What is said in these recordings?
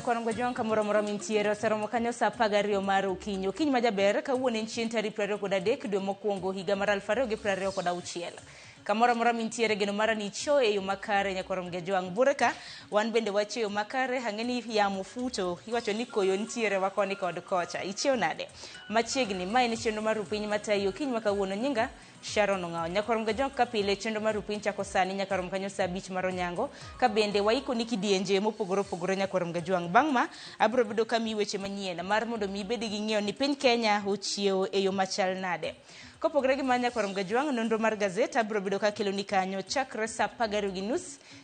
Nyakwar Ngojwang' kamoro amora mintiere oseromo kanyo saa 12 mar okinyi. Okinyi ma jaber kawuono en chieng' tarik 23 dwe mokwongo higa mar 2026. Kamoro amora mintiere geno mara ni ichiewo e yo makare Nyakwar Ngojwang'. Bure ka wan bende wachiewo makare ang'e ni yamo futo iwacho ni koyo nitiere wa koni kod kocha. Ichiewo nade? Machiegni ma en chenro mar Rupiny matayi okinyi ma kawuono nyinga Sharon Ong'awo. Nyakwar Mgajwang' kaka pile chenro mar Rupiny chako sani nyaka rom kanyo saa 5 mar onyango ka bende waiko ni kidienje mopogore opogore Nyakwar Mgajwang'. Bang' ma abiro bedo ka miyi weche manyien mar mondo mi ibed gi ng'eyo ni piny Kenya ochiewo e yo machal nade. Kopogore gi mano Nyakwar Mgajwang' nonro mar gazet abiro bedo ka keloni kanyo chakre saa 12:30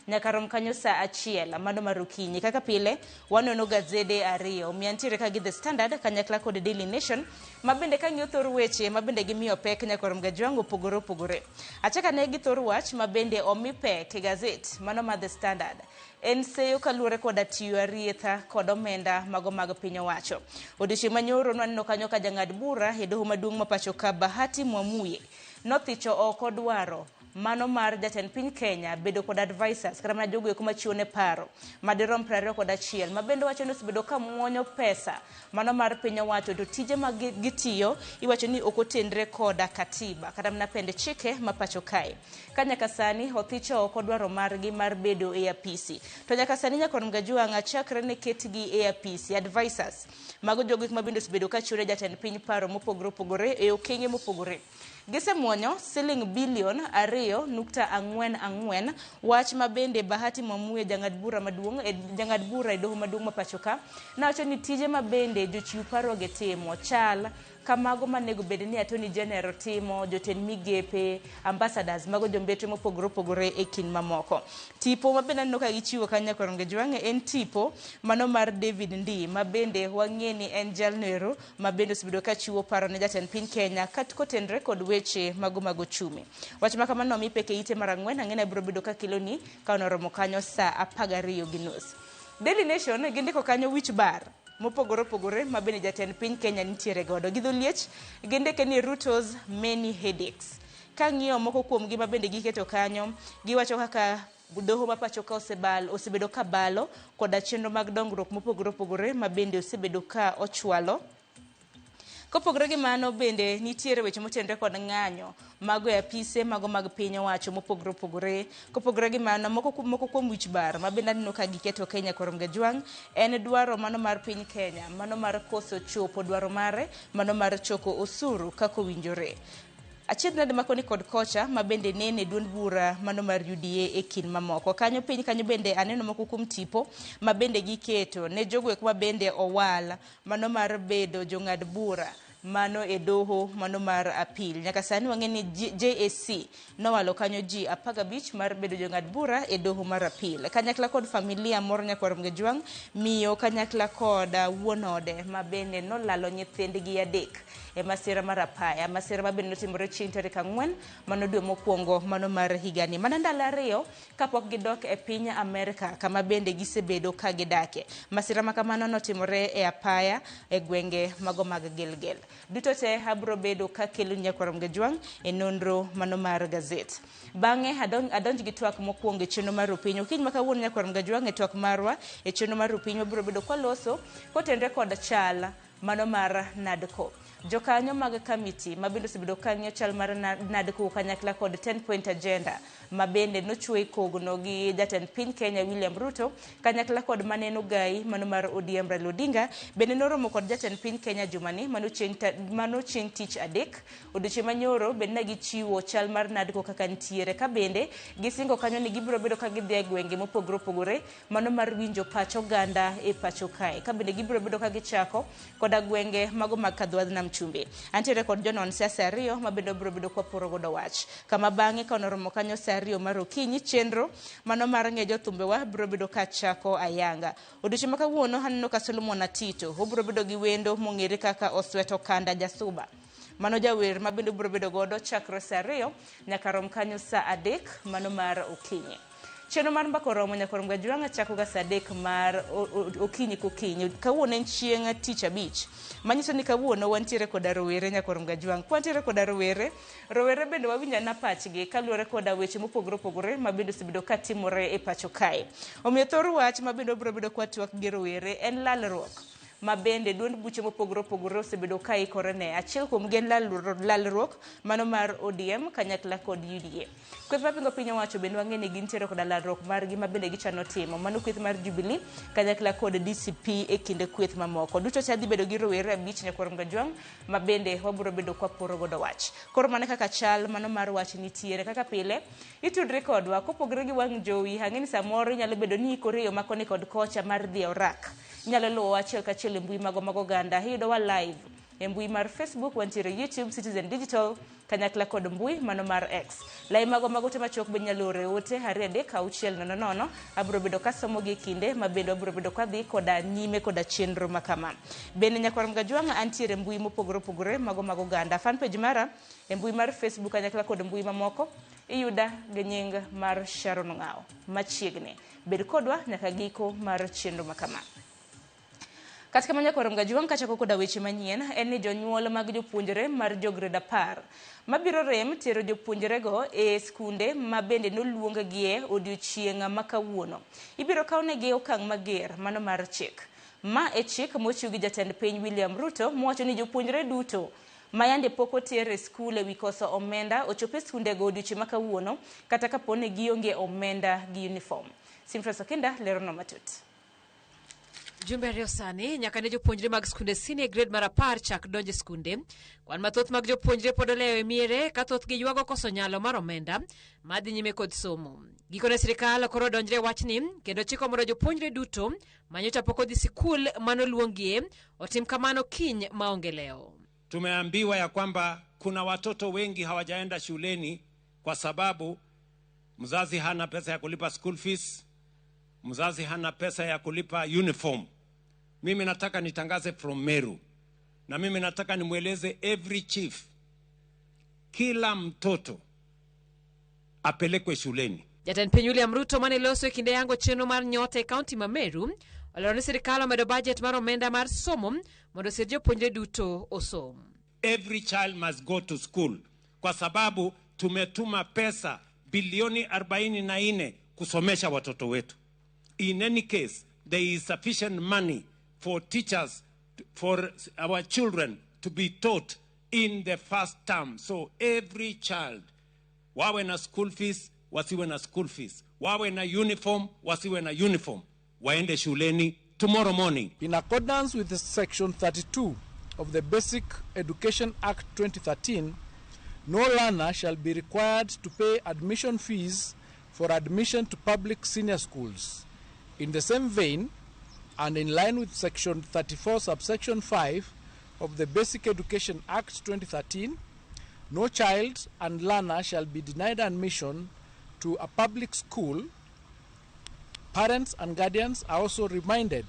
nyaka rom kanyo saa 1 mano mar okinyi. Kaka pile wanono gazede ariyo. Omiyo antiere ka gi The Standard kanyakla kod Daily Nation ma bende kang'iyo thor weche ma bende gimiyo pek Nyakwar Mgajwang' opogore opogore. Achak ane gi thor wach ma bende omi pek e gazet mano mar The Standard. En seyo kaluwore koda tiyo arietha kod omenda mago mag piny owacho. Odiochieng' manyoro nwaneno kanyo ka jang'ad bura e doho maduong' ma pacho ka Bahati Mwamuye nothicho oko dwaro mano mar jatend piny Kenya bedo kod advisors kata mana jogo eko machiwo ne paro madirom 21 ma bende wacho ni osebedo ka muonyo pesa mano mar piny owacho to tije ma gitiyo iwacho ni ok otenre koda katiba kata mana pend chike ma pacho kae. Ka nyaka sani othicho oko dwaro margi mar bedo e apisi. To nyaka sani Nyakwar Mgajuang'a chakre ne ketgi e apisi advisors mago jogo eko ma bende osebedo ka chiwo ne jatend piny paro mopogore opogore e okenge mopogore. Gisemuonyo siling bilion 2.44 wach ma bende Bahati Mwamuye jang'ad bura maduong' jang'ad bura e doho maduong' ma pacho ka nowacho ni tije ma bende jochiw paro gi timo chal kamago manego bed ni Attorney General timo, jotend migepe, ambassadors mago jombetre mopogore opogore e kind mamoko. Tipo ma bende aneno ka gichiwo kanyo Nyakwar Ngejwang' en tipo mano mar David Ndii ma bende wang'e ni en jalno ero ma bende osebedo ka chiwo paro ne jatend piny Kenya kat kotenre kod weche mago mag ochumi. Wach ma kamano omi pek e ite mar ang'wen ang'e ni abiro bedo ka keloni ka noromo kanyo saa 12:30. Daily Nation gindiko kanyo wich bar mopogore opogore ma bende jatend piny Kenya nitiere godo. Gi dho liech gindike ni Ruto's many headaches. Kang'iyo moko kuomgi ma bende giketo kanyo, giwacho kaka doho ma pacho ka osebedo ka balo koda chenro mag dongruok mopogore opogore ma bende osebedo ka ochwalo. Kopogore gi mano bende nitiere weche motenore kod ng'anyo mago e apise mago mag piny owacho mopogore opogore. Kopogore gi mano moko kuom wich bar ma bende aneno ka giketo Kenya kor Mgajwang' en dwaro mano mar piny Kenya mano mar koso chopo dwaro mare mano mar choko osuru kaka owinjore. Achiedh nade ma koni kod kocha ma bende nene duond bura mano mar UDA e kind mamoko. Kanyo piny kanyo bende aneno moko kuom tipo ma bende giketo ne jogo eko ma bende owal mano mar bedo jong'ad bura mano e doho mano mar apil. Nyaka sani wang'e ni JSC nowalo kanyo ji 15 mar bedo jong'ad bura e doho mar apil. Kanyakla kod familia moro Nyakwar Mgejwang' miyo kanyakla kod wuon ode ma bende nolalo nyithindgi adek e masira mar apaya. Masira ma bende notimore chieng' tarik 4 mano dwe mokwongo mano mar higani. Mana ndalo 2 kapok gidok e piny Amerka kama bende gisebedo ka gidake. Masira ma kamano notimore e apaya e gwenge mago mag Gilgil. Duto te abiro bedo ka kelo Nyakwar Mgejwang' e nonro mano mar gazet. Bang'e adonj gi twak mokwongo e chenro mar Rupiny. Okinyi ma kawuono Nyakwar Mgejwang' e twak marwa e chenro mar Rupiny wabiro bedo kwaloso kotenre kod chal mano mar NADCO. Jokanyo mag kamiti ma bende osebedo ka ng'iyo chal mar NADCO kanyakla kod 10 point agenda ma bende nochwe kogno gi jatend piny Kenya William Ruto kanyakla kod maneno gai mano mar ODM Raila Odinga bende noromo kod jatend piny Kenya jumani mano chieng' tich adek. Odiochieng' manyoro bende ne gichiwo chal mar NADCO kaka nitiere ka bende gisingo kanyo ni gibiro bedo ka gidhi e gwenge mopogore opogore mano mar winjo pach oganda e pacho kae ka bende gibiro bedo ka gichako koda gwenge mago mag Kadhwadh Nam Chumbi. Antiere kod jonon siasa 2 ma bende obiro bedo kwaporo godo wach. Kama bang'e ka onoromo kanyo saa 2 mar okinyi chenro mano mar ng'e jothumbewa biro bedo ka chako ayanga. Odiochieng' ma kawuono aneno ka Solomon Atito obiro bedo gi wendo mong'ere kaka Osweto Kanda Jasuba. Mano jawer ma bende obiro bedo godo chakre saa 2 nyaka rom kanyo saa 3 mano mar okinyi. Chenro mar Mbaka Oromo Nyakwar Mgajwang'a chako ga saa 3 mar okinyi kokinyi. Kawuono en chieng' tich abich. Manyiso ni kawuono wantiere koda rowere Nyakwar Mgajwang'. Kwantiere koda rowere, rowere bende wawinjo ana pachgi kaluwore koda weche mopogore opogore ma bende osebedo katimore e pacho kae. Omiyo thor wach ma bende wabiro bedo kwatwak gi rowere en lalruok ma bende duond buche mopogore opogore osebedo ka ikore ne. Achiel kuom gi en lalruok mano mar ODM kanyakla kod UDA. Kweth mapingo piny owacho bende wang'e ni gintiere koda lalruok margi ma bende gichano timo. Mano kweth mar Jubilee kanyakla kod DCP e kinde kweth mamoko. Duto te dhi bedo gi rowere 5 Nyakwar Mgajwang' ma bende wabiro bedo kwaporo godo wach. Koro mano kaka chal mano mar wach nitiere. Kaka pile itudri kodwa kopogore gi wang' jowi. Ang'e ni samoro inyalo bedo ni ikori e yo makoni kod kocha mar dhi e orak. Inyalo luwowa achiel kachiel e mbui mago mag oganda. Iyudowa live e mbui mar Facebook, wantiere YouTube, Citizen Digital, kanyakla kod mbui mano mar X. Lai mago mag ote machuok be inyalo oro e ote 2 3 6 0 0. Abiro bedo kasomo gi e kinde ma bende wabiro bedo kadhi koda nyime koda chenro makama. Bende Nyakwar Mgajwang' antiere mbui mopogore opogore mago mag oganda. Fanpage mara e mbui mar Facebook kanyakla kod mbui mamoko iyuda gi nying mar Sharon Ng'ao. Machiegni. Bed kodwa nyaka giko mar chenro makama. Kata kamano Nyakwar Mgajwang' kachako koda weche manyien en ni jonyuol mag jopuonjre mar jo grade 10 mabiro rem tero jopuonjrego e skunde ma bende noluong gie odiochieng' ma kawuono. Ibiro kawnegi okang' mager mano mar chik. Ma e chik mochiw gi jatend piny William Ruto mowacho ni jopuonjre duto ma yande pok oter e skul ewi koso omenda ochop e skundego odiochieng' ma kawuono kata kapo ni gionge omenda gi uniform. Simfras Okinda lerono matut. Jumbe 2 sani nyaka ne jopuonjre mag skunde senior grade mar 10 chak donjo e skunde. Kwan mathoth mag jopuonjre pod olewo e miere ka thothgi ywago koso nyalo mar omenda madhi nyime kod somo. Gikone sirikal koro donjre e wachni kendo chiko mondo jopuonjre duto manyocha pok odhi sikul manoluongie otim kamano kiny maonge lewo. Tumeambiwa ya kwamba kuna watoto wengi hawajaenda shuleni kwa sababu mzazi hana pesa ya kulipa school fees, mzazi hana pesa ya kulipa uniform. Mimi nataka nitangaze from Meru, na mimi nataka nimweleze every chief, kila mtoto apelekwe shuleni. Jatend piny William Ruto mane loso e kinde yango chenro mar nyota e kaunti ma Meru olero ni sirikal omedo budget mar omenda mar somo mondo osir jopuonjre duto osom. Every child must go to school kwa sababu tumetuma pesa bilioni 44 kusomesha watoto wetu. In any case, there is sufficient money for teachers, for our children to be taught in the first term. So every child, wawe na school fees, wasiwe na school fees, wawe na uniform, wasiwe na uniform, waende shuleni tomorrow morning. In accordance with Section 32 of the Basic Education Act 2013, no learner shall be required to pay admission fees for admission to public senior schools. In the same vein, and in line with Section 34, subsection 5 of the Basic Education Act 2013, no child and learner shall be denied admission to a public school. Parents and guardians are also reminded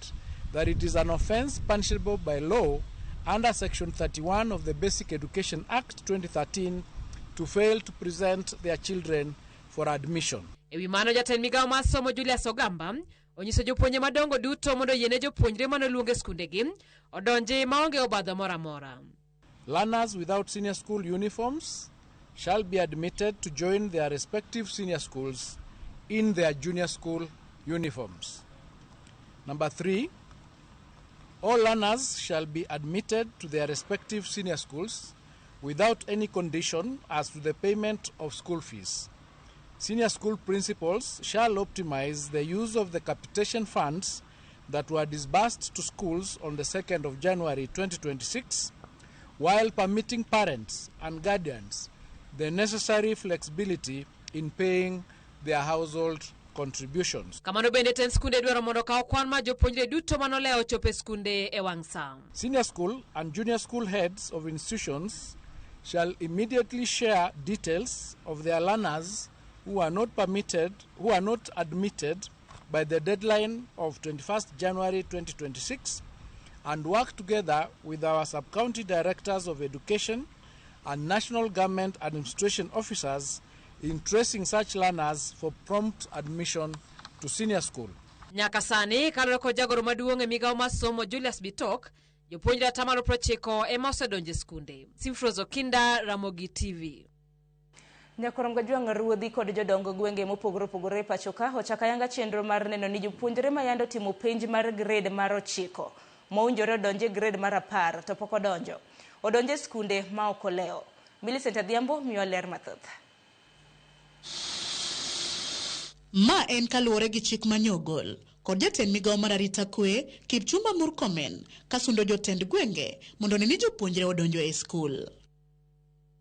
that it is an offense punishable by law under Section 31 of the Basic Education Act 2013 to fail to present their children for admission. Ewi mano jatend migawo mar somo Julius Ogamba onyiso jopuonje madongo duto mondo oyiene jopuonjre manoluong e skundegi odonji maonge obadho moro amora. Learners without senior school uniforms shall be admitted to join their respective senior schools in their junior school uniforms. Number 3, all learners shall be admitted to their respective senior schools without any condition as to the payment of school fees. Senior school principals shall optimize the use of the capitation funds that were disbursed to schools on the 2nd of January 2026, while permitting parents and guardians the necessary flexibility in paying their household contributions. Kamano bende tend skunde dwaro mondo okaw kwan mar jopuonjre duto manolewo chopo e skunde e wang' sa. Senior school and junior school heads of institutions shall immediately share details of their learners who are not permitted, who are not admitted by the deadline of 21st January 2026, and work together with our sub-county directors of education and national government administration officers in tracing such learners for prompt admission to senior school. Nyaka sani kaluwore kod jagoro maduong' e migawo mar somo Julius Bitok, jopuonjre 90% ema osedonjo e skunde. Simfros Okinda, Ramogi TV. Nyakorom Gajwang' ruodhi kod jodongo gwenge mopogore opogore e pacho ka ochako ayanga chenro mar neno ni jopuonjre ma yande otimo penj mar grade mar 9 mowinjore odonje grade mar 10 to pok odonjo. Odonje skunde ma ok olewo. Millicent Adhiambo miyo ler mathoth. Ma en kaluwore gi chik manyogol kod jatend migawo mar arita kwe Kipchumba Murkomen kasundo jotend gwenge mondo ne ni jopuonjre odonjo e skul.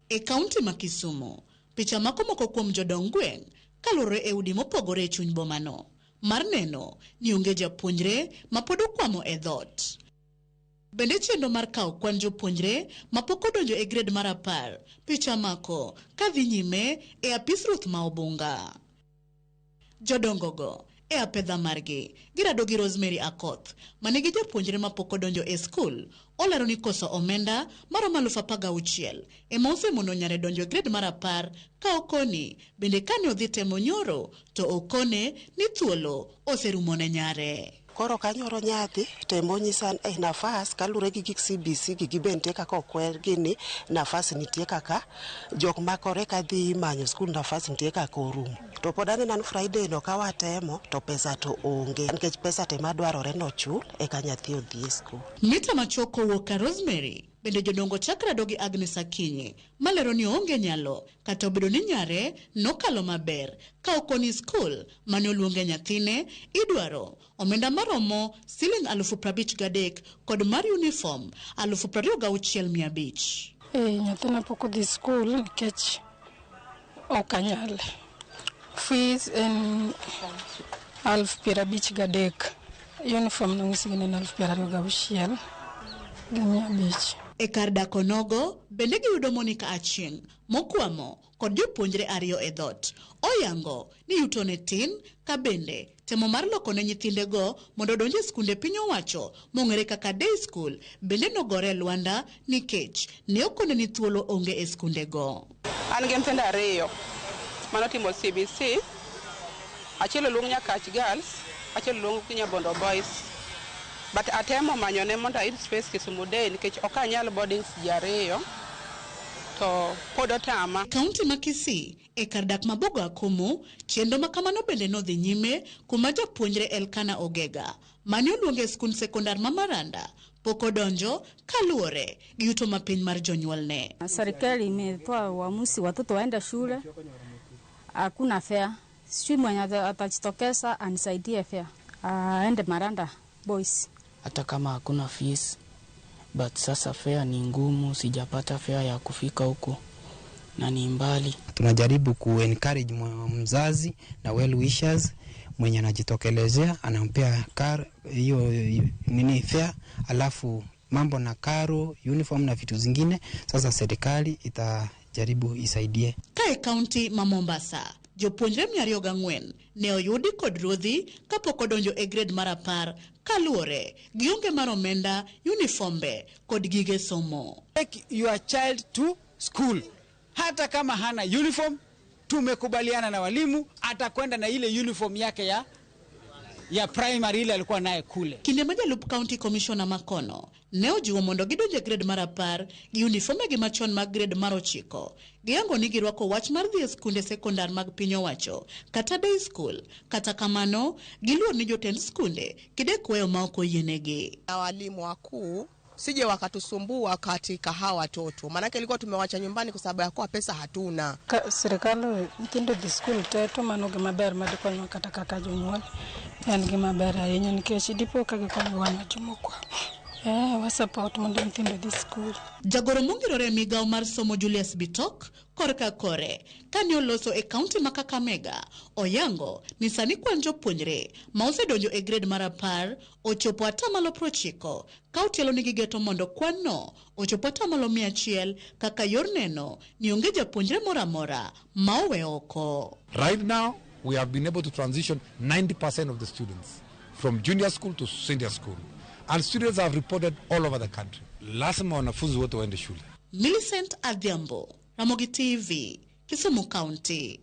E kaunti ma Kisumu, picha mako moko kuom jodong gweng' kaluwore e udi mopogore e chuny bomano mar neno ni onge japuonjre ma pod okwamo e dhoot. Bende chenro mar kawo kwan jopuonjre mapok odonjo e grade mar 10 picha mako kadhi nyime e apis ruoth ma Obunga. Jodongogo e apedha margi girado gi Rosemary Akoth manigi japuonjre mapok odonjo e skul olero ni koso omenda maromo 16,000 ema osemono nyare donjo e grade mar 10 ka okoni bende kane odhi temo nyoro to okone ni thuolo oserumo ne nyare. Koro kanyoro nyathi temo nyisa e nafas kalure gi gik CBC gi be nitie kaka okwer gini nafas nitie kaka jok makore kadhi manyo skul nafas nitie kaka orumo. To pod aneno ni Friday no ka watemo to pesa to onge nikech pesa te madwarore nochul eka nyathi odhi e skul. Mita machuok kowuok ka Rosemary bende jodongo chak rado gi Agnes Akinyi malero ni oonge nyalo kata obedo ni nyare nokalo maber ka okoni skul mane oluonge nyathine idwaro omenda maromo siling 53,000 kod mar uniform 26,500. Nyathina pok odhi skul nikech ok anyal. Fees en 53,000. Uniform nonyisgi ni en 26,500. E kar dak onogo bende giyudo Monica Achieng' mokwamo kod jopuonjre 2 e dhoot. Oyango ni yutone tin ka bende temo mar loko ne nyithindego mondo odonj e skunde piny owacho mong'ere kaka day school bende nogore lwanda nikech ne okone ni thuolo onge e skundego. An gi nyithindo 2 manotimo CBC, achiel oluong Nyakach Girls, achiel oluong Nyabondo Boys. But atemo manyone mondo ayud space Kisumu Day nikech ok anyal boardings ji 2 to pod otama. Kaunti ma Kisii e kar dak ma Bogo Akumu, chenro ma kamano bende nodhi nyime kuma japuonjre Elkana Ogega mane oluonge e skund sekondar ma Maranda pok odonjo kaluwore gi yuto mapiny mar jonyuolne. Serikali imetoa uamuzi watoto waende shule, hakuna fare. Sijui mwenye atajitokeza anisaidie fare aende Maranda Boys. Hata kama hakuna fees, but sasa fare ni ngumu, sijapata fare ya kufika huko na ni mbali. Tunajaribu ku encourage mzazi na well wishers mwenye anajitokelezea anampea car hiyo nini fare, alafu mambo na karo, uniform na vitu zingine, sasa serikali itajaribu isaidie. Kae kaunti ma Mombasa, jopuonjre 204 ne oyudi kod ruodhi kapok odonjo e grade mar 10 kaluwore gi onge mar omenda, uniformbe kod gige somo. Take your child to school. Hata kama hana uniform, tumekubaliana na walimu atakwenda na ile uniform yake ya primary ile alikuwa naye kule. Kinde ma jalup county commissioner Makono ne ojiwo mondo gidonj e grade mar 10 gi uniforme gi machon mag grade mar 9. Giyango ni girwako wach mar dhi e skunde sekondar mag piny owacho kata day school. Kata kamano, giluor ni jotend skunde kidek weyo ma ok oyienegi. Na walimu wakuu sije wakatusumbua katika hawa watoto, maanake ilikuwa tumewacha nyumbani kwa sababu ya kuwa pesa hatuna. Serikali nyithindo dhi skul te to mano gima ber madikonywa kata kaka jonyuol en gima ber ahinya nikech dipo ka gikonyo wan jomokwa. Wa support mondo nyithindo dhi skul. Jagoro mongirore e migawo mar somo Julius Bitok korka kore kane oloso e kaunti ma Kakamega oyango ni sani kwan jopuonjre ma osedonjo e grade mar 10 ochopo 90% ka otielo ni gigeto mondo kwan no ochopo 100% kaka yor neno ni onge japuonjre moro amora ma owe oko. Right now we have been able to transition 90% of the students from junior school to senior school. And students have reported all over the country. Lazima wanafunzi wote waende shule. Millicent Adhiambo, Ramogi TV, Kisumu County.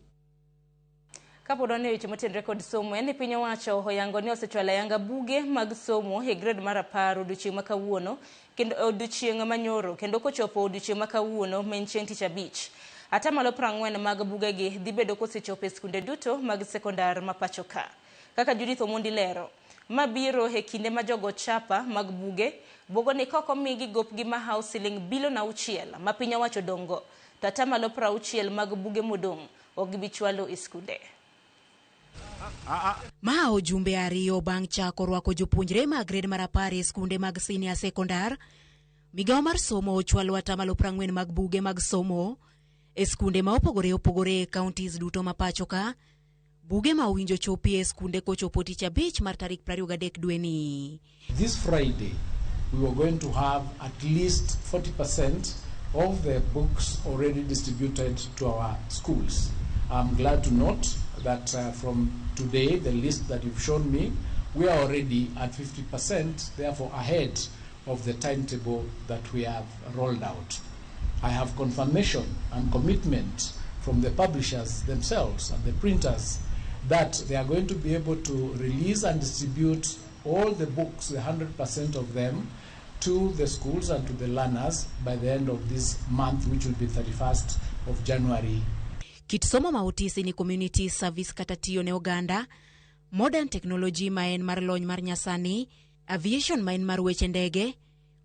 Kapod wan e weche motenore kod somo, en ni piny owacho oyango ni osechwalo ayanga buge mag somo e grade mar 10 odiochieng' ma kawuono kendo odiochieng' manyoro kendo kochopo odiochieng' ma kawuono ma en chieng' tich abich. Atamalo 40 mag bugegi dhi bedo kosechopo e skunde duto mag sekondar ma pacho ka. Kaka Judith Omondi lero, ma biro e kinde ma jogo chapa mag buge buogo ni ka ok omigi gopgi mahawo siling bilion 6 ma piny owacho odong' go, to atamalo 60 mag buge modong' ok gibi chwalo e skunde. Ma ojumbe 2 bang' chako rwako jopuonjre mag grade mar 10 e skunde mag senior sekondar. Migawo mar somo ochwalo atamalo 40 mag buge mag somo e skunde ma opogore opogore e counties duto ma pacho ka. Buge ma owinjo chopi e skunde kochopo tich abich mar tarik 23 dweni. This Friday, we were going to have at least 40% of the books already distributed to our schools. I'm glad to note that from today, the list that you've shown me, we are already at 50%, therefore ahead of the timetable that we have rolled out. I have confirmation and commitment from the publishers themselves and the printers that they are going to be able to release and distribute all the books, the 100% of them, to the schools and to the learners by the end of this month, which will be 31st of January. Kit somo ma otisi ni community service kata tiyo ne oganda, modern technology ma en mar lony mar nyasani, aviation ma en mar weche ndege,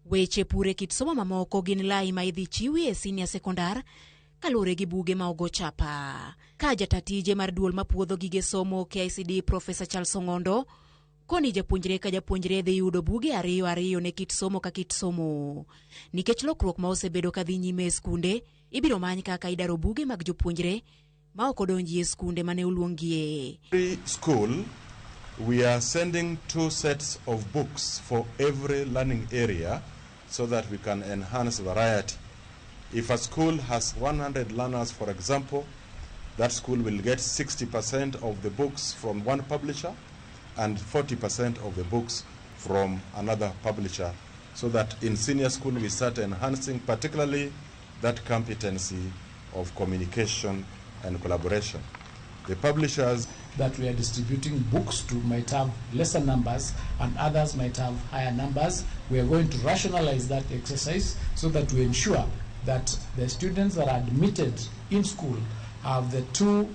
weche pur e kit somo mamoko gin lai ma idhi chiwi e senior sekondar kaluwore gi buge ma ogo chapa. Ka jata tije mar duol mapuodho gige somo KICD Profesa Charles Ong'ondo koni japuonjre ka japuonjre dhi yudo buge 2 2 ne kit somo ka kit somo. Nikech lokruok ma osebedo ka dhi nyime e skunde, ibiro many kaka idaro buge mag jopuonjre ma ok odonji e skunde mane oluongie. Every school, we are sending 2 sets of books for every learning area so that we can enhance variety. If a school has 100 learners, for example, that school will get 60% of the books from one publisher and 40% of the books from another publisher, so that in senior school we start enhancing particularly that competency of communication and collaboration. The publishers that we are distributing books to might have lesser numbers and others might have higher numbers. We are going to rationalize that exercise so that we ensure that the students that are admitted in school have the 2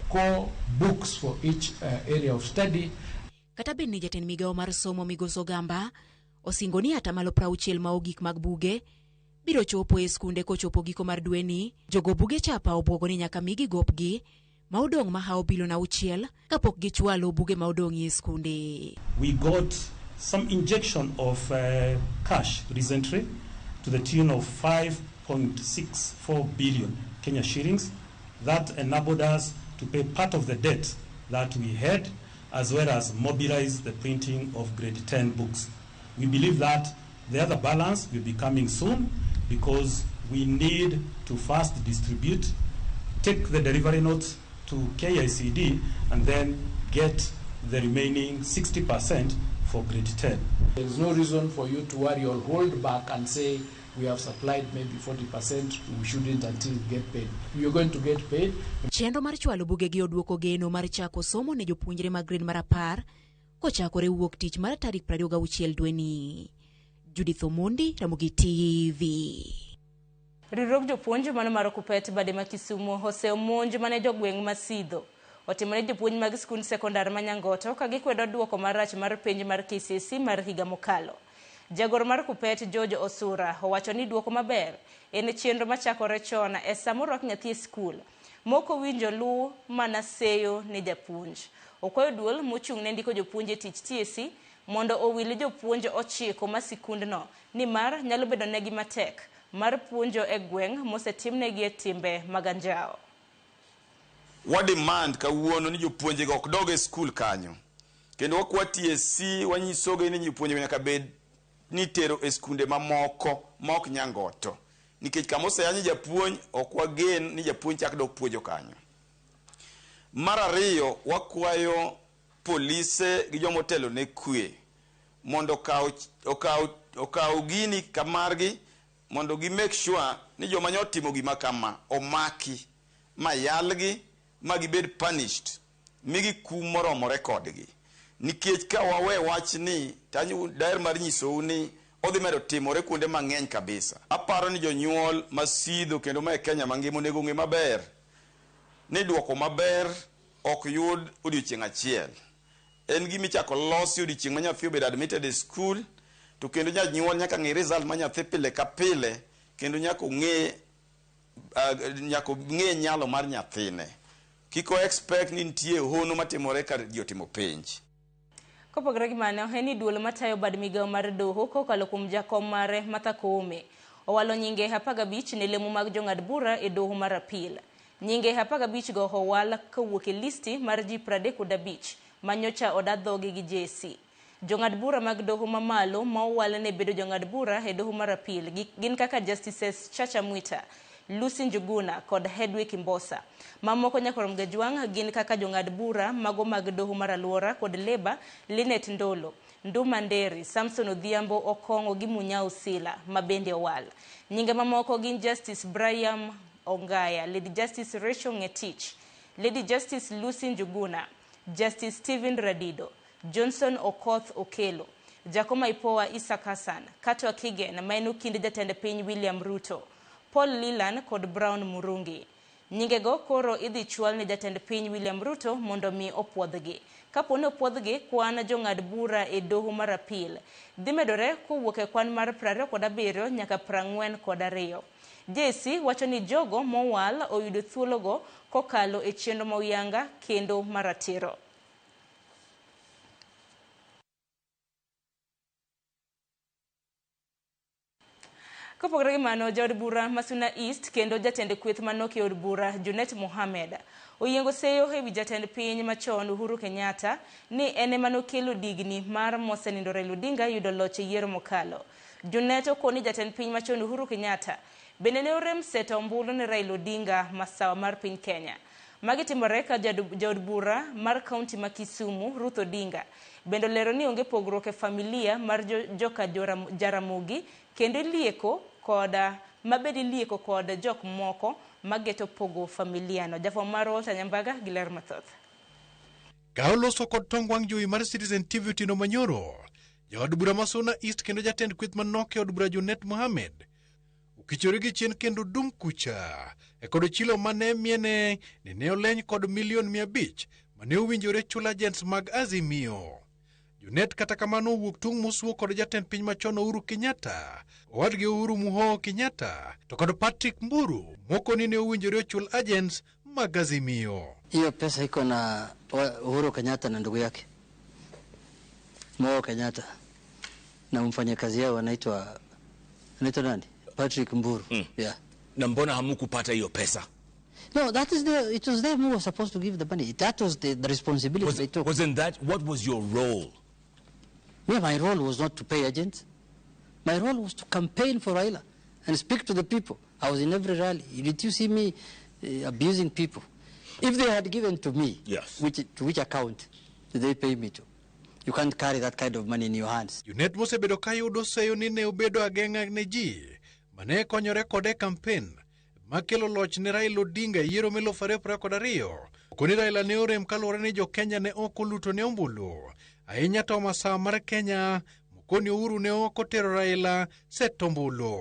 core books for each area of study. Kata bed ni jatend migawo mar somo Migosi Ogamba osingo ni atamalo 60 ma ogik mag buge biro chopo e skunde kochopo giko mar dweni, jogo buge chapa obwogo ni nyaka migi gopgi ma odong' mahawo bilion 6 kapok gichwalo buge ma odong' e skunde. We got some injection of cash recently to the tune of 5.64 billion Kenya shillings that enabled us to pay part of the debt that we had, as well as mobilize the printing of grade 10 books. We believe that the other balance will be coming soon because we need to first distribute, take the delivery notes to KICD, and then get the remaining 60% for grade 10. There is no reason for you to worry or hold back and say we have supplied maybe 40%, we shouldn't until get paid. You're going to get paid. Chenro mar chwalo bugegi oduoko geno mar chako somo ne jopuonjre mag grade mar 10 kochakore wuok tich mar tarik 26 dweni. Judith Omondi, Ramogi TV. Riwruog jopuonj mano mar Kuppet bade ma Kisumu osemonj mane jogweng' ma Sidho otimone jopuonj mag skund sekondar ma Nyangoto ka gikwedo duoko marach mar penj mar KCSE mar higa mokalo. Jagoro mar Kuppet George Osura owacho ni duoko maber en chenro machakore chon e sama orwak nyathi e skul mok owinjo luw mana seyo ne japuonj. Okwayo duol mochung' ne ndiko jopuonj e tich TSC mondo owil jopuonj 9 ma sikundno nimar nyalo bedo negi matek mar puonjo e gweng' mosetimnegi e timbe mag anjawo. Wa demand kawuono ni jopuonjego ok dog e skul kanyo. Kendo wakwa TSC wanyisogi ni jopuonjego nyaka bed ni itero e skunde mamoko ma ok Nyangoto. Nikech kama oseyany japuonj ok wagen ni japuonj chak dok puonjo kanyo. Mar ariyo, wakwayo polise gi joma otelo ne kwe mondo okaw gini kamargi mondo gi make sure ni joma nyo otimo gima kama omaki ma yalgi ma gibed punished. migi kum moromore kodgi. Nikech ka wawe wachni, to daher mar nyisou ni odhi medo timore kuonde mang'eny kabisa. Aparo ni jonyuol masidho kendo ma e Kenya mangima onego ong'e maber ni duoko maber ok yud odiochieng' achiel. En gima ichako losi odiochieng' ma nyathi obedo admitted e school, to kendo janyuol nyaka ng'i result ma nyathi pile ka pile, kendo nyaka ong'e nyalo mar nyathine. Kik o expect ni nitie hono matimore ka ji otimo penj. Kopogore gi mano, en ni duol matayo bad migawo mar doho kokalo kuom jakom mare Martha Koome owalo nyinge 15 ne lemo mag jong'ad bura e doho mar apil. Nyinge 15 go owal kowuok e listi mar ji 35 manyocha oda dhogi gi JSC. Jong'ad bura mag doho mamalo ma owal ne bedo jong'ad bura e doho mar apil gin kaka Justices Chacha Mwita, Lucy Njuguna kod Hedwig Imbosa. Mamoko nyaka rom gajwang' gin kaka jong'ad bura mago mag doho mar aluora kod leba Linet Ndolo, Nduma Nderi, Samson Odhiambo Okong'o gi Munyao Sila ma bende owal. Nyinge mamoko gin Justice Brian Ongaya, Lady Justice Rachel Ngetich, Lady Justice Lucy Njuguna, Justice Stephen Radido, Johnson Okoth Okelo, Jakoma Ipoa Isaac Hassan, Kato Akigen ma en okind jatend piny William Ruto, Paul Lilan kod Brown Murungi. Nyingego koro idhi chwal ne jatend piny William Ruto mondo mi opuodhgi. Kapo ni opuodhgi, kwan jong'ad bura e doho mar apil dhi medore kowuok e kwan mar 27 nyaka 42. JSC wacho ni jogo mowal oyudo thuologo kokalo e chenro ma uyanga kendo maratiro. Kopogore gi mano, jaod bura Masuna East kendo jatend kweth manok e od bura Junet Mohamed oyiengo seyo ewi jatend piny machon Uhuru Kenyatta ni en ema nokelo digni mar mosenindo Raila Odinga yudo loch e yiero mokalo. Junet okoni jatend piny machon Uhuru Kenyatta bende ne orem seto ombulu ne Raila Odinga masawa mar piny Kenya. Magi timore ka jaod bura mar kaunti ma Kisumu Ruth Odinga bende olero ni onge pogruok e familia mar joka Jaramogi kendo ilieko kod mabed ilieko kod jok moko mageto pogo familia no. Jafwambo mar Walter Nyambaga gi ler mathoth. Ka oloso kod tong wang' jowi mar Citizen TV otieno manyoro, jaod bura ma Suna East kendo jatend kweth manok e od bura Junet Mohamed okichore gi chien kendo dum kucha e kod chilo mane miene ni ne oleny kod milion 500 mane owinjore chulo agents mag Azimio. Junet kata kamano owuok tung' mosuo kod jatend piny machon Uhuru Kenyatta, owadgi Uhuru Muhoo Kenyatta to kod Patrick Mburu moko ni ne owinjore ochul agents mag Azimio. Hiyo pesa iko na Uhuru Kenyatta na ndugu yake Mo Kenyatta na mfanyakazi yao anaitwa nani? Patrick Mburu. Yeah. Na mbona hamukupata hiyo pesa? No, that is it was them who were supposed to give the money. That was the responsibility they took. Wasn't that, what was your role? Me, my role was not to pay agents. My role was to campaign for Raila and speak to the people. I was in every rally. Did you see me abusing people? If they had given to me, yes. To which account did they pay me to? You can't carry that kind of money in your hands. Junet mosebedo ka yudo seyo ni ne obedo ageng'a ne ji mane konyore kode campaign makelo loch ne Raila Odinga e yiero 2022. Okoni Raila ne orem kaluwore ni jo Kenya ne ok oluto ne ombulu ahinya to masawa mar Kenya mokoni Uhuru ne ok otero Raila set ombulu.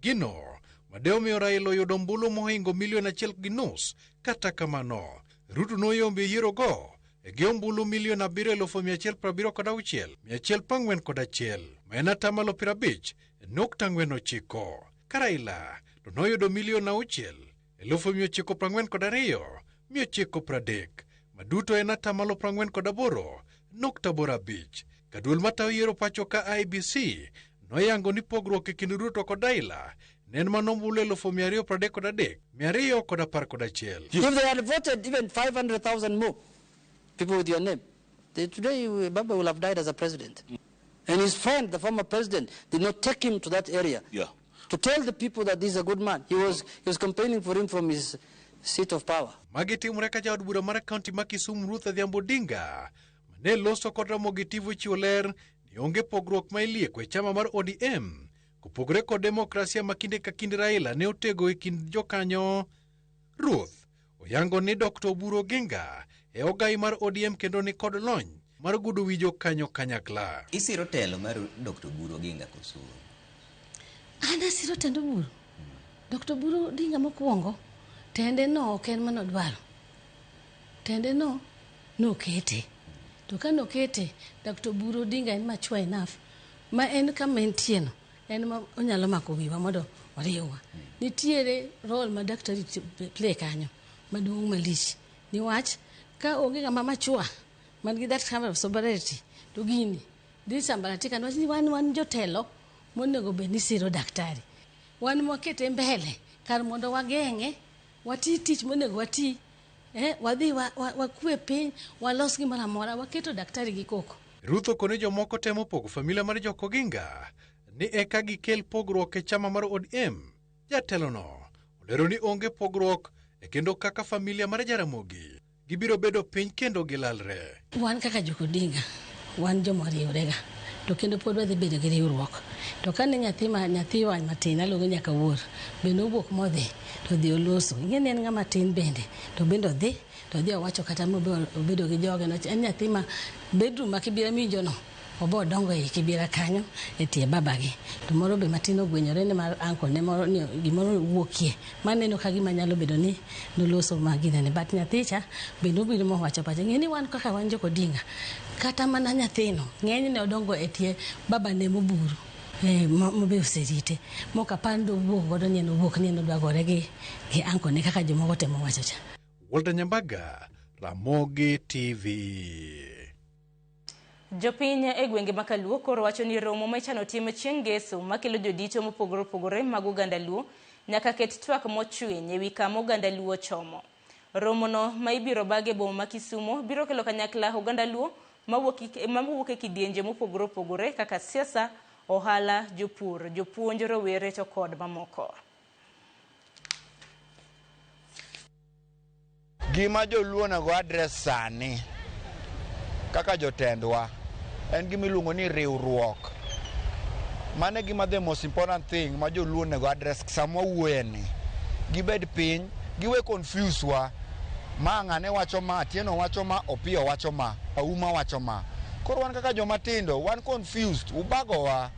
Gino made omiyo Raila oyudo ombulu mohingo milion 1.5. Kata kamano Ruto noyombo e yiero go gi ombulu milion 7,176,141 ma en atamalo 50.49. Ka Raila to noyudo milion 6,942,930 ma duto en atamalo 48.85. Ka duol matayo yiero pacho ka IBC noyango ni pogruok e kind Ruto kod Raila ne en mana ombulu 233,211. If they had voted even 500,000 more people with your name, today Baba will have died as a president. And his friend, the former president, did not take him to that area. Yeah. To tell the people that this is a good man. He was campaigning for him from his seat of power. Magi timore ka jaod bura mar kaunti ma Kisumu Ruth Adhiambo Odinga mane loso kod Ramogi TV ochiwo ler ni onge pogruok ma ilieko e chama mar ODM kopogore kod demokrasia ma kinde ka kinde Raila ne otego e kind jokanyo. Ruth oyango ni Dr. Oburu Oginga e ogai mar ODM kendo ni kod lony mar gudo wi jokanyo kanyakla. Isiro telo mar Dr. Oburu Oginga koso? An asiro tend Oburu. Dr. Oburu Odinga mokwongo, tende no ok en manodwaro. Tende no nokete. To ka nokete, Dr. Oburu Odinga en mature enough ma en kama entie no, en ma onyalo mako wiwa mondo oriwwa. Nitiere role ma daktari play kanyo maduong' malich. Niwach ka onge ng'ama mature man gi that kind of sobriety to gini dhi sambaratika niwach ni wan jotelo monego bed ni siro daktari. Wan mwakete mbele kar mondo wageng'e, wati tich monego wati, wadhi wakwe piny, walos gimoro amora, waketo daktari gi koko. Ruth okone jomoko temo pogo familia mar jok Oginga ni eka gikel pogruok e chama mar ODM. Jatelono olero ni onge pogruok e kendo kaka familia mar Jaramogi gibiro bedo piny kendo gilalre. Wan kaka jok Odinga, wan joma oriwrega, to kendo pod wadhi bedo gi riwruok. To kane nyathiwa matin aluongo nyaka wuor, be nowuok modhi to odhi oloso. Ing'e ni en ng'ama tin bende, to bende odhi to odhi owacho kata mobedo gi joge. En nyathi ma bedroom ma Kibira miwinjono, obo odongo ei Kibira kanyo e tie babagi. To moro be matin ogwenyore ni mar uncle ne moro ni gimoro wuokie. Maneno ka gima nyalo bedo ni noloso ma ginene. But nyathicha be nobiro mowacho pache. Ng'e ni wan kaka wan jok Odinga, kata mana nyathino ng'enyne odongo e tie babane moburu. Mobe oserite. Mok apar ni owuok godo ni en owuok ni en odwa gore gi uncle ne kaka jomoko temo wacho cha. Walter Nyambaga, Ramogi TV. Jopiny e gwenge ma Kaluo koro wacho ni romo ma ichano tim chieng' Ngeso makelo jodito mopogore opogore mag oganda Luo nyaka ket twak mochwiny ewi kama oganda Luo chomo. Romono ma ibiro bag e boma ma Kisumo biro kelo kanyakla oganda Luo mawuok e kidienje mopogore opogore kaka siasa, ohala, jopur, jopuonj, rowere to kod mamoko. Gima joluo onego address sani kaka jotendwa en gima iluongo ni riwruok. Mano e gima the most important thing ma joluo onego address sama wawuoye ni. Gibed piny, giwe confuse wa. Ma ng'ane wacho ma, Atieno wacho ma, Opiyo wacho ma, Auma wacho ma. Koro wan kaka joma tindo, wan confused, ubagowa,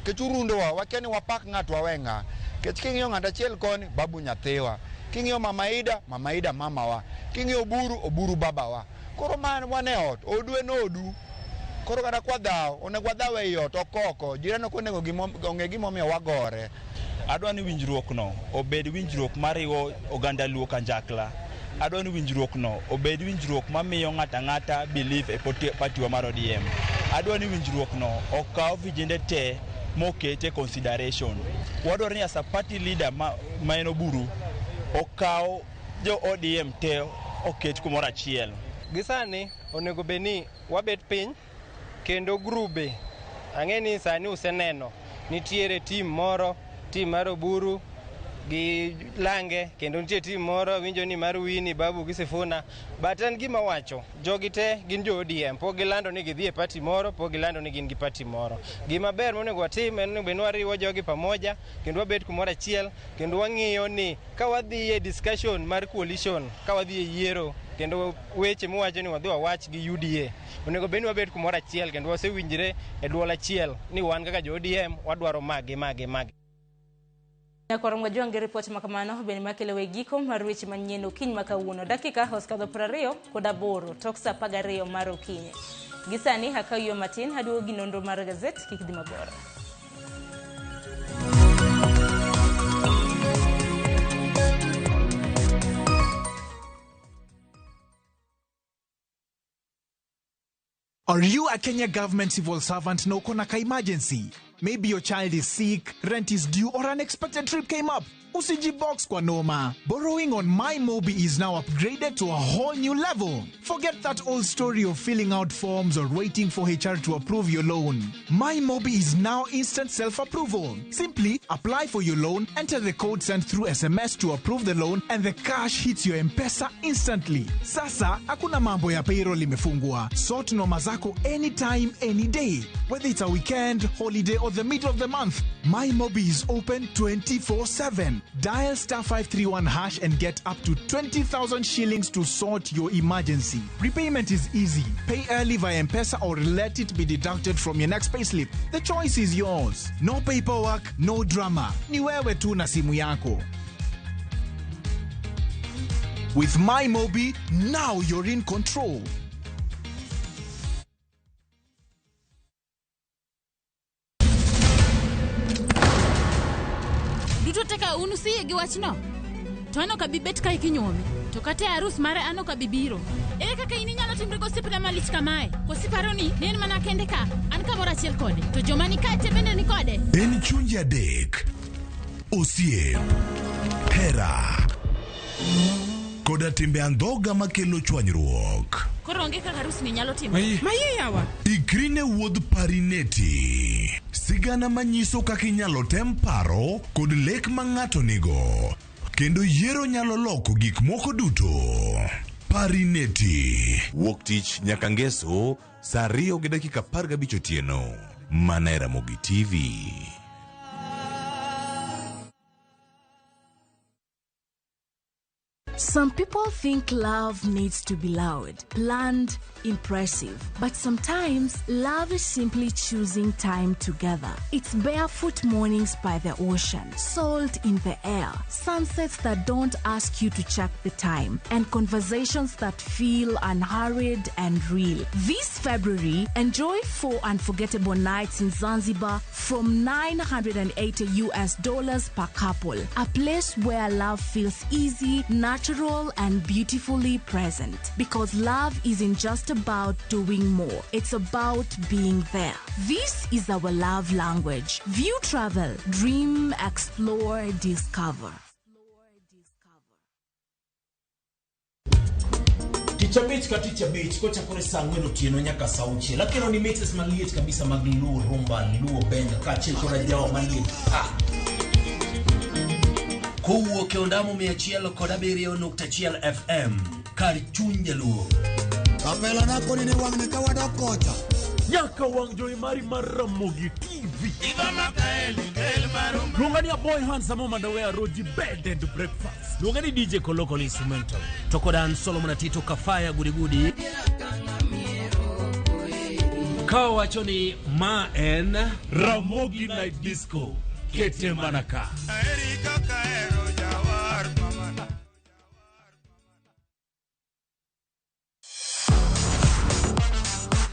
kech urundowa, wakia ni wapak ng'ato wawe ng'a. Kech king'iyo ng'ato achiel koni, babu nyathiwa. King'iyo Mama Ida, Mama Ida mamawa. King'iyo Oburu, Oburu babawa. Koro man wan e ot, odu en odu. Koro kata kwa dhaw, onego wadhaw ei ot, ok oko. Jirani ok onego ong'e gimomiyo wagore. Adwa ni winjruok no obed winjruok mariwo oganda Luo kanjakla. Adwa ni winjruok no obed winjruok mamiyo ng'ato ang'ata believe e party wa mar ODM. Adwa ni winjruok no okaw vijende te mokete consideration. Wadwaro ni as a party leader ma en Oburu okaw jo ODM te oket kumoro achiel. Gi sani onego bed ni wabet piny kendo grube. Ang'e ni sani useneno nitiere team moro, team mar Oburu gi Lange, kendo nitie team moro winjo ni mar Winnie, Babu gi Sifuna. But en gima wacho, jogi te gin jo ODM, pok gilando ni gidhi e party moro, pok gilando ni gin gi party moro. Gima ber monego watim en ni bed ni wariwo jogi pamoja kendo wabet kumoro achiel kendo wang'iyo ni ka wadhi e discussion mar coalition, ka wadhi e yiero kendo weche miwacho ni wadhi wawach gi UDA, onego bed ni wabet kumoro achiel kendo wasewinjre e duol achiel ni wan kaka jo ODM wadwaro magi magi magi. Nyakwar Mwajwang' gi ripot makamano bende makelo e giko mar weche manyien okinyi ma kawuono. Dakika osekadho 28 tok saa 12 mar okinyi. Gi sani akaw yo matin aduogo gi nonro mar gazet kik dhi mabor. Are you a Kenya government civil servant na uko na ka emergency? Maybe your child is sick, rent is due, or unexpected trip came up. Usijibox kwa noma. Borrowing on MyMobi is now upgraded to a whole new level. Forget that old story of filling out forms or waiting for HR to approve your loan. MyMobi is now instant self-approval. Simply apply for your loan, enter the code sent through SMS to approve the loan, and the cash hits your M-Pesa instantly. Sasa, hakuna mambo ya payroll imefungwa. Sort noma zako anytime, any day. Whether it's a weekend, holiday, or the middle of the month, MyMobi is open 24/7. Dial star 531 hash and get up to 20,000 shillings to sort your emergency. Repayment is easy. Pay early via M-Pesa or let it be deducted from your next payslip. The choice is yours. No paperwork, no drama. Ni wewe tu na simu yako. With MyMobi, now you're in control. Duto te ka un usiyie gi wachno? To an ok abi bet kae kinyuomi. To kata e arus mare an ok abi biro. Ere kaka in inyalo timri gosiepna malich kamae? Koso iparo ni ne en mana kende ka? An kamoro achiel kode. To joma ni kae te bende ni kode? En chunje adek, osiep, hera, koda timbe andhoga makelo chwanyruok. Koro onge kaka arusni nyalo timore. Mayie yawa. Ikri ne wuodh Parineti. Sigana manyiso kaka inyalo tem paro kod lek ma ng'ato nigo. Kendo yiero nyalo loko gik moko duto. Parineti. Wuok tich nyaka ngeso saa 2:15 otieno. Mana e Ramogi TV. Some people think love needs to be loud, planned, impressive. But sometimes love is simply choosing time together. It's barefoot mornings by the ocean, salt in the air, sunsets that don't ask you to check the time, and conversations that feel unhurried and real. This February, enjoy 4 unforgettable nights in Zanzibar from $980 US per couple. A place where love feels easy, natural, and beautifully present. Because love isn't just about doing more, it's about being there. This is our love language. View travel, dream, explore, discover. Tich abich ka tich abich kochakore saa 4 otieno nyaka saa 6 akelo ni mixes maliet kabisa mag Luo rumba, Luo benga kaachiel kod ajawa maliet pa. Kowuok e ondamo 107.1 FM kar chuny jaluo. Kapela na koni ni wang'ni ka wadok kocha. Nyaka wang' jowi mari mar Ramogi TV. Luonga ni Aboy Handsome Mandowe Roji Bed and Breakfast. Luonga ni DJ Koloko Instrumental. To kod an Solomon Atito Kafaya Gudigudi. Ka wacho ni ma en Ramogi Night Disco. Kete mana ka.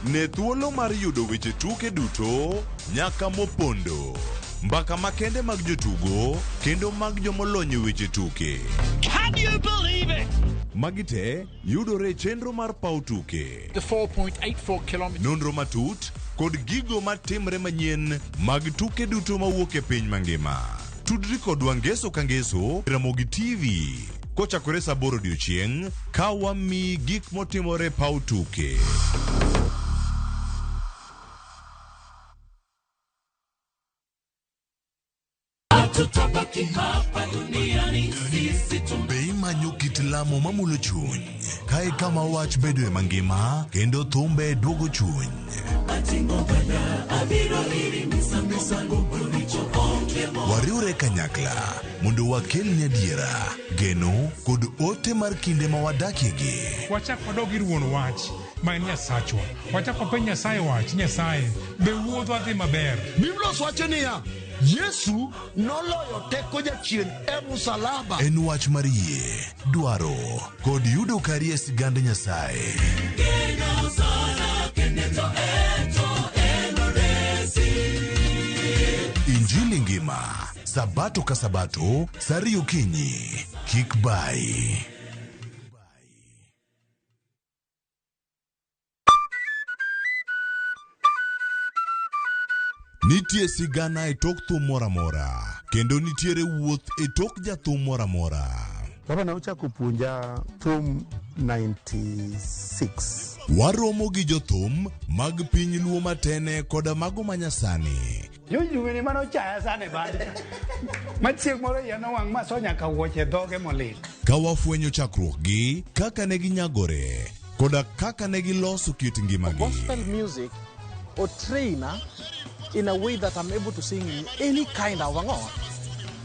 Ne thuolo mar yudo weche tuke duto nyaka mopondo. Mbaka makende mag jotugo kendo mag jomolony e weche tuke. Can you believe it? Magi te yudore e chenro mar paw tuke. The 4.84 kilometers. Nonro matut kod gigo matimre manyien mag tuke duto mawuok e piny mangima. Tudri kodwa ngeso ka ngeso Ramogi TV kochakore saa 8 odiochieng' ka wamiyi gik motimore paw tuke. Hatutabaki hapa duniani sisi Be imanyo kit lamo mamulo chuny? Kae kama wach bedoe mangima kendo thumbe duogo chuny. Wariwre kanyakla mondo wakelni adiera, geno kod ote mar kinde ma wadakiegi. Wachak wadog ir wuon wach ma en Nyasachwa. Wachak wapenj Nyasaye wach, Nyasaye, be wuodhwa dhi maber? Biblos wacho niya, Yesu noloyo teko jachien e musalaba. En wach mar yie, dwaro kod yudo kari e sigand Nyasaye. Injili ngima, Sabato ka Sabato, saa 2 okinyi. Kik bai. Nitie sigana e tok thum moro amora, kendo nitiere wuoth e tok jathum moro amora. Baba ne ochako puonja thum 96. Waromo gi jothum mag piny Luo matene koda mago manyasani. Jojuwini mane ochaya sana e bad. Ma chieng' moro iya nowang' maso nyaka wuoche e dhoge molil. Ka wafwenyo chakruokgi, kaka ne ginyagore, koda kaka ne giloso kit ngimagi. Gospel music otraina in a way that I'm able to sing in any kind of ang'o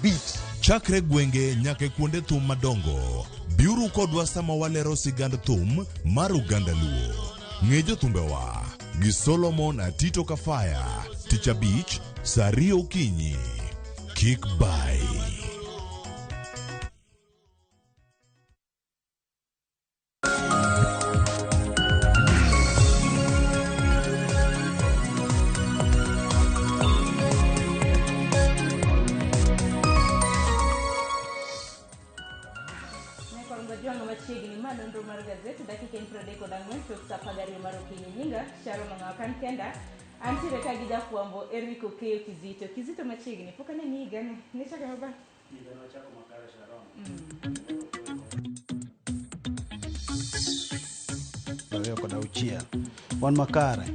beat. Chakre gwenge nyaka e kuonde thum madongo, biuru kodwa sama walero sigand thum mar oganda Luo. Ng'e jothumbewa gi Solomon Atito Kafaya, Tich Abich, saa ariyo okinyi. Kik bai. Nyakorongo jwang'o machiegni ma nonro mar gazet dakika en 34 tok sa 12 mar okinyi. Nyinga Sharon Ong'aw kan kenda. Antiere ka gi jafwambo Eric Okeyo Kizito. Kizito machiegni pok aneni higani. Nichake maber? 26. Wan makare.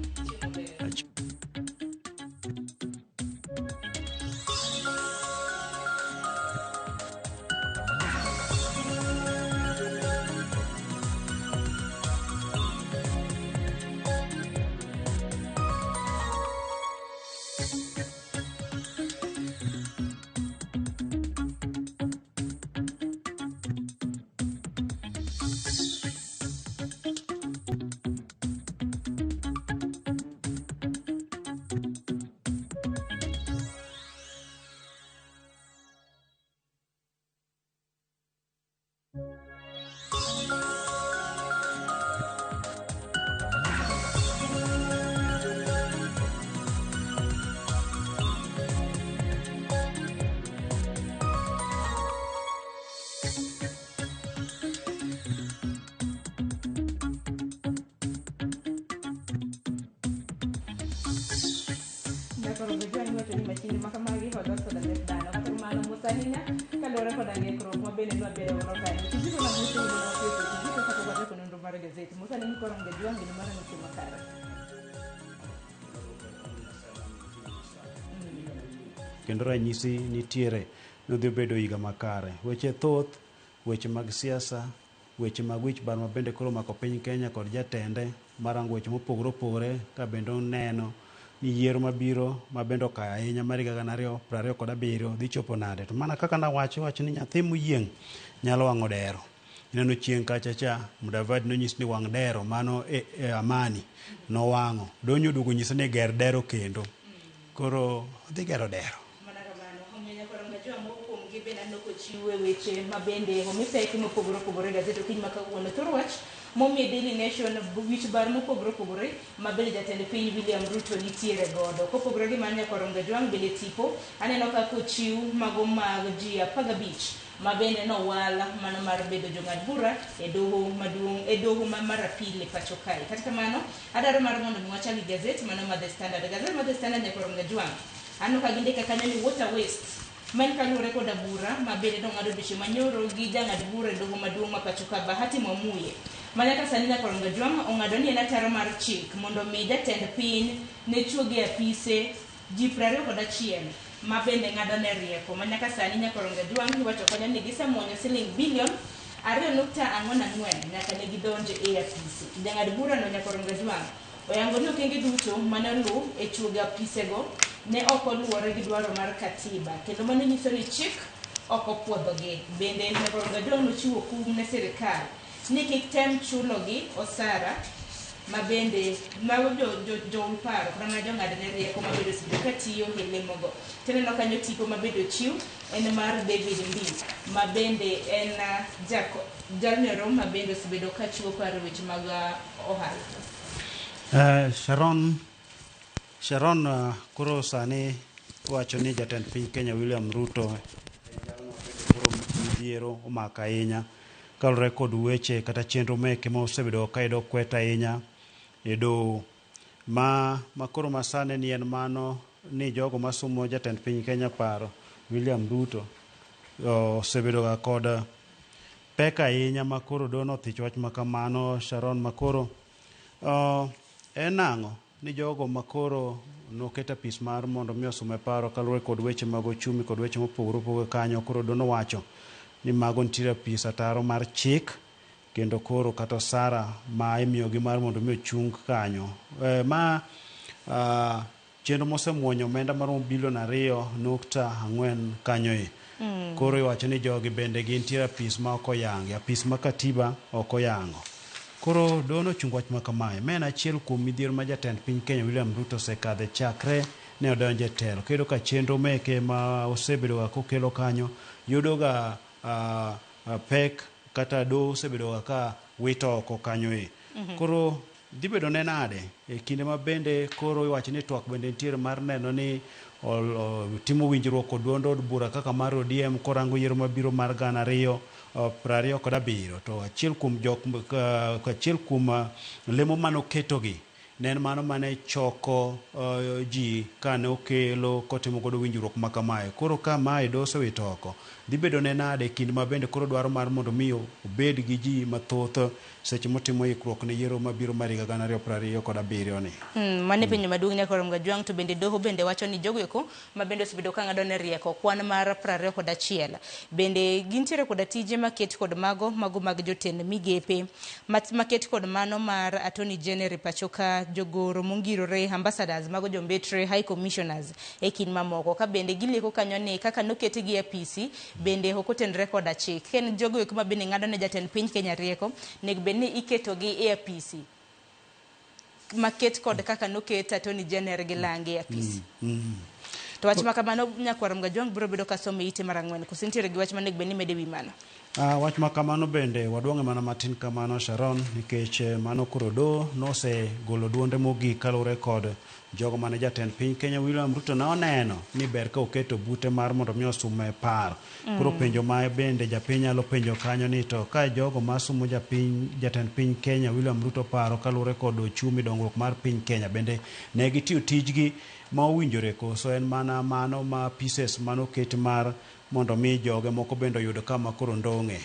Nyakorongo jwang' iwacho ni machinde ma kamagi olos koda lep dhano. Kata kamano mos ahinya kaluwore koda ng'ikruok ma bende nwabedo godo kanyo. Kizito na mos yudo mapiyo Kizito kapok wachako nonro mar gazet. Mos ahinya Nyakorongo jwang' gino mar ang'o makare. Kendo ranyisi nitiere nodhi bedo higa makare. Weche thoth, weche mag siasa, weche mag wich bar ma bende koro omako piny Kenya kod jatende marango weche mopogore opogore ka bende oneno ni yiero mabiro ma bende okayo ahinya mar higa 2027 dhi chopo nade. To mana kaka nawacho wacho ni nyathi moyieng' nyalo wang'o dero. Ineno chieng' kacha cha Mudavadi nonyis ni wang' dero mano e, e Amani nowang'o. Donyo oduogo nyise ni ger dero kendo. Koro odhi gero dero. Mana kamano, omiyo Nyakorongo jwang' moko kuomgi bende aneno kochiw e weche ma bende omi pek mopogore opogore e gazet okinyi ma kawuono. Thor wach momi Daily Nation wich bar mopogore opogore ma bende jatend piny William Ruto nitiere godo. Kopogore gi mano Nyakorongo Jwang' bende tipo aneno ka kochiw mago mag ji 15 ma bende nowal mano mar bedo jong'ad bura e doho maduong' e doho ma mar apil e pacho kae. Kata kamano, adwaro mar mondo mi wachak gi gazet mano mar The Standard. Gazet mar The Standard Nyakorongo Jwang' aneno ka gindiko kanyo ni water waste ma en kaluwore koda bura ma bende nong'ad odiochieng' manyoro gi jang'ad bura e doho maduong' ma pacho ka Bahati Mwamuye ma nyaka sani Nyakorongo Jwang' ong'ado ni en ataro mar chik mondo mi jatend piny ne chuogi e apise ji 21 ma bende ng'ado ne rieko ma nyaka sani Nyakorongo Jwang' iwacho kanyo ni gisemuonyo siling bilion 2.44 nyaka ne gidonj e apise. Jang'ad burano Nyakorongo Jwang' oyango ni okenge duto mane oluw e chuogo apisego ne ok oluwore gi dwaro mar katiba kendo mano nyiso ni chik ok opuodhogi. Bende Nyakorongo Jwang' nochiwo kum ne sirikal ni kik tem chulogi osara ma bende mago jo jo joul paro kata mana jong'ad ne rieko ma bende osebedo ka tiyo e lemogo. Tineno kanyo tipo ma bende ochiw en mar David Ndii ma bende en jako jalnero ma bende osebedo ka chiwo paro e weche mag ohala. Sharon Sharon koro sani wacho ni jatend piny Kenya William Ruto koro midhiero omako ahinya kaluwore kod weche kata chenro meke ma osebedo ka yudo kwet ahinya e doho ma makoro masani ni en mano ni jogo masumo jatend piny Kenya paro William Ruto osebedo ga kod pek ahinya makoro doho nothich wach makamano Sharon makoro en nang'o ni jogo makoro noket apis mar mondo mi osume paro kaluwore kod weche mag ochumi kod weche mopogore opogore kanyo koro doho nowacho ni mago nitiere apis ataro mar chik kendo koro kata osara ma imiyogi mar mondo mi ochung kanyo. Ma Chenro mosemuonyo omenda maromo bilion 2.4 kanyoe. Koro iwacho ni jogi bende gintiere apis ma ok oyangi, apis ma katiba ok oyango. Koro doho nochungo wach ma kamae. Ma en achiel kuom midhiero ma jatend piny Kenya William Ruto osekadhe chakre ne odonjo e telo. Kendo ka chenro meke ma osebedo ga kokelo kanyo yudo ga pek kata doho osebedo ga ka wito oko kanyoe. Koro dhi bedo ne nade e kinde ma bende koro iwacho ni twak bende nitiere mar neno ni timo winjruok kod duond od bura kaka mar ODM korango yiero mabiro mar 2027. To achiel kuom jok achiel kuom lemo manoketogi ne en mano mane choko ji kane okelo kotimo godo winjruok ma kamae. Koro ka mae doho osewito oko, dhi bedo ne nade e kinde ma bende koro dwaro mar mondo mi obed gi ji mathoth seche motimo ikruok ne yiero mabiro mar higa 2027 ni. Mano e penjo maduong' nyaka Ramogi Ajwang', to bende doho bende wacho ni jogo eko ma bende osebedo ka ng'ado ne rieko kwan mar 21 bende gintiere koda tije maket kod mago mag jotend migepe maket kod mano mar Attorney General pacho ka, jogoro mongirore, ambassadors mago jombetre, high commissioners e kind mamoko, ka bende gileko kanyo ni kaka noketgi e apisi bende ok otenre koda chik. Ka en jogo eko ma bende ng'ado ne jatend piny Kenya rieko, nego bed ni iketogi e apisi maket kod kaka noket Attorney General gi lange e apisi. To wach ma kamano nyakwar Ramogi Ajwang' biro bedo ka somo e ite mar 4. Koso nitiere gi wach manego bed ni medo e wi mano? Wach ma kamano bende waduong'e mana matin kamano Sharon, nikech mano koro doho nosegolo duonde mogik kaluwore kod jogo mane jatend piny Kenya William Ruto ne oneno ni ber ka oketo bute mar mondo mi osume paro. Koro penjo ma bende japiny nyalo penjo kanyo ni to ka jogo masumo jatend piny Kenya William Ruto paro kaluwore kod ochumi dongruok mar piny Kenya bende ne gitiyo tijgi ma owinjore koso en mana mano ma pieces manoket mar mondo mi joge moko bende oyud kama koro ndong'e.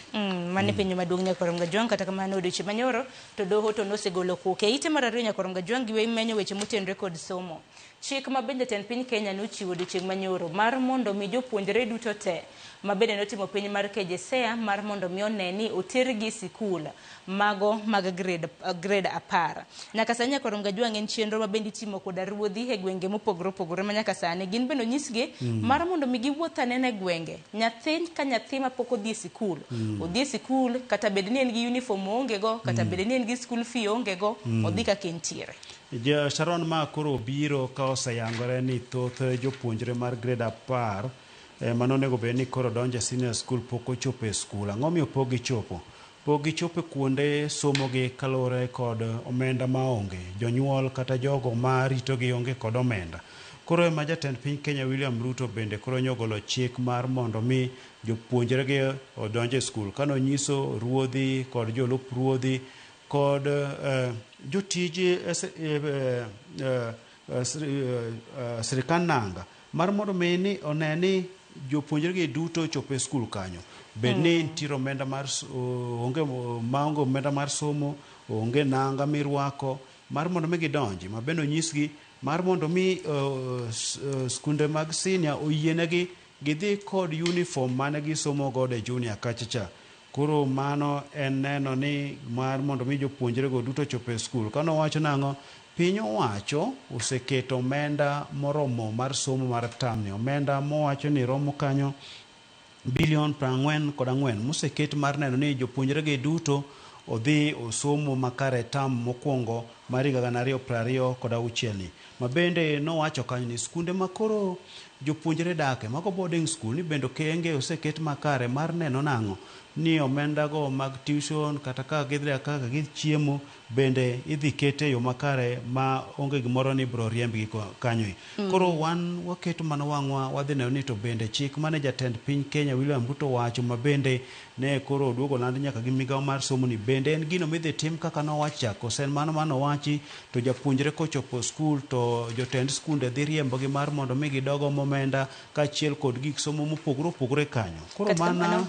Mano e penjo maduong' nyakwar Ramogi Ajwang', kata kamano odiochieng' manyoro to doho to nosegolo koke. E ite mar 2 nyakwar Ramogi Ajwang' giwe menyo weche motenore kod somo. Chik ma bende jatend piny Kenya nochiwo odiochieng' manyoro mar mondo mi jopuonjre duto te ma bende notimo penj mar KJSEA mar mondo mi one ni otergi e sikul mago mag grade 10. Nyaka sani nyakwar Ramogi Ajwang' en chenro ma bende itimo koda ruodhi e gwenge mopogore opogore ma nyaka sani gin bende onyisgi mar mondo mi giwuoth anena e gwenge. Nyathi ka nyathi mapok odhi e sikul, odhi e sikul kata bed ni en gi uniform oonge go, kata bed ni en gi school fee oonge go, odhi kaka entiere. Sharon, ma koro biro ka oseyangore ni thoth jopuonjre mar grade 10 mano onego bed ni koro donjo e senior school pok ochopo e skul. Ang'o miyo pok gichopo? Pok gichopo kuonde somogi kaluwore kod omenda maonge. Jonyuol kata jogo ma ritogi onge kod omenda. Koro ema jatend piny Kenya William Ruto bende koro nyogolo chik mar mondo mi jopuonjregi odonj e skul. Kane onyiso ruodhi kod jolup ruodhi kod jotij sirikand nanga mar mondo mi ni one ni jopuonjregi duto ochopo e skul kanyo. Bed ni nitiere omenda mar onge maonge omenda mar somo, onge nanga mirwako mar mondo mi gidonji. Ma bende onyisgi mar mondo mi skunde mag senior oyienegi gidhi kod uniform mane gisomo godo e junior kacha cha. Koro mano en neno ni mar mondo mi jopuonjrego duto ochop e skul. Kane owacho nang'o, piny owacho oseketo omenda moromo mar somo mar tamni. Omenda mowacho ni romo kanyo bilion 44 moseket mar neno ni jopuonjregi duto odhi osomo makare tam mokwongo mar higa 2026 ni. Ma bende nowacho kanyo ni skunde ma koro jopuonjre dake mago boarding school ni bende okenge oseket makare mar neno nang'o ni omenda go mag tuition kata kaka gidhi kaka gichiemo bende idhi kete e yo makare ma onge gimoro ni ibiro riembgi kanyo. Koro wan waketo mana wang'wa wadhi neno ni to bende chik mane jatend piny Kenya William Ruto wacho ma bende ne koro oduogo land nyaka gi migawo mar somo ni bende en gino midhi tim kaka nowach cha, koso en mano manowachi to japuonjre kochopo skul to jotend skunde dhi riembogi mar mondo mi gidog omo omenda kaachiel kod gik somo mopogore opogore kanyo. Koro mana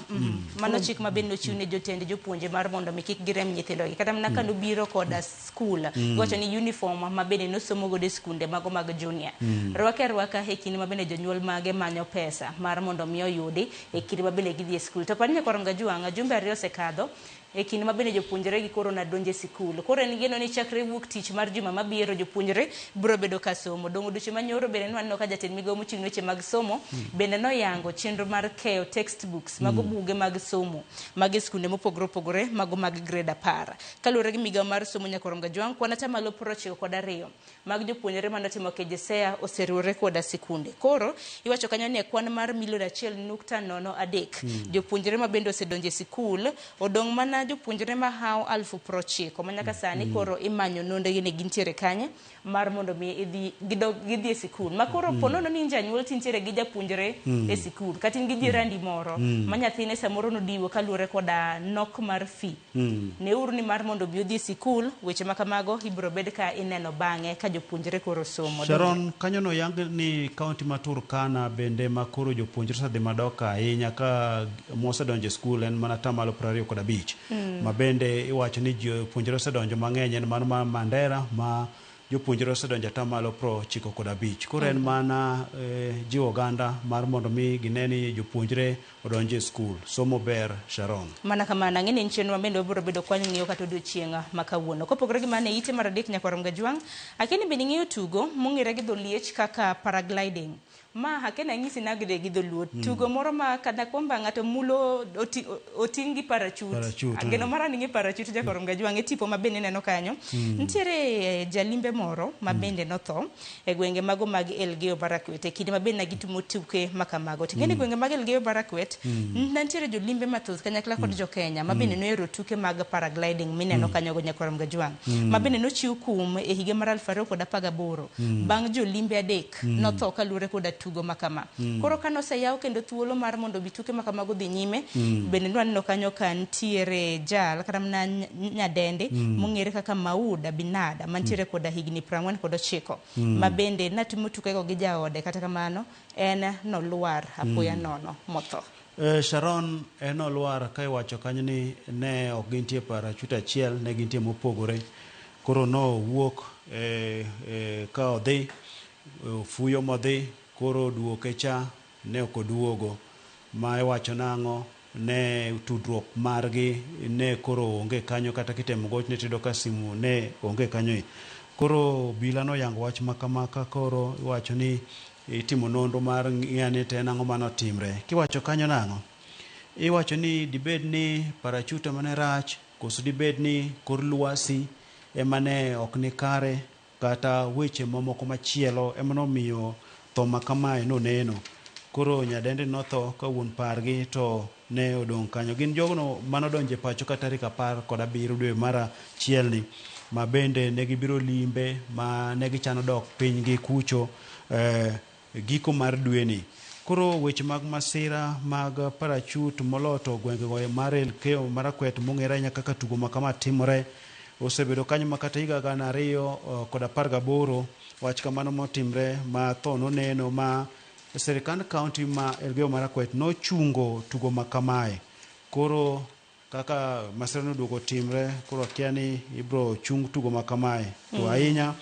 mano chik ma bende nochiw ne jotend jopuonje mar mondo mi kik girem nyithindogi. Kata mana ka nobiro koda skul, giwacho ni uniform ma bende nosomo godo e skunde mago mag junior. Rwake arwaka e kinde ma bende jonyuol mage manyo pesa mar mondo mi oyudi e kinde ma bende gidhi e skul. To par ni nyakwar Ramogi Ajwang', jumbe 2 osekadho e kinde ma bende jopuonjre gi koro nadonjo e sikul. Koro en geno ni chakre wuok wuok tich mar juma mabiro jopuonjre biro bedo ka somo. Dong' odiochieng' manyoro bende nwaneno ka jatend migawo mochung' ne weche mag somo bende noyango chenro mar keyo textbooks mago buge mag somo mag e skunde mopogore opogore mago mag grade 10. Kaluwore gi migawo mar somo Nyakorom Gajwang', kwan atamalo 92 mag jopuonjre manotimo KJSEA oseriwore koda sikunde. Koro iwacho kanyo ni e kwan mar milion 1.03 jopuonjre ma bende osedonjo e sikul odong' mana jopuonjre mahawo 90,000 ma nyaka sani koro imanyo nondegi ni gintiere kanye mar mondo mi idhi gidog gidhi e sikul. Ma koro ponono ni in janyuol tintiere gi japuonjre e sikul kata in gi jirandi moro ma nyathine samoro nodiwo kaluwore koda nok mar fee. Neuru ni mar mondo obi odhi e sikul, weche ma kamago ibiro bed ka ineno bang'e ka jopuonjre koro somo. Sharon, kanyo no yang ni kaunti ma Turkana bende ma koro jopuonjre osedhi madok ahinya ka mosedonjo e skul en mana atamalo 25. Ma bende iwacho ni jopuonjre osedonjo mang'eny en mano ma Mandera ma jopuonjre osedonjo atamalo 95. Koro en mana jiwo oganda mar mondo mi gine ni jopuonjre odonjo e skul. Somo ber, Sharon. Mana kamano, ang'e ni en chenro ma bende wabiro bedo kwa ng'iyo kata odiochieng' ma kawuono. Kopogore gi mano e ite mar adek Nyakwarom Gajwang', akia ni bende ing'eyo tugo mong'ere gi dho liech kaka paragliding. Ma akia ni anyisi nagde gi dholuo. Tugo moro ma kana kwamba ng'ato mulo oting' gi parachute. Parachute, Ageno mara ni ng'e parachute Jakwarom Gajwang' e tipo ma bende ineno kanyo. Nitiere jalimbe moro ma bende notho e gwenge mago mag Elgeyo Marakwet e kinde ma bende ne gitimo tuke ma kamago. To ing'e ni gwenge mag Elgeyo Marakwet ne nitiere jolimbe mathoth kanyakla kod jo-Kenya ma bende nohero tuke mag paragliding mineno kanyo go Nyakwarom Gajwang'. Ma bende nochiw kum e higa mar 2018 bang' jolimbe 3 notho kaluwore koda tugo ma kama. Koro kane oseyaw kendo thuolo mar mondo bi tuke ma kamago dhi nyime, bende nwaneno kanyo ka nitiere jal kata mana nyadende mong'ere kaka Maud Abinada mantiere koda higni 49 ma bende natimo tukego gi jaode, kata kamano en nolwar apoya nono motho. Sharon, en olwar ka iwacho kanyo ni ne ok gintie parachute achiel, ne gintie mopogore. Koro nowuok ka odhi, ofuyo modhi, koro duoke cha ne ok oduogo. Ma iwacho nang'o, ne tudruok margi ne koro onge kanyo, kata kitemo gochne tiyudo ka simu ne onge kanyo e. Koro obila noyango wach ma kama ka koro iwacho ni itimo nonro mar ng'iyo ni to en ang'o manotimre. Kiwacho kanyo nang'o? Iwacho ni dibed ni parachute ema ne rach, koso dibed ni kor lwasi ema ne ok ni kare, kata weche mamoko machielo ema nomiyo tho ma kamae noneno. Koro nyadendi notho ka wuon pargi to ne odong' kanyo. Gin jogo manodonjo e pacho ka tarik 17 dwe mar achiel ni, ma bende ne gibiro limbe ma ne gichano dok pinygi kucho giko mar dweni. Koro weche mag masira mag parachute moloto gwengego mar Elgeyo Marakwet mong'ere ahinya kaka tugo ma kama timore osebedo kanyo ma kata higa 2018 wach kamano motimre ma tho noneno ma sirikand kaunti ma Elgeyo Marakwet nochungo tugo ma kamae. Koro kaka masira noduogo timre, koro akia ni ibro chung tugo ma kamae. To ahinya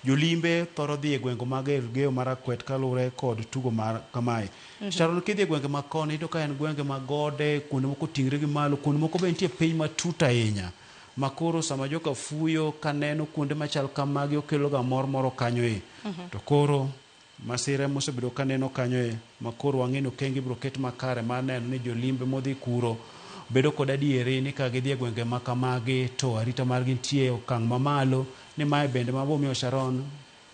jolimbe thoro dhi e gwenge mag Elgeyo Marakwet kaluwore kod tugo mar kamae. Sharon, kidhi e gwenge ma koni iyudo ka en gwenge mag gode, kuonde moko oting're gi malo, kuonde moko be nitie piny matut ahinya. Ma koro sama joka fuyo kaneno kuonde machal kamagi okelo ga mor moro kanyo e. To koro masira mosebedo kaneno kanyo e, ma koro wang'e ni okenge ibiro ket makare mar neno ni jolimbe modhi kuro bedo kod adieri ni ka gidhi e gwenge ma kamagi to arita margi nitie e okang' mamalo, ni mae bende ma bomiyo Sharon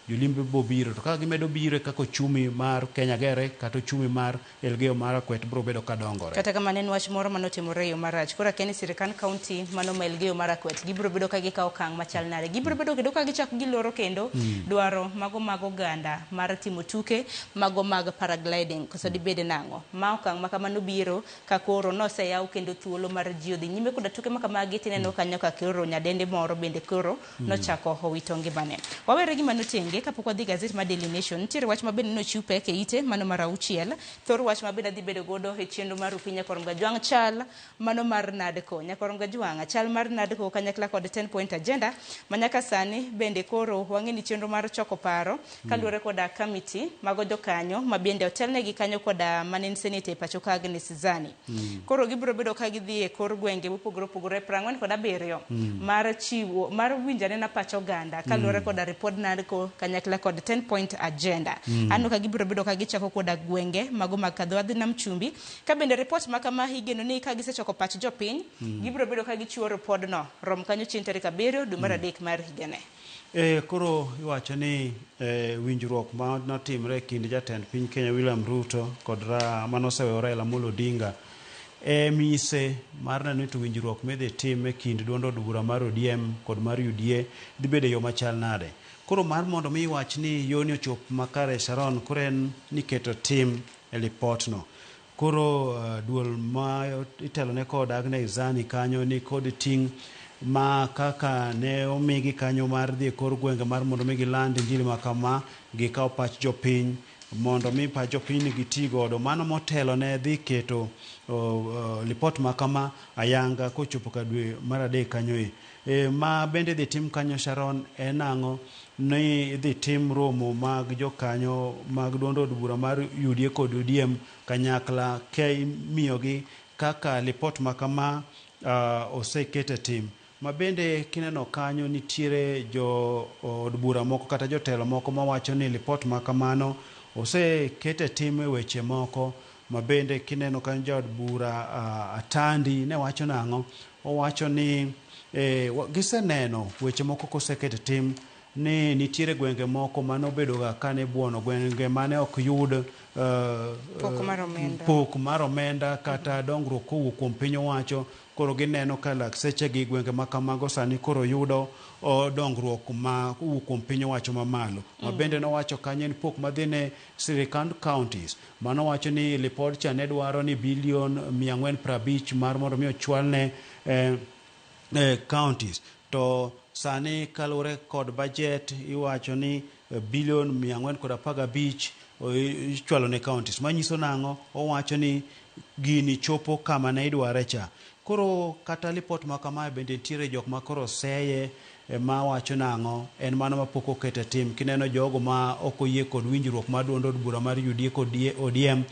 jolimbe bobiro. To kaka gimedo biro e kaka ochumi mar Kenya gere kata ochumi mar Elgeyo Marakwet biro bedo ka dongore. Kata kamano en wach moro manotimore e yo marach. Koro akia ni sirikand kaunti mano ma Elgeyo Marakwet gibiro bedo ka gikawo okang' machal nade. Gibiro bedo kendo ka gichak giloro kendo dwaro mago mag oganda mar timo tuke mago mag paragliding. Koso dibed nang'o? Ma okang' ma kamano biro ka koro noseyaw kendo thuolo mar ji odhi nyime koda tuke ma kamagi tineno kanyo ka koro nyadende moro bende koro nochako owito ngimane. Wawere gi mano tenge. bende kapok wadhi gazet mar Daily Nation, nitiere wach ma bende nochiw pek e ite mano mar auchiel. Thor wach ma bende adhi bedo godo e chenro mar Rupiny Nyakwar Mgajwang' chal mano mar NADCO. Nyakwar Mgajwang' chal mar NADCO kanyakla kod 10 point agenda ma nyaka sani bende koro wang'e ni chenro mar choko paro kaluwore koda kamiti mago jokanyo ma bende otelnegi kanyo koda mane en seneta e pacho ka Agnes Zani. Koro gibiro bedo ka gidhi e kor gwenge mopogore opogore 47 mar chiwo mar winjo anena pach oganda kaluwore koda ripod NADCO kanyakla kod 10 point agenda. Aneno ka gibiro bedo ka gichako koda gwenge mago mag Kadhowadh Nam Chumbi ka bende ripot ma kama igeno ni ka gisechoko pach jopiny gibiro bedo ka gichiwo ripodno rom kanyo chieng' tarik 7 dwe mar 3 mar higani. Koro iwacho ni winjruok ma notimre e kind jatend piny Kenya William Ruto kod manoseweyo Raila Amolo Odinga e mise mar neno ni to winjruok midhi tim e kind duond od bura mar ODM kod mar UDA dhi bedo e yo machal nade. Koro mar mondo mi iwach ni yoni ochop makare Sharon, koro en ni keto tim e lipotno. Koro duol ma itelone kod Agnes Zani kanyo ni kod ting' ma kaka ne omigi kanyo mar dhi e kor gwenge mar mondo mi giland injili ma kama, gikaw pach jopiny mondo mi pach jopiny giti godo. Mano motelo ne dhi keto lipot ma kama ayanga kochopo ka dwe mar 3 kanyo e. Ma bende dhi tim kanyo Sharon en ang'o? Ni idhi tim romo mag jokanyo mag duond od bura mar UDA kod ODM kanyakla ka imiyogi kaka lipot ma kama oseket e tim. Ma bende kineno kanyo nitiere jo od bura moko kata jotelo moko mawacho ni lipot ma kamano oseket e tim e weche moko. Ma bende kineno kanyo jaod bura Atandi ne wacho nang'o? Owacho ni giseneno weche moko koseket e tim ni nitiere gwenge moko manobedo ga kane buono, gwenge mane ok yud pok mar omenda kata dongruok kowuok kuom piny owacho. Koro gineno ka lakseche gi gwenge ma kamago sani koro yudo dongruok ma kowuok kuom piny owacho mamalo. Ma bende nowacho kanyo en pok madhi ne sirikand counties. Mano wacho ni lipod cha ne dwaro ni bilion 450 mar mondo mi ochwal ne counties. To sani kaluwore kod budget iwacho ni bilion 415 ichwalo ne counties. Manyiso nang'o? Owacho ni gini chopo kama ne idware cha. Koro kata lipot ma kamae bende nitiere jok ma koro seye ma wacho nang'o? En mano ma pok oket e tim. Kineno jogo ma ok oyie kod winjruok mar duond od bura mar UDA kod ODM,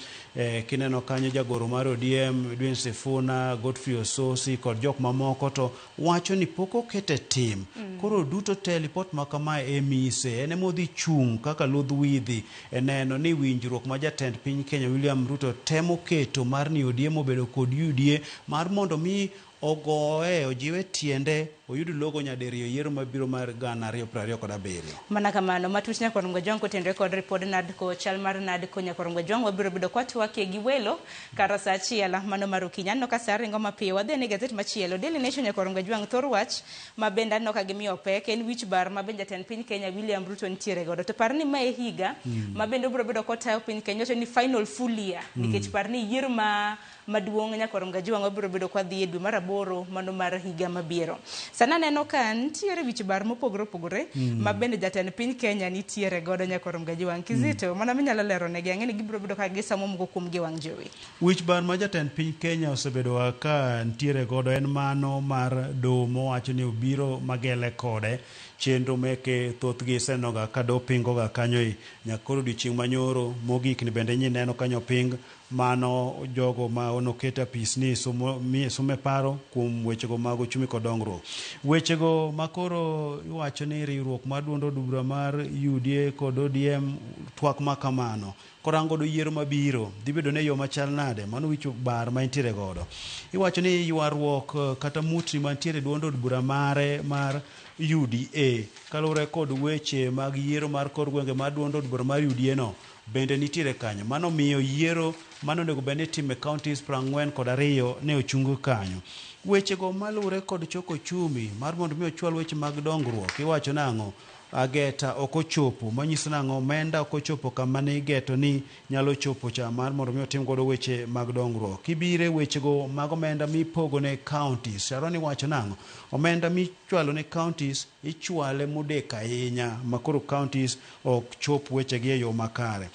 kineno kanyo jagoro mar ODM Edwin Sifuna, Godfrey Ososi kod jok mamoko to wacho ni pok oket e tim. Koro duto te lipot ma kamae e mise, en ema odhi chung' kaka ludh widhi e neno ni winjruok ma jatend piny Kenya William Ruto temo keto mar ni ODM obedo kod UDA mar mondo mi ogoye, ojiwe tiende, oyud logo nyadiriyo yiero mabiro mar 2027. Mana kamano, matut Nyakwar Mgajwang' kotenore kod ripod NADCO, chal mar NADCO Nyakwar Mgajwang' wabiro bedo kwatwakie gi welo kar sa 1 mano mar okinyi. Aneno ka sa ringo mapiyo, wadhi ane gazet machielo. Daily Nation Nyakwar Mgajwang' thor wach ma bende aneno ka gimiyo pek en wich bar ma bende jatend piny Kenya William Ruto nitiere godo. To par ni ma e higa ma bende obiro bedo kotayo piny Kenya, wacho ni final full year. Nikech par ni yiero ma maduong' Nyakwar Mgajwang' wabiro bedo kwadhi e dwe mar 8 mano mar higa mabiro. Sana aneno ka nitiere wich bar mopogore opogore ma bende jatend piny Kenya nitiere godo Nyakwar Mgajwang'. Kizito, mana minyalo lero negi, ang'e ni gibiro bedo ka gisomo moko kuom gi wang' jowi. Wich bar ma jatend piny Kenya osebedo ka nitiere godo en mano mar doho mowacho ni obiro magele kode. Chenro meke thothgi isenoga ka doho pingoga kanyo e nyaka koro odiochieng' manyoro mogik ni bende nyineno kanyo ping mano jogo ma noket apis ni sume paro kuom wechego mag uchumi kod dongruok. Wechego ma koro iwacho ni riwruok mar duond od bura mar UDA kod ODM twak ma kamano korango godo yiero mabiro dhi bedo ne yo machal nade, mano wich bar ma entiere godo. Iwacho ni ywaruok kata mutni mantiere duond od bura mare mar UDA kaluwore kod weche mag yiero mar kor gwenge mar duond od bura mar UDA no bende nitiere kanyo. Mano miyo yiero mano onego bed ni itimo e counties 42 ne ochung kanyo. Wechego maluwore kod choko ochumi mar mondo mi ochwal weche mag dongruok iwacho nang'o? Ageta ok ochopo, manyiso nang'o omenda ok ochopo kama ne igeto ni nyalo chopo cha mar mondo mi otim godo weche mag dongruok. Kibire wechego mag omenda mipogo ne counties, Sharon iwacho nang'o? Omenda michwalo ne counties ichwale modek ahinya ma koro counties ok chop wechegi e yo makare.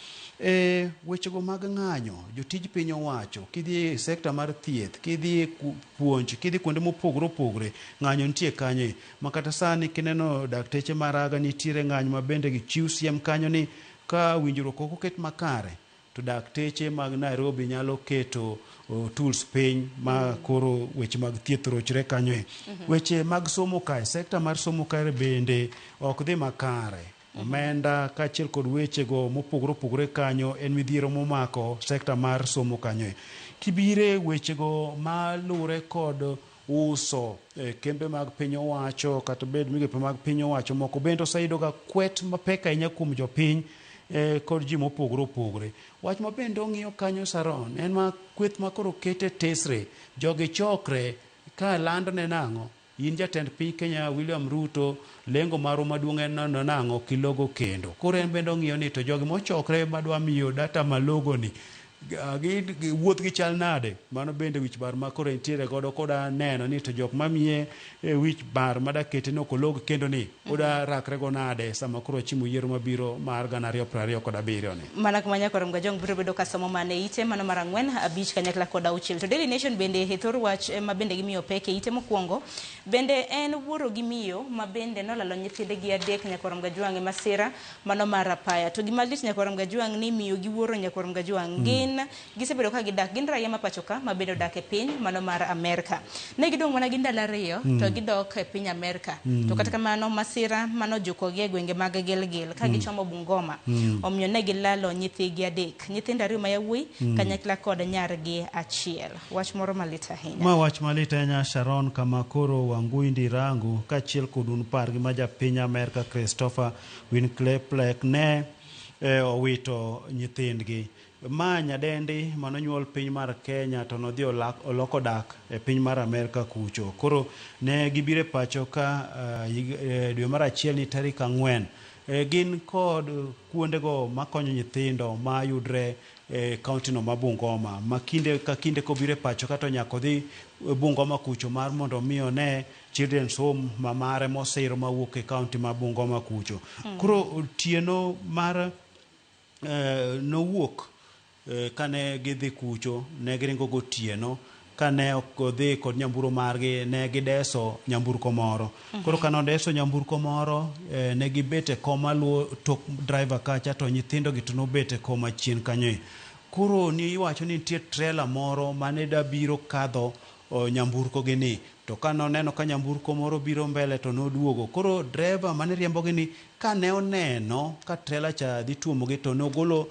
E wechego mag ng'anyo, jotij piny owacho, kidhi e sekta mar thieth, kidhi e puonj, kidhi kuonde mopogore opogore, ng'anyo nitie kanyo. Ma kata sani kineno dakteche maraga nitiere ng'anyo ma bende gichiw siem kanyo ni ka winjruok ok oket makare to dakteche mag Nairobi nyalo keto tools piny ma koro weche mag thieth rochre kanyo e. Weche mag somo kae, sekta mar somo kae bende ok dhi makare. Omenda kaachiel kod wechego mopogore opogore kanyo en midhiero momako sekta mar somo kanyo e. Kibire wechego maluwore kod uso kembe mag piny owacho kata bed migepe mag piny owacho moko bende oseyudo ga kwet mapek ahinya kuom jopiny kod ji mopogore opogore. Wach ma bende ong'iyo kanyo Saron en ma kweth ma koro kete tesre jogi chokre ka lando ne nang'o in jatend piny Kenya William Ruto lengo marwa maduong' en nono nang'o kilogo kendo. Koro en bende ong'iyo ni to jogi mochokre madwa miyo data malogo ni wuoth gi chal nade mano bende wich bar ma koro entiere godo koda neno ni to jok mamiye wich bar madakete ni ok olog kendo ni oda rakre go nade sama koro ochimo yiero mabiro mar 2027 ni. Mana kuma Nyakwar Mgajong biro bedo ka somo mane ite mano mar 4, 5 kanyakla kod 6. To Daily Nation bende e thor wach ma bende gimiyo pek e ite mokwongo bende en wuoro gi miyo ma bende nolalo nyithindegi 3 Nyakwar Mgajwang' e masira mano mar apaya. To gima lit Nyakwar Mgajwang' ni miyo gi wuoro Nyakwar Mgajwang' gin gisebedo ka gidak, gin raia ma pacho ka ma bende odak e piny mano mar Amerka. Ne gidong' mana gi ndalo 2 to gidok e piny Amerka. To kata kamano masira mano ojukogi e gwenge mag Gilgil ka gichomo Bungoma. Omiyo ne gilalo nyithigi 3, nyithindo 2 ma yawuoyi kanyakla kod nyargi 1. Wach moro malit ahinya. Ma wach malit ahinya Sharon, kama koro Wangui Ndirangu kaachiel kod un pargi ma japiny Amerka Christopher Winkleplek ne owito nyithindgi. Ma nyadendi manonyuol piny mar Kenya to nodhi oloko dak e piny mar Amerka kucho. Koro ne gibiro e pacho ka dwe mar 1 ni tarik 4. Gin kod kuondego makonyo nyithindo mayudre e kaunti no ma Bungoma. Ma kinde ka kinde kobiro e pacho ka to nyaka odhi Bungoma kucho mar mondo mi one Children's Home ma mare mosiro mawuok e kaunti ma Bungoma kucho. Koro otieno mar nowuok kane gidhi kucho, ne giringo gotieno, kane ok odhi kod nyamburo margi, ne gideso nyamburko moro. Koro kane odeso nyamburko moro, ne gibet e kom maluwo tok driver kacha, to nyithindo gi to nobet e kom achien kanyo. Koro ni iwacho ni nitie trailer moro mane da biro kadho nyamburko gi ni, to ka noneno ka nyamburko moro biro mbele to noduogo. Koro driver mane riembo gi ni kane oneno ka trailer cha dhi tuomo gi to nogolo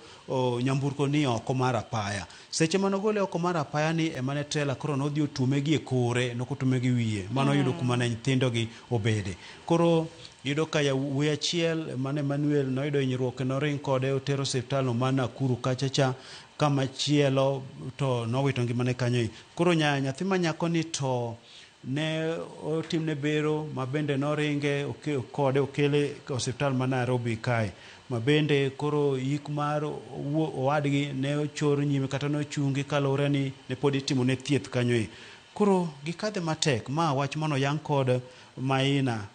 nyamburko ni oko mar apaya. Seche mane ogole oko mar apaya ni ema ne trailer koro nodhi otuome gi e kore, nokotuome gi wiye, mano oyudo kuma ne nyithindo gi obede. Koro yudo ka yawuoyi achiel mane Emmanuel noyudo hinyruok noring kode otero osiptal no ma Nakuru kacha cha, kamachielo to nowito ngimane kanyo. Koro nyathi ma nyako ni to ne otimne bero ma bende noringe kode okele osiptal ma Nairobi kae, ma bende koro yik mar owadgi ne ochor nyime kata nochungi kaluwore ni ne pod itimo ne thieth kanyo. Koro gikadhe matek ma wach mano yang kod Maina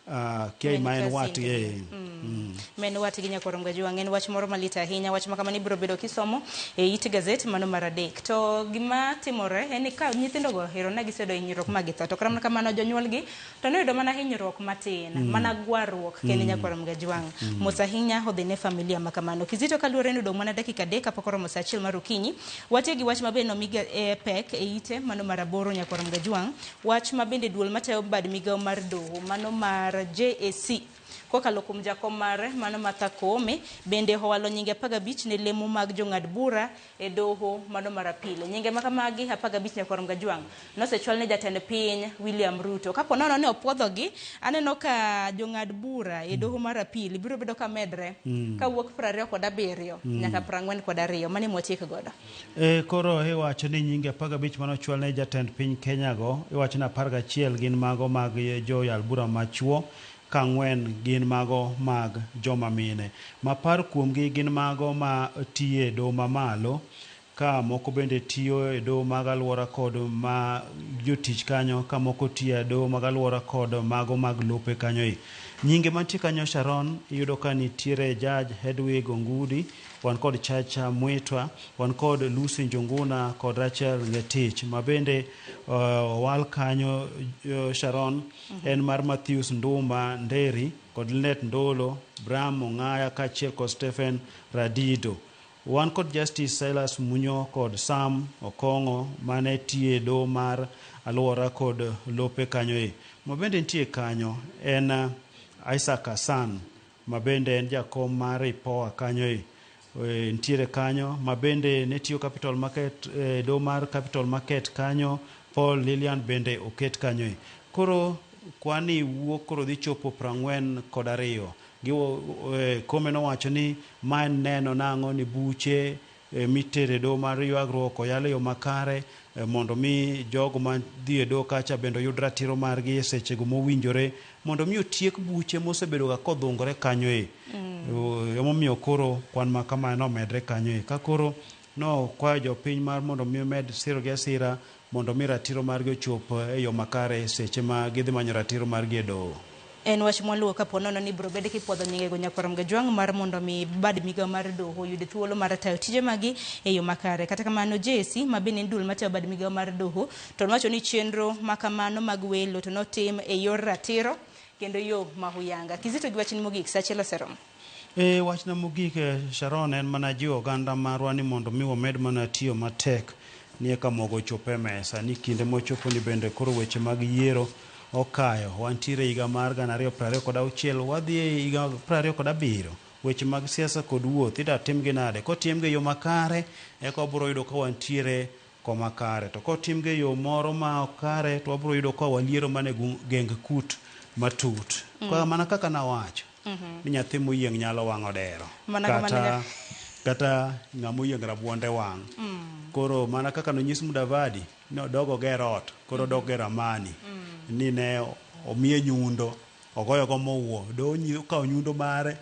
kia ma en wat gi Men wat gi Nyakwar Mgajwang' en wach moro malit ahinya. Wach ma kamano ibiro bedo kisomo e it gazet mano mar 3. To gima timore en ni ka nyithindogo ero ne giseyudo hinyruok ma githo, to kata kamano jonyuolgi to noyudo mana hinyruok matin, mana gwarruok kende Nyakwar Mgajwang'. Mos ahinya odhi ne familia ma kamano. Kizito kaluwore ni odong' mana dakika 3 kapok oromo saa 1 mar okinyi, watiyo gi wach mabe nomi pek e ite mano mar 8 Nyakwar Mgajwang'. Wach ma bende duol matayo bad migawo mar doho mano mar JAC kokalo kuom jakom mare mano Martha Koome bende owalo nyinge 15 ne lemo mag jong'ad bura e doho mano mar apil. Nyinge makamagi 15 Nyakwar Mgajwang' nosechwal ne jatend piny William Ruto. Kapo nono ne opuodhogi, aneno ka jong'ad bura e doho mar apil biro bedo ka medre kawuok 27 nyaka 42. Mano ema watiek godo. Koro iwacho ni nyinge 15 manochwal ne jatend piny Kenya go, iwacho ni 11 gin mago mag joyal bura machuo, ka 4 gin mago mag joma mine. Mapar kuomgi gin mago ma tiyo e doho mamalo, ka moko bende tiyo e doho mag alwora kod ma jotich kanyo, ka moko tiyo e doho mag alwora kod mago mag lope kanyo. Nyinge mantie kanyo Sharon, iyudo ka nitiere Judge Hedwig Ongudi, wan kod Chacha Mwitwa, wan kod Lucy Njuguna kod Rachel Ngetich. Ma bende owal kanyo Sharon, en mar Matthews Nduma Nderi kod Linet Ndolo, Bram Ong'aya kaachiel kod Stephen Radido. Wan kod Justice Silas Munyo kod Sam Okong'o mane tiyo e doho mar alwora kod lope kanyo. Ma bende nitie kanyo en Isaac Hassan, ma bende en jakom mar IPOA kanyo. Nitiere kanyo ma bende ne tiyo Capital Market, doho mar Capital Market kanyo, Paul Lilian bende oket kanyo. Koro kwani wuok koro dhi chopo 42. Kome nowacho ni ma neno nang'o ni buche mitere doho mar ywagruok oyal e yo makare, mondo mi jogo ma dhi e doho kacha bende oyud ratiro margi e sechego mowinjore, mondo mi otiek buche mosebedo ga kodhungore kanyo. Emomiyo koro kwan ma kamano omedre kanyo. Ka koro no kwayo jopiny mar mondo mi omed siro gi asira mondo mi ratiro margi ochop e yo makare seche ma gidhi manyo ratiro margi e doho. En wach mwaluwo kapo nono ni biro bed kipuodho nyingego nyakwar Mgajwang' mar mondo mi bad migawo mar doho oyud thuolo mar tayo tije magi e yo makare. Kata kamano JSC ma bende en duol matayo bad migawo mar doho to nowacho ni chenro ma kamano mag welo to notim e yor ratiro kendo yo ma huyanga. Kizito gi wachni mogik sa achiel oseromo. Wachna mogik Sharon en mana jiwo oganda marwa ni mondo mi wamed mana tiyo matek ni eka mogo ochop e mesa, ni kinde mochopo ni bende koro weche mag yiero okayo. Wantiere higa mar 2026, wadhi e higa 27. Weche mag siasa kod wuoth ida timgi nade? Kotimgi e yo makare eka wabiro yudo ka wantiere koma kare, to kotimgi e yo moro ma ok kare to wabiro yudo ka waliero mana e geng kut matut. Mana kaka nawacho ni nyathi moyieng' nyalo wang'o dero, kata ng'ama oyieng' rabuonde wang'. Koro mana kaka nonyis Mudavadi ni odogo ger ot, koro odok ger amani, ni ne omiye nyundo, ogoyo go mowuo, do okawo nyundo mare,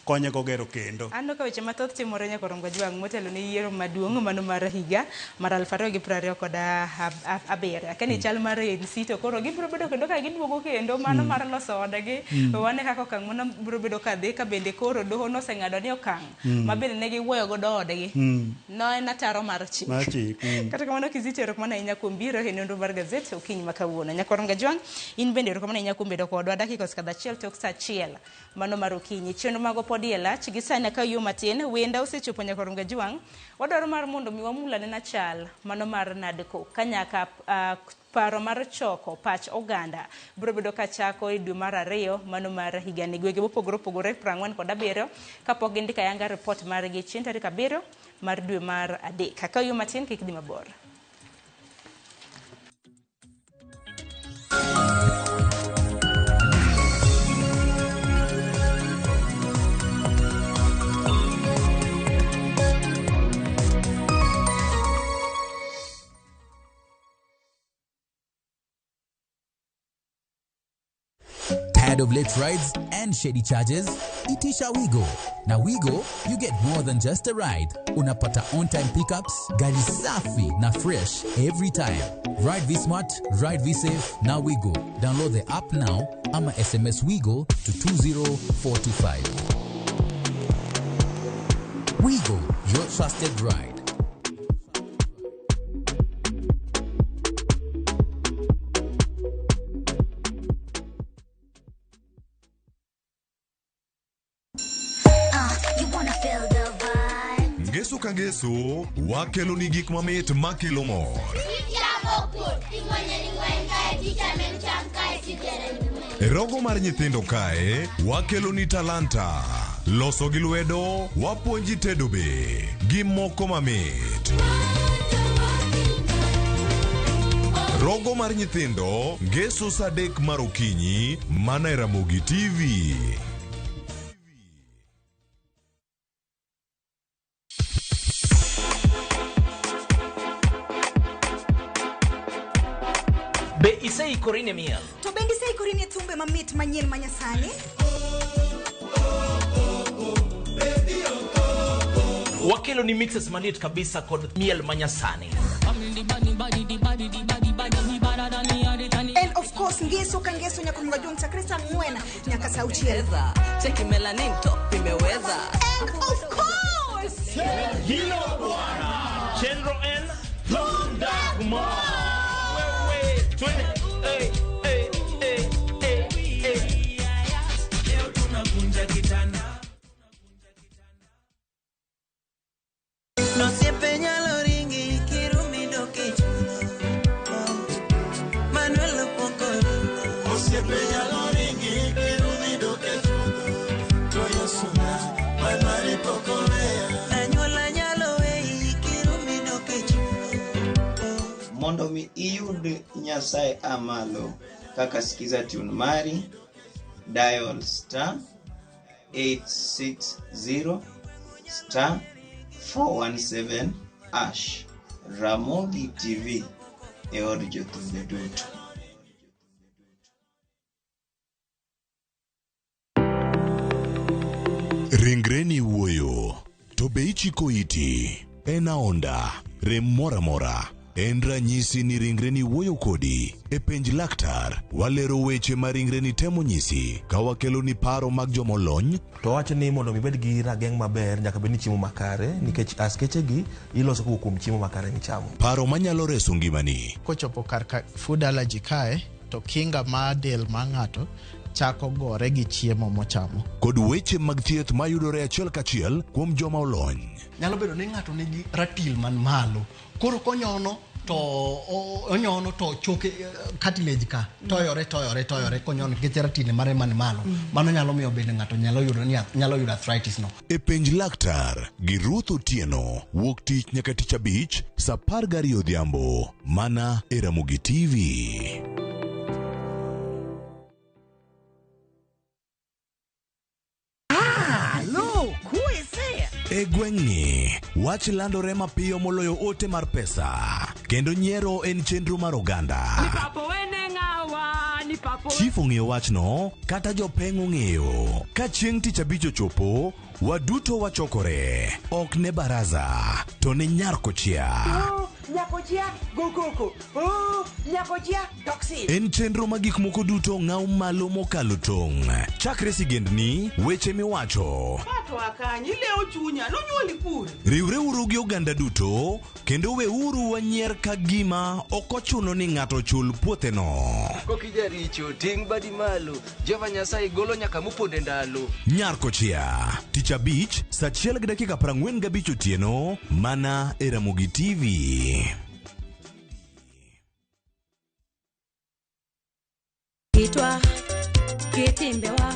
konye go gero kendo. Aneno ka weche mathoth timore nyakwar Mgajwang' motelo ne yiero maduong' mano mar higa mar 2027. Akani chal mar ANC to koro gibiro bedo kendo ka giduogo kendo mano mar loso odgi. Wane kaka okang' mano biro bedo kadhi ka bende koro doho noseng'ado ni okang' ma bende ne giwuoyo godo odgi. No en ataro mar chik. Kata kamano Kizito, erokamano ahinya kuom biro e nonro mar gazet okinyi ma kawuono. Nyakwar Mgajwang' in bende erokamano ahinya kuom bedo kodwa dakika osekadho achiel tok sa achiel mano mar okinyi. Chenro mago pod iye lach gi sani ka yo matin wenda osechopo nyakwar Mgajwang'. Wadwaro mar mondo mi wamul anena chal mano mar NADCO kanyaka paro mar choko pach oganda biro bedo kachako e dwe mar 2 mano mar higani. Gwenge mopogore opogore 47 kapok gindiko ayanga report margi chieng' tarik 7 mar dwe mar 3. Ka yo matin kik dhi mabor. Tired of late rides and shady charges? Itisha Wigo. Now Wigo, you get more than just a ride. Unapata on-time pickups, gari safi na fresh every time. Ride V-Smart, ride V-Safe, now Wigo. Download the app now ama SMS Wigo to 20425. Wigo, your trusted ride. Ngeso ka ngeso wakelo ni gik mamit makelo mor. E rogo mar nyithindo kae wakelo ni talanta, loso gi lwedo, wapuonji tedo be gi moko mamit. Rogo mar nyithindo ngeso saa 3 mar okinyi mana e Ramogi TV. Be iseikori ne miel? To bende iseikori ne thumbe mamit manyien ma nyasani? Wakelo ni mixes maliet kabisa kod miel manyasani. And of course, ngeso ka ngeso nyaka mga jong chakre saa 4 nyaka saa 6. Cheki melanin top imeweza. And of course, Hilo bwana. Chenro N Thundagmo. Wewe twende. Hey, hey, hey, hey, hey. Leo tunakunja kitanda. No siempre nyalo ringi kirumi doke. Manuel Poko. Osiepe nyalo ringi kirumi doke. Toyo suna Manuel Poko. Anyuola nyalo weyi kirumi doke. Mondo mi iyud Nyasaye amalo kaka sikiza tune mari, dial star 860 star 417 hash. Ramogi TV e od jothumbe duto. Ringreni wuoyo, to be ichiko iti? En aonda, rem moro amora. En ranyisi ni ringreni wuoyo kodi. E penj laktar, walero weche ma ringreni temo nyisi ka wakeloni paro mag jomolony. To wacho ni mondo mi ibed gi rageng' maber nyaka bed ni chiemo makare nikech askeche gi iloso kowuok kuom chiemo makare michamo. Paro manyalo reso ngimani. Kochopo kar ka food allergy kae, to kinga mar del mar ng'ato chako gore gi chiemo mochamo. Kod weche mag thieth mayudore achiel kachiel kuom joma olony. Nyalo bedo ni ng'ato nigi ratil man malo. Koro konyono to onyono to choke cartilage ka toyore toyore toyore konyono nikech ratil mare man malo. Mano nyalo miyo bende ng'ato nyalo yudo ni nyalo yudo arthritis no. E penj laktar gi Ruth Otieno wuok tich nyaka tich abich saa 12 odhiambo mana e Ramogi TV. E gweng'ni, wach landore mapiyo moloyo ote mar pesa, kendo nyiero en chenro mar oganda. Chief ong'eyo wachno, kata jopeng' ong'eyo. Ka chieng' tich abich ochopo, waduto wachokore. Ok ne baraza, to ne nyar kochia. Nyakochia go koko. Oh, nyakochia toxin. En chenro ma gik moko duto ng'aw malo mokalo tong'. Chakre sigendni, weche miwacho. Pato akanyi leo chunya nonyuoli pur. Riwreuru gi oganda duto, kendo weuru wanyier ka gima ok ochuno ni ng'ato chul puotheno. Kokijaricho ting' badi malo. Jehova Nyasaye golo nyaka moponde ndalo. Nyar kochia, tich abich, saa 1:45 otieno, mana e Ramogi TV. Kitwa, kitimbewa.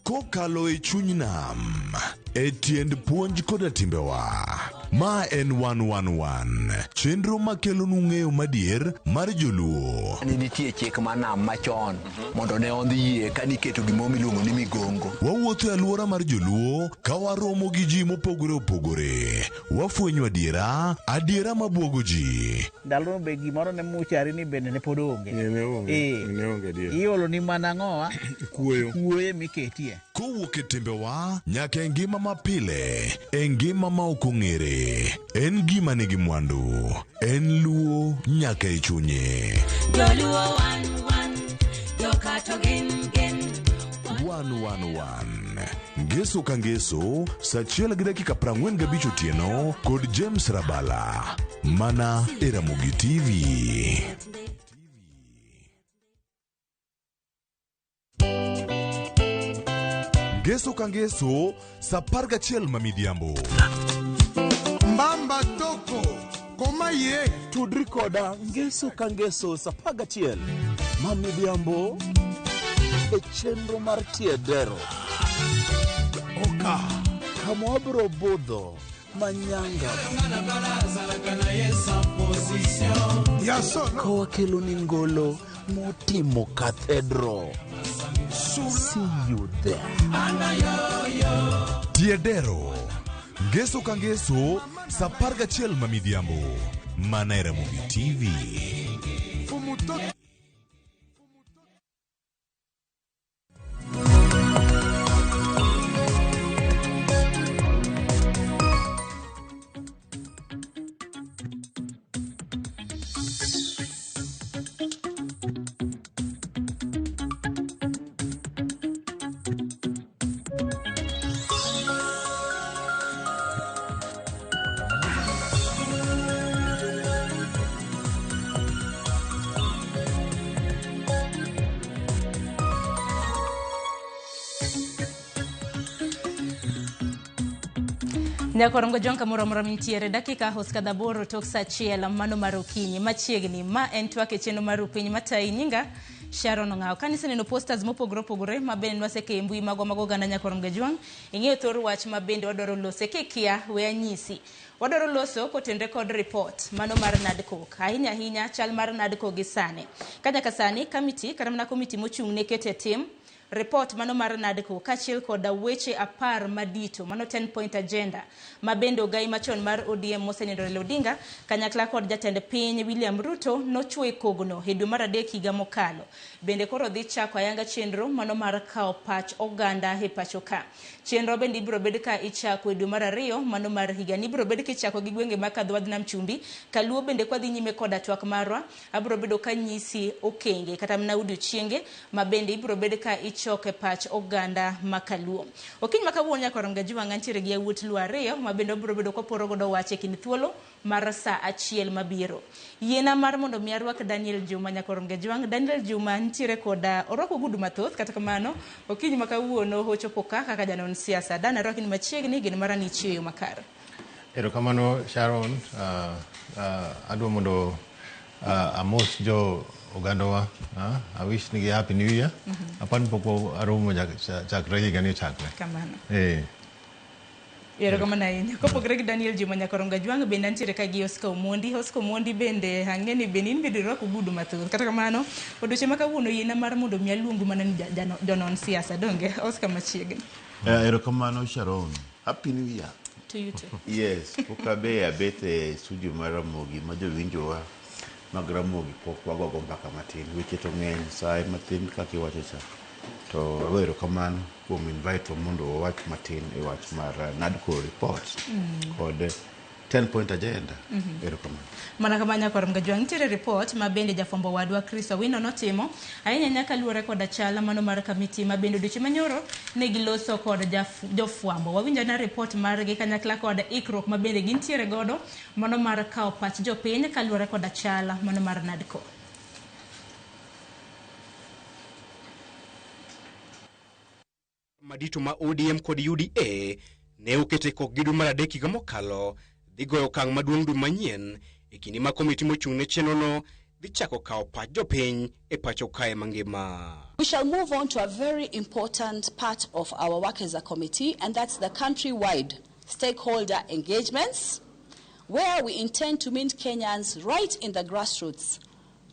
Kokalo e chuny nam, e tiend puonj koda timbewa. Ma en 111, chenro makelonu ng'eyo madier mar joluo. Ni nitie chik mar nam machon mondo ne ondhi yie ka niketo gimoro miluongo ni migongo. Wawuotho e alwora mar joluo ka waromo gi ji mopogore opogore. Wafwenyo adiera, adiera mabuogo ji. Ndalono be gimoro ne muchari ni bende ne pod onge. Ne onge adier. Iolo ni mana ang'owa? Kuoyo. Kuoyo miketie. Kowuok e timbewa nyaka e ngima mapile, e ngima ma ok ong'ere. En gima nigi mwandu, en luo nyaka e chunye. Joluo wan wan, jokato gin gin. 111 Ngeso ka ngeso saa 1:45 otieno kod James Rabala mana e Ramogi TV. Ngeso ka ngeso saa 11 ma midhiambo. Mbamba toko koma ye tudri koda ngeso ka ngeso saa 11 ma midhiambo e chenro mar tiedero. Oka kama wabiro budho manyanga kawakelo ni ngolo motimo cathedral. See you there. Tiedero ngeso ka ngeso saa 11 ma midhiambo mana e Ramogi TV. Fumutoto. Nyakorongo jwang' kamoro amora mintiere dakika hoskadha aboro tok saa achiel mano mar okinyi machiegni ma en twak e chenro mar Rupiny matayi nyinga Sharon Ong'awo. Kane iseneno posters mopogore opogore ma bende waseke e mbui magwa mag oganda Nyakorongo Jwang', ing'eyo thor wach ma bende wadwaro lose. Kikia, we anyisi. Wadwaro loso kotenre kod report mano mar NADCO. Ahinya ahinya chal mar NADCO gi sani. Ka nyaka sani kamiti kata mana komiti mochung' ne keto e tim report mano mar NADCO kaachiel koda weche 10 madito mano 10 point agenda ma bende ogai machon mar ODM mosenindo Raila Odinga kanyakla kod jatend piny William Ruto nochwo e kogno e dwe mar adek higa mokalo. Bende koro dhi chako ayanga chenro mano mar kawo pach oganda e pacho ka. Chenro bende ibiro bed ka ichako e dwe mar ariyo mano mar higani. Ibiro bed kichako gi gwenge mag Kadhwadh Nam Chumbi. Kaluo bende kwadhi nyime koda twak marwa, abiro bedo kanyisi okenge kata mana odiochienge ma bende ibiro bed ka ichoke pach oganda ma Kaluo. Okinyi ma kawuono nyaka Gajuwang'a nitiere gi yawuot Luo ariyo ma bende wabiro bedo kwaporo godo wach e kind thuolo mar saa achiel mabiro. Yiena mar mondo mi arwak Daniel Juma Nyakorom Gajwang'. Daniel Juma nitiere koda orwako ogudu mathoth kata kamano okinyi ma kawuono ochopo ka kaka janon siasa. Dan arwaki ni machiegni gin mara ni ichieyo makare. Erokamano Sharon, adwa mondo amos jo ogandawa, I wish nigi happy new year. Apani pok aromo chakre higani ochakre. Kamano. Erokamano ahinya. Kopogore gi Daniel Juma Nyakorom Gajwang' bende antiere ka gi Oscar Omondi. Oscar Omondi bende ang'e ni bende in bende irwako ogudu mathoth. Kata kamano, odiochieng' ma kawuono yiena mar mondo mi aluongu mana ni jonon siasa. Donge Oscar machiegni. Erokamano Sharon. Happy New Year. To you too. Yes, pok abe abet e studio mar Ramogi ma jowinjowa mag Ramogi pok wagogo mbaka matin. Weche to ng'eny, sa ema thin kaka iwacho cha. To ago erokamano kuom invite wa mondo wawach matin e wach mar NADCO report kod 10 point agenda. Erokamano. Mana kama Nyakorom Gajwang' nitiere report ma bende jafwambo wadwa Chris Owino notimo ahinya ahinya kaluwore koda chal mano mar kamiti ma bende odiochieng' manyoro ne giloso kod jofwambo. Wawinjo na report margi kanyakla kod ikruok ma bende gintiere godo mano mar kawo pach jopiny kaluwore koda chal mano mar NADCO. Madito ma ODM kod UDA ne okete kokgi dwe mar adek higa mokalo dhi goyo okang' maduong' dwe manyien e kinde ma komiti mochung' ne chenrono dhi chako kawo pach jopiny e pacho kae mangima. We shall move on to a very important part of our work as a committee, and that's the countrywide stakeholder engagements, where we intend to meet Kenyans right in the grassroots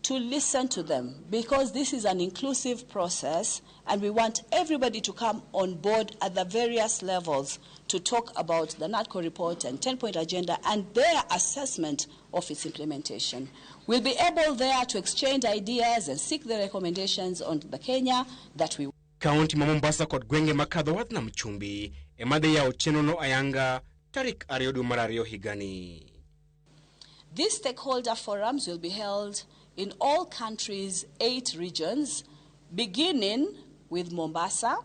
to listen to them, because this is an inclusive process and we want everybody to come on board at the various levels to talk about the NADCO report and 10-point agenda and their assessment of its implementation. We'll be able there to exchange ideas and seek the recommendations on the Kenya that we Kaunti ma Mombasa kod gwenge makadho wadh Nam Chumbi ema dhi yawo chenrono ayanga tarik 2 dwe mar 2 higani. These stakeholder forums will be held in all countries' 8 regions, beginning with Mombasa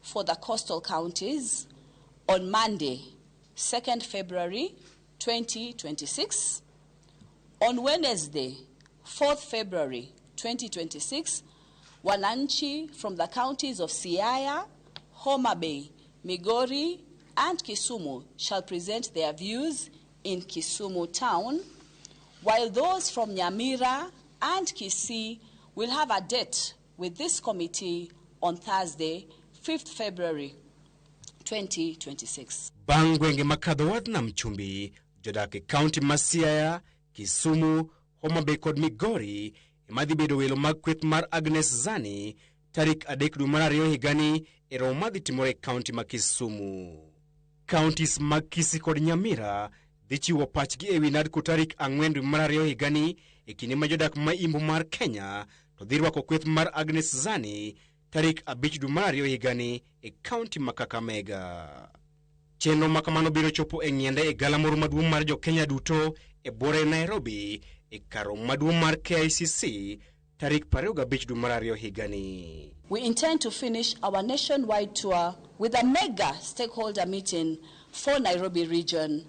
for the coastal counties on Monday, 2nd February 2026. On Wednesday, 4th February 2026, wananchi from the counties of Siaya, Homa Bay, Migori, and Kisumu shall present their views in Kisumu town, while those from Nyamira and Kisii will have a date with this committee on Thursday, 5th February 2026. Bang' gwenge makadho wadh Nam Chumbi, jodak e kaunti ma Siaya, Kisumu, Homa Bay kod Migori ema dhi bedo welo mag kweth mar Agnes Zani tarik 3 dwe mar 2 higani e romo madhi timore e kaunti ma Kisumu. Counties mag Kisii kod Nyamira dhi chiwo pachgi ewi NADCO tarik 4 dwe mar 2 higani e kinde ma jodak ma imbo mar Kenya to dhi rwako kweth mar Agnes Zani tarik 5 dwe mar 2 higani e kaunti ma Kakamega. Chenro ma kamano biro chopo e ng'iende e gala moro maduong' mar jo-Kenya duto e buore Nairobi e kar romo maduong' mar KICC tarik 25 dwe mar 2 higani. We intend to finish our nationwide tour with a mega stakeholder meeting for Nairobi region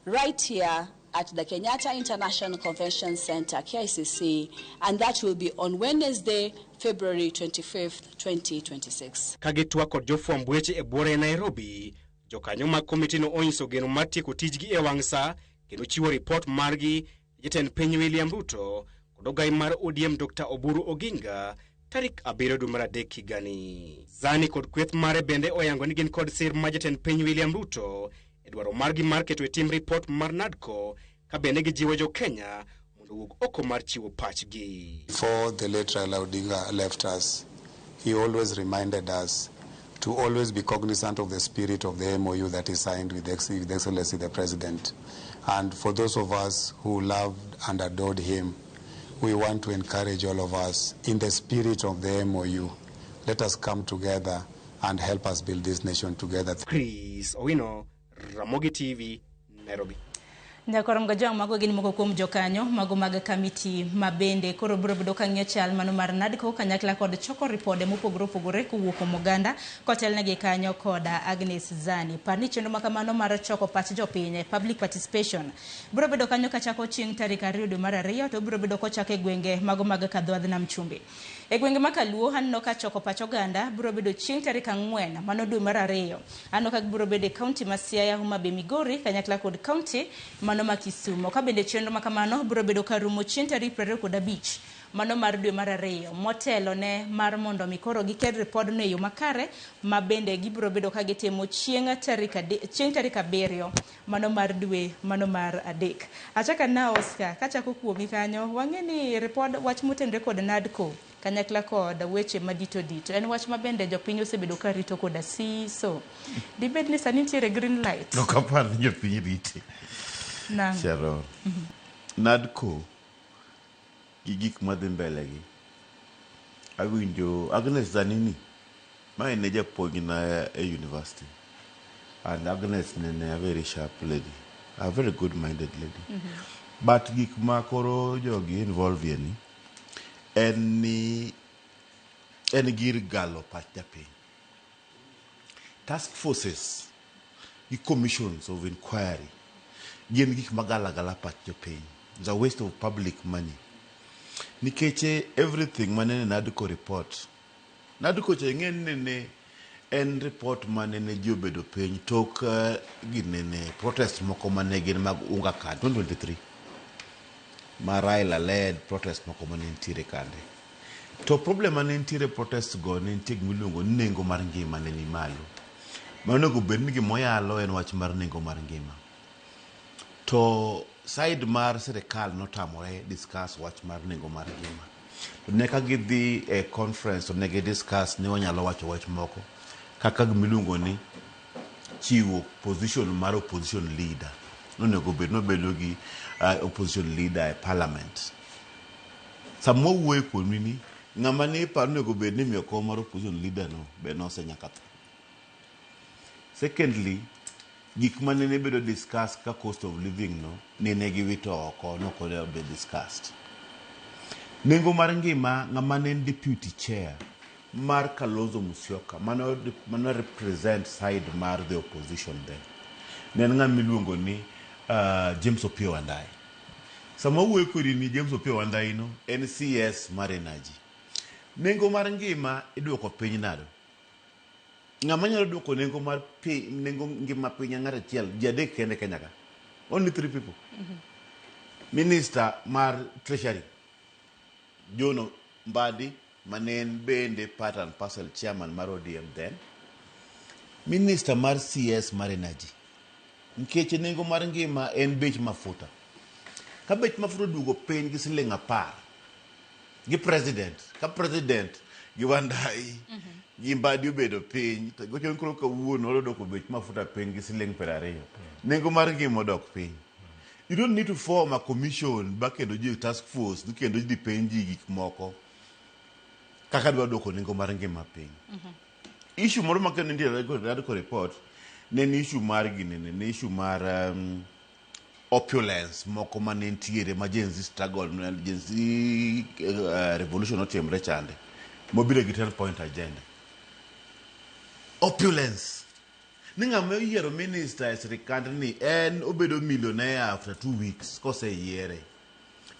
right here at the Kenyatta International Convention Center, KICC, and that will be on Wednesday, February 25th, 2026. Ka gitwak kod jofwamb weche e buore Nairobi, Jokanyo mag komitino onyiso geno mar tieko tijgi e wang' sa kendo chiwo ripot margi ne jatend piny William Ruto kod ogai mar ODM Dr. Oburu Oginga tarik 7 dwe mar 3 higani. Zani kod kweth mare bende oyango ni gin kod sir mar jatend piny William Ruto e dwaro margi mar keto e tim ripot mar NADCO ka bende gijiwo jo Kenya mondo owuog oko mar chiwo pachgi. Before the late Raila Odinga left us, he always reminded us to always be cognizant of the spirit of the MOU that is signed with Excellency the President. And for those of us who loved and adored him, we want to encourage all of us in the spirit of the MOU. Let us come together and help us build this nation together. Chris Owino, Ramogi TV, Nairobi. Nyakorom Gajwang' mago gin moko kuom jokanyo mago mag kamiti ma bende koro biro bedo ka ng'iyo chal mano mar NADCO kanyakla kod choko ripode mopogore opogore kowuok kuom oganda kotelnegi kanyo koda Agnes Zani. Par ni chenro makamano mar choko pach jopiny public participation biro bedo kanyo kachako chieng' tarik 2 dwe mar 2 to biro bedo kochako e gwenge mago mag Kadhoadh Nam Chumbi. E gwenge ma Kaluo aneno ka choko pach oganda biro bedo chieng' tarik 4 mano dwe mar 2. Aneno ka biro bedo e kaunti ma Siaya, Homa Bay, Migori kanyakla kod kaunti mano ma Kisumo. Ka bende chenro makamano biro bedo ka rumo chieng' tarik 25 mano mar dwe mar 2 motelo ne mar mondo mi koro giket ripodno e yo makare ma bende gibiro bedo ka gitimo chieng' tarik 7 mano mar dwe mano mar 3. Achaka na Oscar kachako kuomi kanyo wang'e ni ripod wach motenore kod NADCO kanyakla kod weche madito dito en wach ma bende jopiny osebedo ka rito koda siso. Dibed ni sani nitiere green light? Ok apar ni jopiny rite. Sharon. NADCO gi gik madhi mbele gi. Awinjo Agnes Zanini ma en japuonjna e university. And Agnes nene a very sharp lady, a very good minded lady. But gik ma koro jogi involve ni en ni en gir galo pach japiny. Task forces gi commissions of inquiry gin gik magala gala pach jopiny. It's a waste of public money. Nikech everything manene NADCO report. NADCO cha ing'e ni nene en report manene ji obedo piny tok ginene protest moko mane gin mag unga ka 2023 ma Raila led protest moko mane nitiere kande. To problem mane nitiere protest go ne nitie gima iluongo ni nengo mar ngima ne ni malo. Ma onego bed ni gimoyalo en wach mar nengo mar ngima. To side mar sirikal notamore discuss wach mar nengo mar ngima. To ne ka gidhi e conference to ne gi discuss ni wanyalo wacho wach moko kaka gimiluongo ni chiwo position mar opposition leader. Nonego bed nobedo gi opposition leader e parliament. Sama wawuoyo kuomi ni ng'ama ne iparo onego bed ni imiyo kom mar opposition leader no be nosenyaka tho. Secondly, gik mane ne bedo discussed ka cost of living no nene giwito oko nok onego bed discussed. Nengo mar ngima ng'ama ne en deputy chair mar Kalonzo Musyoka mano represent side mar the opposition then. Ne en ng'ama iluongo ni James Opiyo Wandayi. Sama wawuoyo kodi ni James Opiyo Wandayi no en CS mar energy. Nengo mar ngima iduoko piny nade? Ng'ama nyalo duoko nengo mar nengo ngima piny ng'at achiel, ji adek kende Kenya ka. Only 3 people. Minister mar Treasury, John Mbadi, mane en bende part and parcel chairman mar ODM then. Minister mar CS mar Energy. Nikech nengo mar ngima en bech mafuta. Ka bech mafuta oduogo piny gi siling 10 gi president, ka president gi Wandayi gi Mbadi obedo piny, to gocho koro kawuono odok bech mafuta piny gi siling 20. Nengo mar ngima odok piny. You don't need to form a commission ba kendo ji task force ni kendo ji penji gik moko kaka dwa duoko nengo mar ngima piny. Issue moro ma kendo nitie NADCO report ne en issue mar ginene, ne issue mar opulence moko mane nitiere ma Gen Z struggle, Gen Z revolution notimre chande mobiro gi 10 point agenda. Opulence ni ng'ama oyiero minister e sirikand ni en obedo millionaire after 2 weeks koseyiere.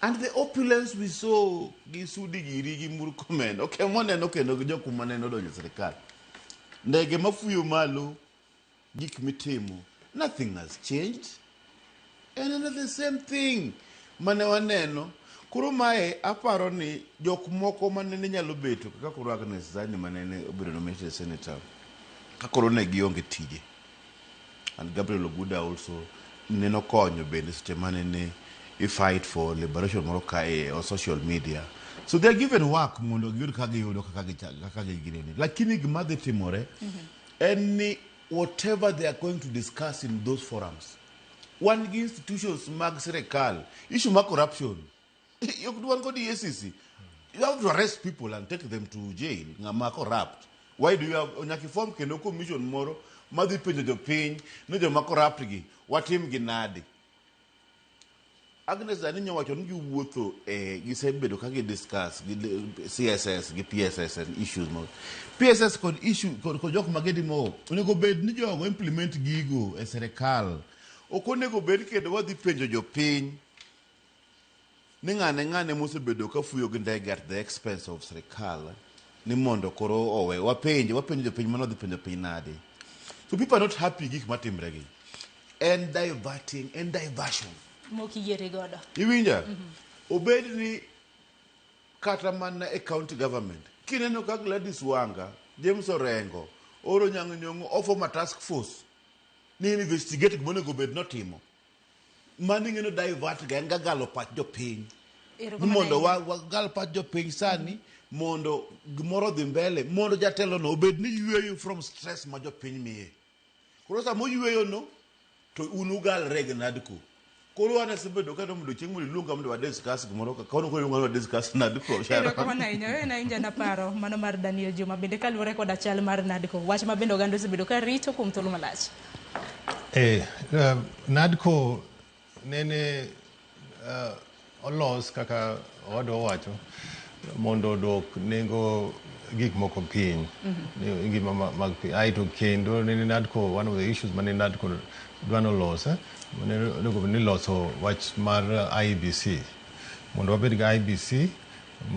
And the opulence we saw gi Sudi giri gi Murkomen ok moneno kendo gi jok manene odonjo e sirikal. Ndege mafuyo malo gik mitimo, nothing has changed. En another the same thing mane waneno. Koro mae aparo ni jok moko manene nyalo beto kaka koro Agnes Zani manene obedo nominated senator, ka koro ne gionge tije. And Gabriel Oguda also neno konyo bende seche manene i fight for liberation moro kae o social media. So they are given work mondo giyud kaka giyudo kaka kaka giginene. Lakini gima dhi timore en ni whatever they are going to discuss in those forums, wan gi institutions mag sirikal, issue mar corruption, ok wan kod EACC. You have to arrest people and take them to jail, ng'ama corrupt. Why do you have nyaka form kendo commission moro madhi penjo jopiny ni joma corrupt gi watim gi nade? Agnes Zani nyowacho ni giwuotho e gisebedo ka gi discuss gi CSS gi PSS and issues mo PSS kod issue kod jok ma gitimo onego bed ni jogo implement gigo e sirikal. Ok onego bed kendo wadhi penjo jopiny ni ng'ane ng'ane mosebedo ka fuyo gi ndege at the expense of sirikal ni mondo koro owe wapenje wapenjo jopiny mano dhi penjo piny nade. So people are not happy gik matimre gi. En diverting, en diversion. Mok iyiere godo. Iwinja? Obed ni kata mana e county government kineno ka Gladys Wanga, James Orengo, oro Nyang' Nyong'o oform a task force ni investigate gima onego bed notimo. Mano ing'e ni divert ga en ga galo pach jopiny. Ni mondo wagal pach jopiny sani mondo gimoro odhi mbele mondo jatelo no obed ni yweyo from stress ma jopiny miye. Koro sama oyweyo no to un ugalre gi NADCO. Koro an asebedo ka mondo chieng' mondo iluonga mondo wa discuss gimoro ka kawuono koro iluonga mondo wa discuss NADCO. Erokamano ahinya. Wewe na inja na paro mano mar Daniel Juma bende kaluwore koda chal mar NADCO. Wach ma bende oganda osebedo ka rito kuom thuolo malach. NADCO nene olos kaka owadwa owacho mondo odwok nengo gik moko piny, ngima mag piny. Aeto kendo nene NADCO, one of the issues mane NADCO dwa nolos, mane onego bed ni loso wach mar IEBC mondo wabed gi IEBC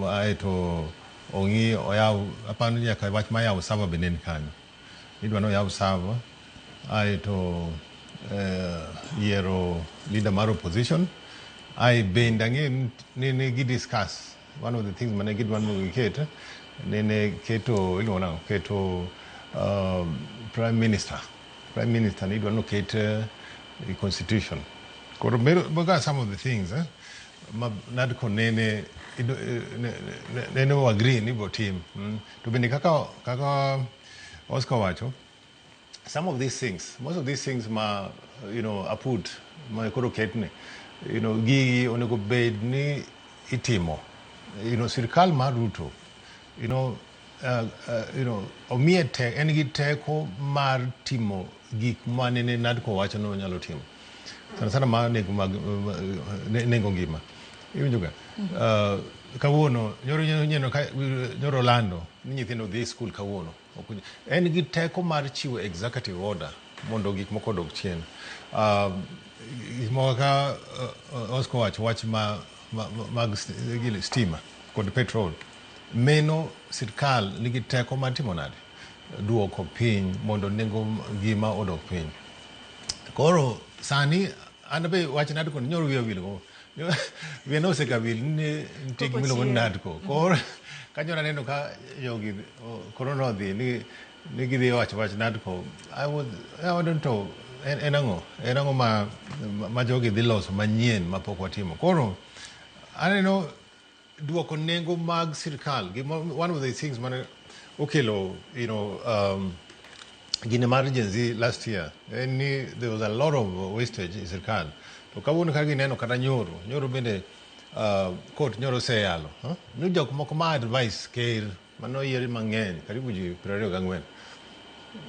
aeto ong'i oyaw aparo ni nyaka wach mar yawo server bende ni kanyo. Idwa ni oyaw server aeto yiero leader mar opposition. Ae bende ang'eyo ni ne gi discuss one of the things mane gidwa ni giket nene keto iluongo nang'o keto prime minister. Prime minister ni idwa ni oket e constitution. Koro mago some of the things ma NADCO nene nene o agree ni ibiro tim. To bende kaka Oscar wacho, some of these things, most of these things ma aput ma koro ketne, gigi onego bed ni itimo. Sirikal mar Ruto, omiye te, en gi teko mar timo gik ma nene NADCO wacho ni onyalo timo. Sana sana ma nengo mag nengo ngima. Iwinjo ga? Kawuono nyoro nyenyo ka nyoro lando ni nyithindo dhi skul kawuono. En gi teko mar chiwo executive order mondo gik moko odog chien. Gik moko kaka Oscar wacho wach ma mag stima kod petrol. Meno sirkal nigi teko mar timo nade? Duoko piny mondo nengo ngima odog piny. Koro sani an be wach NADCO ni nyoro wiya wil go. Wiya noseka wil ni nitie gima iluongo ni NADCO. Koro ka nyoro aneno ka jogi koro nodhi ni gidhi wacho wach NADCO, I was I don't know en ang'o? En ang'o ma jogi dhi loso manyien mapok watimo? Koro aneno duoko nengo mag sirkal. One of the things mane okelo gine mar Gen Z last year en ni there was a lot of wastage e sirkal. To kawuono ka gineno kata nyoro bende court nyoro oseyalo, Ni jok moko ma advice ker manoyier mang'eny karibu ji 24.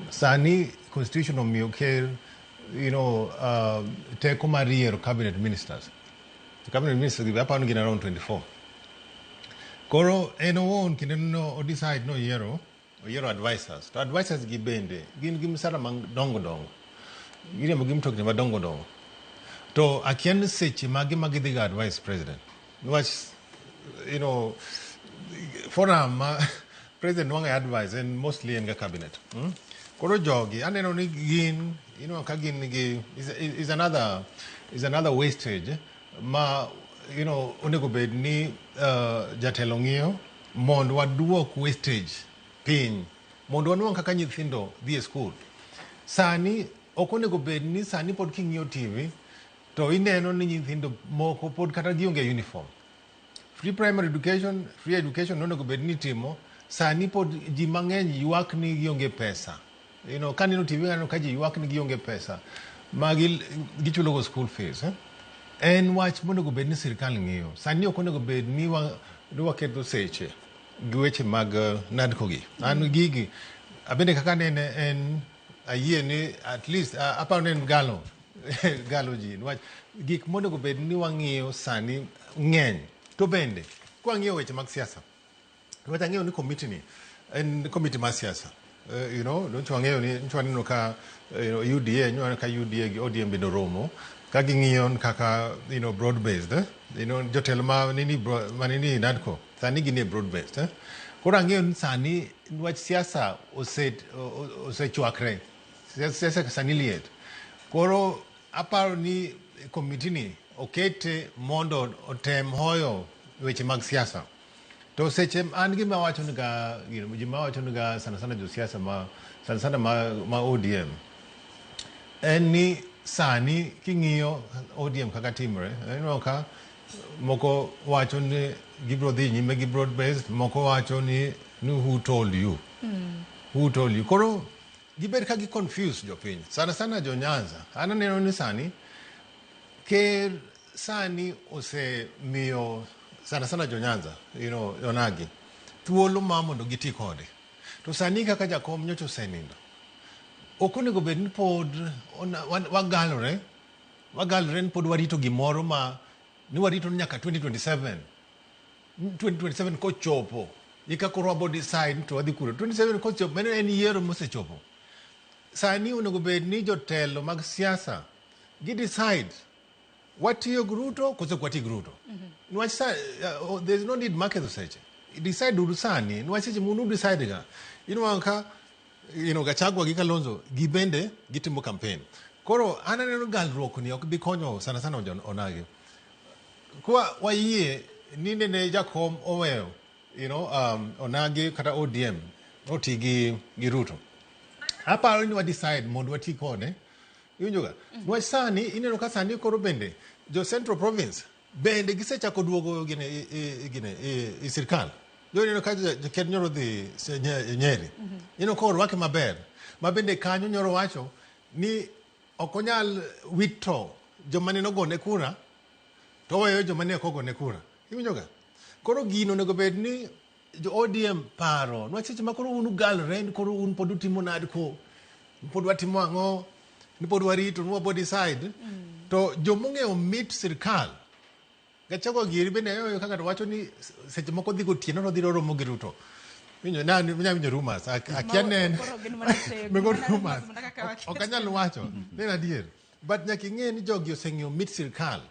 Sani constitution omiyo ker teko mar yiero cabinet ministers. To cabinet ministers gi aparo ni gin around 24. Koro en owuon kinde no o decide no oyiero advisors. To advisors gi bende gin gi msara madongo dongo. Giriembo gi mtokni madongo dongo. To akia ni seche mage ma gidhi ga advise president. Niwach forum ma president nwang'o advice en mostly en ga cabinet. Koro jogi aneno ni gin you know, ka gin gi is another is another wastage ma you know, onego bed ni jatelo ng'iyo mondo waduok wastage piny mondo wanwang' kaka nyithindo dhi e skul. Sani ok onego bed ni sani pod king'iyo TV to ineno ni nyithindo moko pod kata gionge uniform. Free primary education, free education nonego bed ni itimo, sani pod ji mang'eny ywak ni gionge pesa. You know, kaneno TV aneno ka ji ywak ni gionge pesa ma gichulo go school fees. Eh? En wach monego bed ni sirkal ng'iyo. Sani ok onego bed ni ni waketho seche gi weche mag NADCO gi. An gigi, abende kaka nene en ayie ni at least aparo ni en galo galo ji niwach gik monego bed ni wang'iyo sani ng'eny. To bende kwang'iyo weche mag siasa, niwach ang'eyo ni komiti ni en komiti mar siasa. You know, nyocha wang'eyo ni nyocha waneno ka you know, UDA, nyocha waneno ka UDA gi ODM bende oromo ka ging'iyo kaka you know, broad based eh? You know, jotelo ma nini ma nini NADCO sani gin e broad based eh? Koro ang'eyo ni sani wach siasa osechwakre. Siasa sani liet. Koro aparo ni komiti ni okete mondo otem hoyo weche mag siasa. To seche an gima wacho niga, gima wacho niga sana sana josiasa ma sana sana ma ODM en ni sani king'iyo ODM kaka timre, ineno ka moko wacho ni gibiro dhi nyime gi broad based, moko wacho ni who told you? Who told you? Koro gibed ka gi confuse jopiny, sana sana jo Nyanza. An aneno ni sani ker sani osemiyo sana sana jo Nyanza, you know, onagi thuolo ma mondo giti kode. To sani kaka jakom nyocha osenindo, ok onego bed ni pod wagalore, wagalore ni pod warito gimoro ma ni warito ni nyaka 2027. 2027 kochopo, eka koro wabo decide to wadhi kuro. 2027 kochopo, mano en yiero mosechopo. Sani onego bed ni jotelo mag siasa gi decide watiyo gi Ruto koso ok wati gi Ruto. Niwach sa, there is no need mar ketho seche. Decide uru sani, niwach seche munu decide ga. Inwang'o ka you know, Gachagua gi Kalonzo gi bende gitimo campaign. Koro an aneno galruok ni ok bi konyo sana sana onagi. Kwa wayie ni nene jakom oweyo you know, onagi kata ODM oti gi Ruto. Aparo ni wa decide mondo wati kode. Iwinjo ga? Niwach sani ineno ka sani koro bende jo Central Province bende gisechako duogo gine gine i sirkal. Jo ineno ka ker nyoro dhi Nyeri. Ineno ka orwake maber. Ma bende kanyo nyoro wacho ni ok onyal wito joma ne nogone kura to oweyo joma ne ok ogone kura. Iwinjo ga? Koro gino onego bed ni jo ODM paro. Niwach seche ma koro un ugalre ni koro un pod utimo NADCO, pod watimo ang'o, ni pod warito, ni wabo decide. To jomong'eyo mit sirkal, Gachagua giri bende ayoyo kaka to wacho ni seche moko dhi gotieno to dhi romo gi Ruto. Winjo, na nya winjo rumors. Akia ne en. Koro gin mana sego, Mego mana rumors. rumors mana kaka waketo. Ok anyal wacho. Ne en adier. But nyaka ing'e ni jogi oseng'eyo mit sirkal.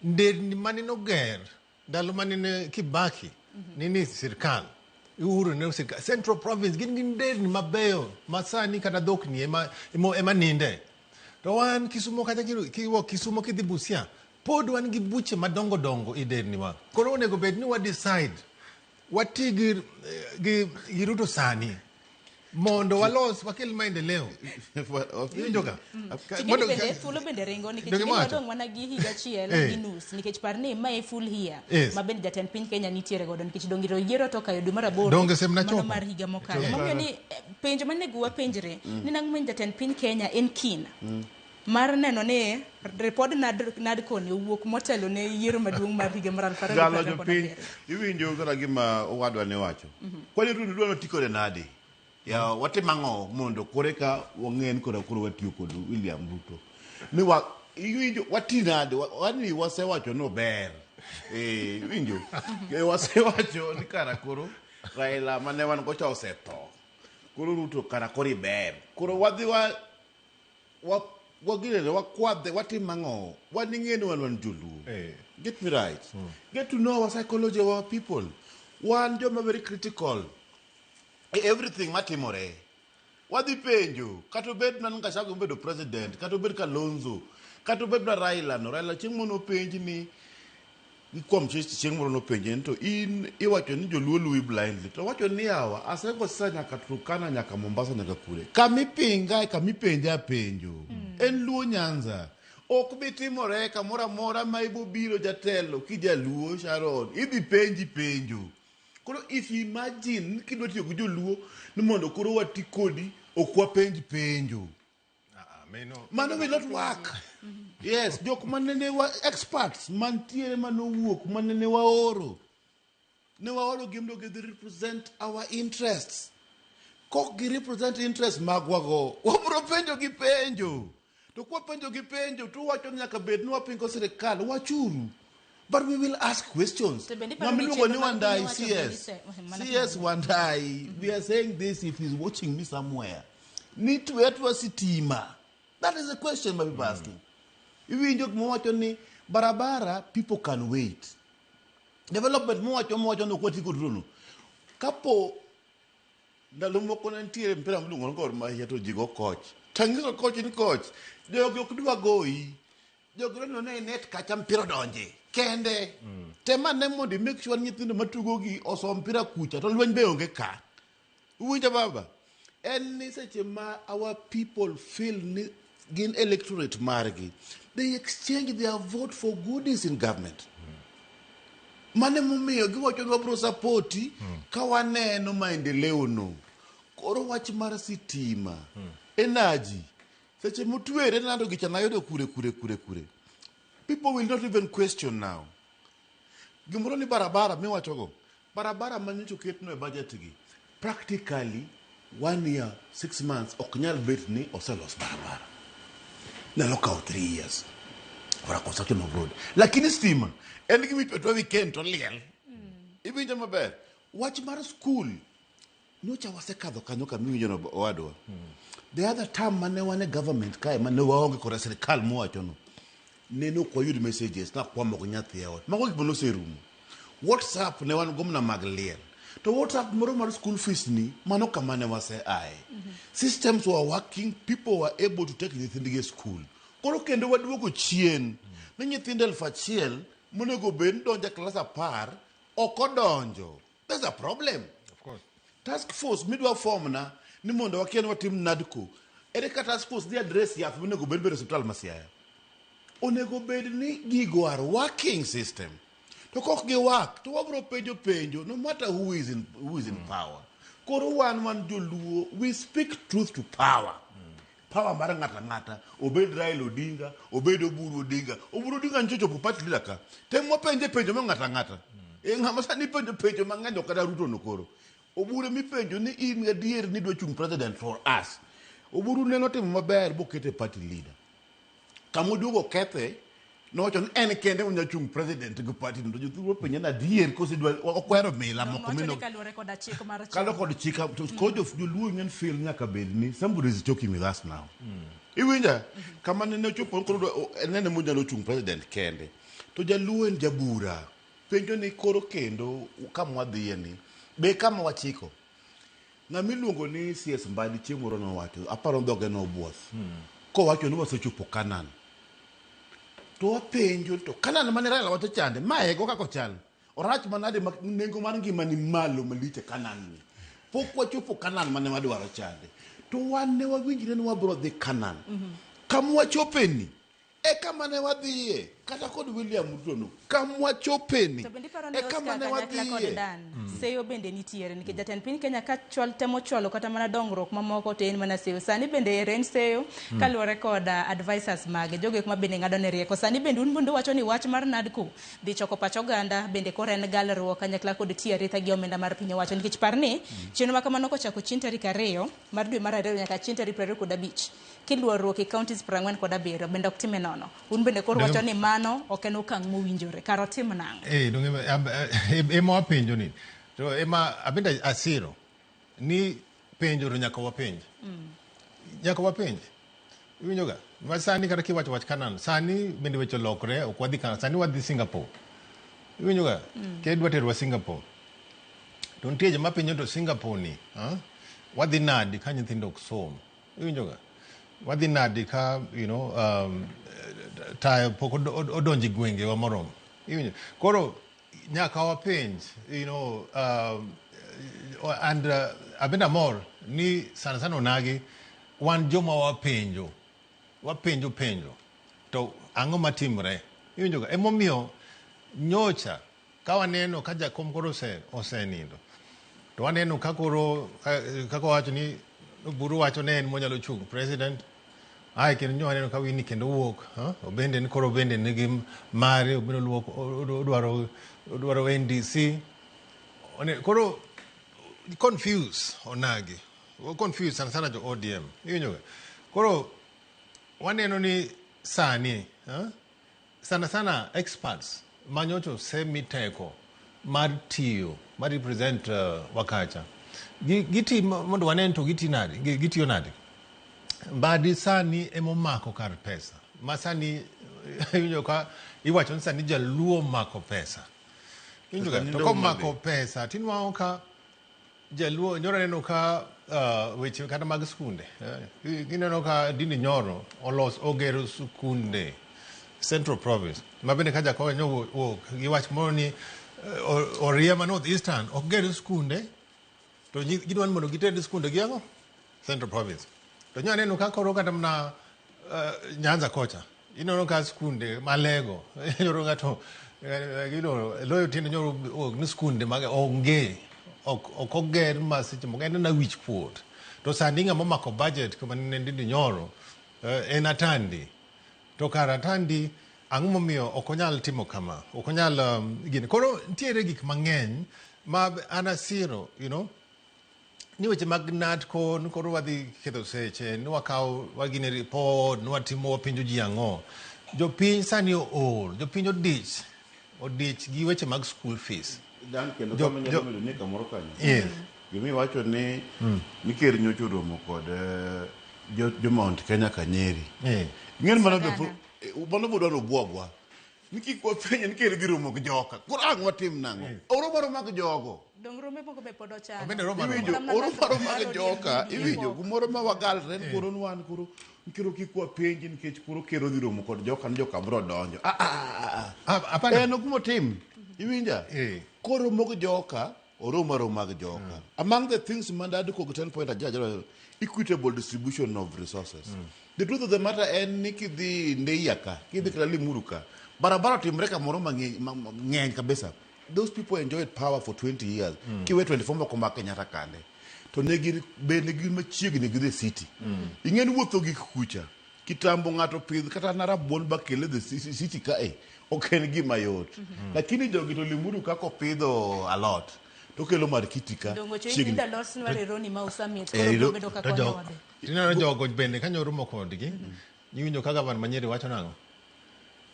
Nderni mane noger ndalo mane ne Kibaki ni sirkal. Uhuru ne sirkal. Central Province gin gi nderni mabeyo ma sani kata dhokni ema ninde. To wan Kisumo kata kiwuok Kisumo kidhi Busia, pod wan gi buche madongo dongo e nderni wa. Koro onego bed ni wa decide wati gi Ruto sani mondo walos wakel maendeleo. Iwinjo ka? Ting'eni bende thuolo bende ringo nikech Donge gin iwacho? wadong' mana gi higa achiel gi nus nikech par ni mae full year ma bende jatend piny Kenya nitiere godo nikech donge to yiero to okayo dwe mar aboro Donge semna mano chopo? mar higa mokalo. Momiyo ni penjo manego wapenjre ni nang'o ma jatend piny Kenya en keen mar neno ni ripod NADCO ni owuok motelo ne yiero maduong' mar higa mar aluf ariyo gi Galo piero ariyo kod jopiny, abiriyo. iwinjo kata gima owadwa ne wacho. Kwani Ruto dwa noti kode nade? Ya, watimo ang'o mondo kore ka wang'e ni kora koro watiyo kod William Ruto. Ni wa, iwinjo, wati nade? Wani wasewacho ni ober. Iwinjo? Wasewacho ni kara koro Raila mane wan go cha osetho. Koro Ruto kara koro iber. Koro wadhi wa, wa, waginene, wakwadhe, watim ang'o? Wan ing'e ni wan joluo. Get me right. Get to know our psychology of our people. Wan joma very critical. Everything matimore. Wadhi penjo, kata obed mana ni Gachagua obedo president, kata obed Kalonzo, kata obed mana Raila no. Raila chieng' moro nopenj ni kuom chieng' moro nopenje ni to in iwacho ni joluo luwi blindly. To owacho ni yawa, asego siasa nyaka Turkana, nyaka Mombasa, nyaka kure. Kama ipinga e kama ipenja penjo. En Luo Nyanza. Ok bi timore kamoro amora ma ibobiro jatelo kijaluo Sharon, idhi penji penjo. Koro if you imagine kidwa tiyo gi joluo ni mondo koro wati kodi ok wapenj penjo. Mano will not work. Yes, jok manene wa experts mantiere manowuok manene waoro. Ne waoro gi mondo gidhi represent our interests. Kok gi represent interests magwa go, wabro penjo gi penjo. To kwapenjo gi penjo to wacho ni nyaka bed ni wapingo sirikal, wachuru. But we will ask questions. To bende iparo ni Ng'ama iluongo ni chenro mag Wandai piny owacho bende CS. mana CS Wandai, we are saying this if he's watching me somewhere. Ni twetwa sitima. That is the question my people are asking. Iwinjo gima ni barabara people can wait. Development mowacho ni ok wati kod Ruto. Kapo ndalo moko ne nitiere mpira miluongo ni Gor Mahia to ji go coach. Tanyiso coach ni coach, jogi ok dwa goyi. Jogi dwa ni e net kacha mpira odonje. Kende. Tem ane mondo i make sure ni nyithindo matugo gi oso mpira kucha to lweny be onge ka. Uwinjo baba? En ni seche ma our people feel ni gin electorate margi, they exchange their vote for goodies in government. Mano emomiyo giwacho ni wabro support ka waneno maendeleo no. Koro wach mar sitima, energy, seche motwere nando gicha nayudo kure kure kure kure. People will not even question now. Gimoro ni barabara miwachogo, barabara manyocha oketno e budget gi, practically 1 year, 6 months ok nyal bet ni oselos barabara. Nyalo kawo 3 years for a construction of road. Lakini stima en gima itwe weekend to liel. Iwinjo maber? Wach mar school nyocha wasekadho kanyo kama iwinjo no owadwa. The other term mane wan e government kae mane waonge koda sirikal mowachono nene ok wayud messages nakwamo gi nyathi e ot. Mago gik mane oserumo. WhatsApp ne wan go mana mag liel. To WhatsApp moro mar school fees ni mano kama ne wase aye. Systems were working, people were able to take nyithindgi e school. Koro kendo waduogo chien ni nyithindo 1000 monego bed ni donjo e klas 10 ok odonjo. There's a problem. Of course. Task force midwa form na ni mondo wakia ni watim NADCO. Ere ka task force dhi address yath monego bed bedo e osiptal ma Siaya? Onego bed ni gigo are working system. To kok gi work to wabro penjo penjo no matter who is in power. Koro wan joluo we speak truth to power. Power mar ng'ata ng'ata obed Raila Odinga obed Oburu Odinga. Oburu Odinga nyocha ochopo party leader ka. Tem wapenje penjo mar ng'ata ng'ata. E ng'ama sani penjo penjo mang'eny ok kata Ruto no koro. Oburu mipenjo ni in gadier ni idwa chung president for us. Oburu ne notimo maber bokete party leader. Kama oduogo kethe nowacho ni en kende onya chung president gi party no to jothurwa penje ni adier kose idwa okwero mila moko Nowacho ni mino kaluwore koda chik mar kalo kod chika to koro joluo ng'eny feel nyaka bed ni somebody is joking with us now. Iwinja? Kama nene ochopo koro nene monyalo chung president kende. To jaluo en jabura. Penjo ni koro kendo kama wadhiye ni be kama wachiko. Ng'ama iluongo ni CS Mbadi chieng' moro nowacho, aparo dhoge nobuoth. Kowacho ni wasechopo Canaan. To wapenjo to Canaan mane Raila wacho chande, mae go kaka ochal. Orach manade ma nengo mar ngima ni malo malich e Canaan ni. Pok wachopo Canaan mane wadwaro chande. To wan ne wawinjre ni wabro dhi Canaan. Kama wachopeni, e kama ne wadhiye. Kata kod William Ruto no, kama wachopeni, To bende iparo ni e kama Oscar ne kanyakla kod wadhiye. Dan seyo bende nitiere nikech jatend piny Kenya ka chwal, temo chwalo kata mana dongruok mamoko to en mana seyo sani bende ere en seyo kaluwore kod advisors mage jogo eko ma bende ng'ado ne rieko sani bende un bende uwacho ni wach mar NADCO dhi choko pach oganda bende koro en galruok kanyakla kod tiyo aritha gi omenda mar piny owacho nikech par ni chenro ma kamano kochako chieng' tarik 2 mar dwe mar 2 nyaka chieng' tarik 25 kiluorruok e counties 47 bende ok time nono un bende koro wacho ni mano ok en okang' mowinjore kar otim nang'o. Eh, donge ema wapenjo ni to ema abende asiro ni penjo to nyaka wapenj. Nyaka wapenj. Iwinjo ga? Ma sani kata kiwacho wach Canaan, sani bende weche olokre, ok wadhi Canaan, sani wadhi Singapore. Iwinjo ga? Kidwa terowa Singapore. To nitie joma penjo to Singapore ni, ah? Wadhi nadi ka nyithindo ok som? Iwinjo ga? Wadhi nadi ka tayo pok odonjo e gwengewa moromo? Iwinjo? Koro nyaka wapenj, and abende amor ni sana sana onagi wan joma wapenjo, wapenjo penjo to ang'o matimre? Iwinjo ga? Emomiyo nyocha ka waneno ka jakom koro osenindo to waneno ka koro kaka wacho ni Oburu wacho ne en monyalo chung' president ae kendo nyo waneno ka Winnie kendo wuok obende ni koro obende nigi mare obiro luok odwaro NDC. Koro confuse onagi confuse sana sana jo ODM. Iwinjo ga? Koro waneno ni sani sana sana experts manyocho osemi teko mar tiyo mar represent wakacha giti mondo wanen to giti nade gitiyo nade. Mbadi sani emomako kar pesa ma sani iwinjo ka iwacho ni sani jaluo mako pesa. Iwinjo ka to komako pesa tinwang'o ka jaluo nyoro neno ka weche kata mag skunde gineno ka Dini Nyoro olos ogero skunde Central Province ma bende ka Jakoyo nyo wuok gi wach moro ni Oria ma North Eastern ok ger skunde to gidwa ni mondo giter skunde gi ang'o Central Province. To nyo aneno ka koro kata mana Nyanza kocha ineno ka skunde malego nyoro ng'ato loyo tiende nyoro wuok ni skunde mag onge ok oger ma seche moko en na wich kuot. To sani ng'ama omako budget kama ne Ndindi Nyoro en Atandi. To kar Atandi ang'o momiyo ok onyal timo kama? Ok onyal gini. Koro nitiere gik mang'eny ma an asiro, ni weche mag NADCO, ni koro wadhi ketho seche, ni wakaw wagine report, ni watimo wapenjo ji ang'o. Jopiny sani ool, jopiny odich, odich gi weche mag school fees. Dan kendo kama nyalo bedo ni kamoro kanyo. Yes. Gimiwacho ni ni ker nyocha oromo kod jo Mount Kenya ka Nyeri. Ing'eni mano be mano be dwaro bwogwa. Ni kik wapenje ni ker dhi romo gi joka. Koro ang' watim nang'o? Oromo aroma gi jogo. Dong rombe moko be pod ochano. Obende romo aroma. Iwinjo, oromo aroma gi joka. Iwinjo, gimoro ma wagalre ni koro wan koro koro kik wapenji nikech koro ker odhi romo kod joka ni joka biro donjo. En ok motim. Iwinja? Koromo gi joka, oromo aroma gi joka. Among the things ma ndadiko gi 10 point ajaja, equitable distribution of resources. The truth of the matter en ni kidhi Ndeia ka, kidhi kata Limuru ka, barabara otimre kamoro mang'eny kabisa. Those people enjoyed power for 20 years. Kiwe 24 moko mag Kenyatta kande. To ne gin bende gin machiegni gi the city. Ing'e ni wuotho gi kucha. Kitambo ng'ato pidh kata na rabuon ba kele the city kae. Ok en gima yot. Lakini jogi to Limuru kaka opidho alot. To kelo mar kiti ka. Dongo cho inda los nware roni ma usamit. Koro biro bedo kaka konyowa be. Tineno jogo bende ka nyoro kodgi. Iwinjo ka gavana ma Nyeri wacho nang'o?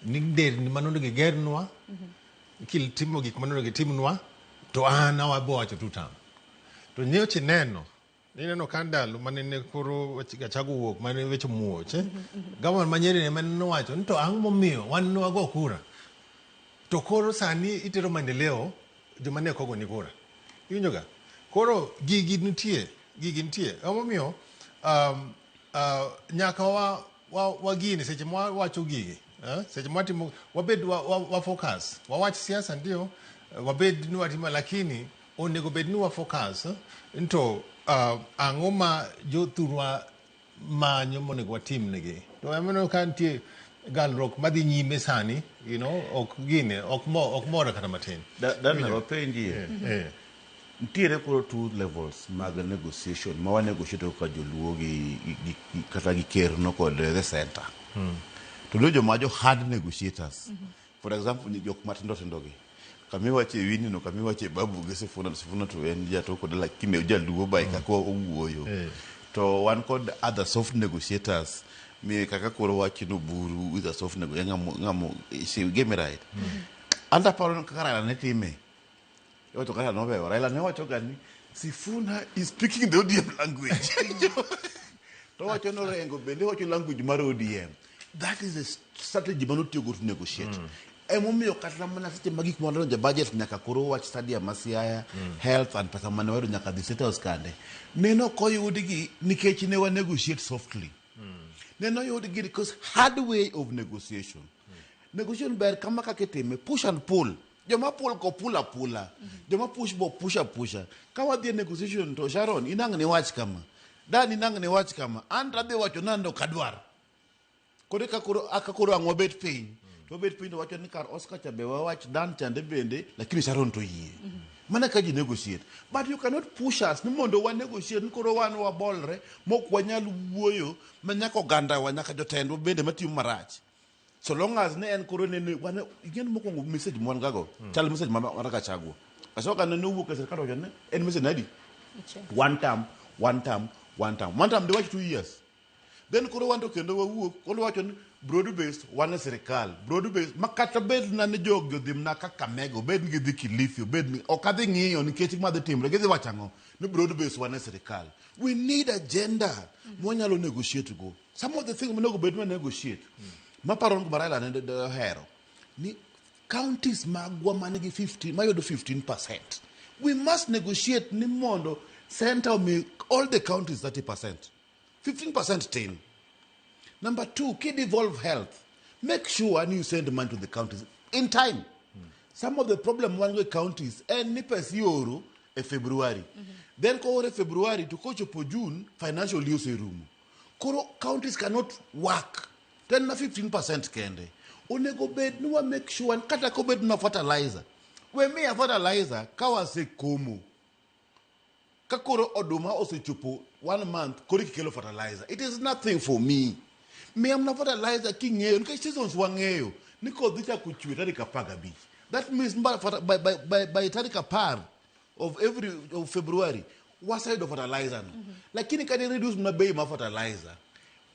Ni nderni manonego gigernwa, kitimo gik manonego gitimnwa, to an awabo wacho two term. To nyocha ineno, ineno ka ndalo mane koro Gachagua owuok mane weche muoch, gavana ma Nyeri ema nowacho ni to ang'o momiyo wan ne wago kura. To koro sani itero maendeleo joma ne ok ogoni kura. Iwinjo ga? Koro gigi nitie, gigi nitie. Emomiyo nyaka wagini seche ma wawacho gigi, seche ma watimo wabed wa focus, wawach siasa ndio, wabed ni watimo, lakini onego bed ni wa focus to ang'o ma jothurwa manyo monego watimnegi. To emomiyo ka nitie galruok madhi nyime sani, ok gine, ok mora kata matin. Dan wapenjie. Nitiere koro two levels mag negotiation ma wa negotiate ka joluo gi kata gi ker no kod the center. To nitie joma jo hard negotiators. For example, ni jok matindo tindo gi. Kamiwache Winnie no, kamiwache Babu gi Sifuna, Sifuna to en jatoko lakini jaluo by kaka owuoyo. To wan kod other soft negotiators mi kaka koro wach no Buru with a soft negotiator ng'amo you get me right. Anta paro kaka Raila ne time. Iwacho kaka nobeyo. Raila ne wacho ga ni Sifuna is speaking the ODM language. To wacho no Orengo bende wacho language mar ODM. That is a strategy manotiyogo to negotiate. Emomiyo kata mana seche ma gik mwadonjo e budget nyaka koro wach stadium ma Siaya, health and pesa mane wayudo nyaka dhi State House kande. Neno koyudgi nikech ne wa negotiate softly. Neno yudgi because hard way of negotiation. Negotiation ber kama kaka itime, push and pull. Joma pull ko pull apula. Joma push bo push apusha. Ka wadhi e negotiation to Sharon inang' ni wach kama. Dan inang' ni wach kama. An to adhi wacho nando ok adwar. Koro eka koro aka koro ang' wabet piny. To wabet piny to wacho ni kar Oscar cha be wawach Dan chande bende lakini Sharon to yie. Mana ka ji negotiate. But you cannot push us ni mondo wa negotiate ni koro wan wabolre mok wanyal wuoyo ma nyaka oganda wa nyaka jotendwa bende matimo marach. So long as ne en koro nene wan ing'e ni mokwongo message mwan gago chal message ma mar Gachagua. Gachagua ne owuok e sirkal owacho ni en message nadi? One term, one term, one term. One term diwach 2 years. Then koro wan to kendo wawuok koro wacho ni broad based wan e sirikal broad based ma kata bed na ni jogi odhi mana Kakamega obed ni gidhi Kilifi obed ni ok adhi ng'iyo nikech gima dhi timre gidhi wacho ang'o ni broad based wan e sirikal. We need agenda mwanyalo negotiate go. Some of the things monego bed ni negotiate maparo ni gima Raila ne ohero ni counties magwa manigi 15 mayudo 15%. We must negotiate ni mondo center omi all the counties 30%. 15% tin. Number two, ki devolve health. Make sure you send money to the counties in time. Some of the problem wan go e counties en ni pesa ioro e February. Then koor e February to kochopo June, financial year oserumo. Koro counties cannot work. To en na 15% kende. Onego bed ni wa make sure kata kobed na fertilizer. We miya fertilizer ka wasekomo. Ka koro oduma osechopo one month koro kikelo fertilizer. It is nothing for me. Miya mana fertilizer king'eyo nikech seasons wang'eyo ni koth dhi chako chwe tarik 15. That means by tarik 10 of every of February waseyudo fertilizer no. Lakini kane reduce mana bei mar fertilizer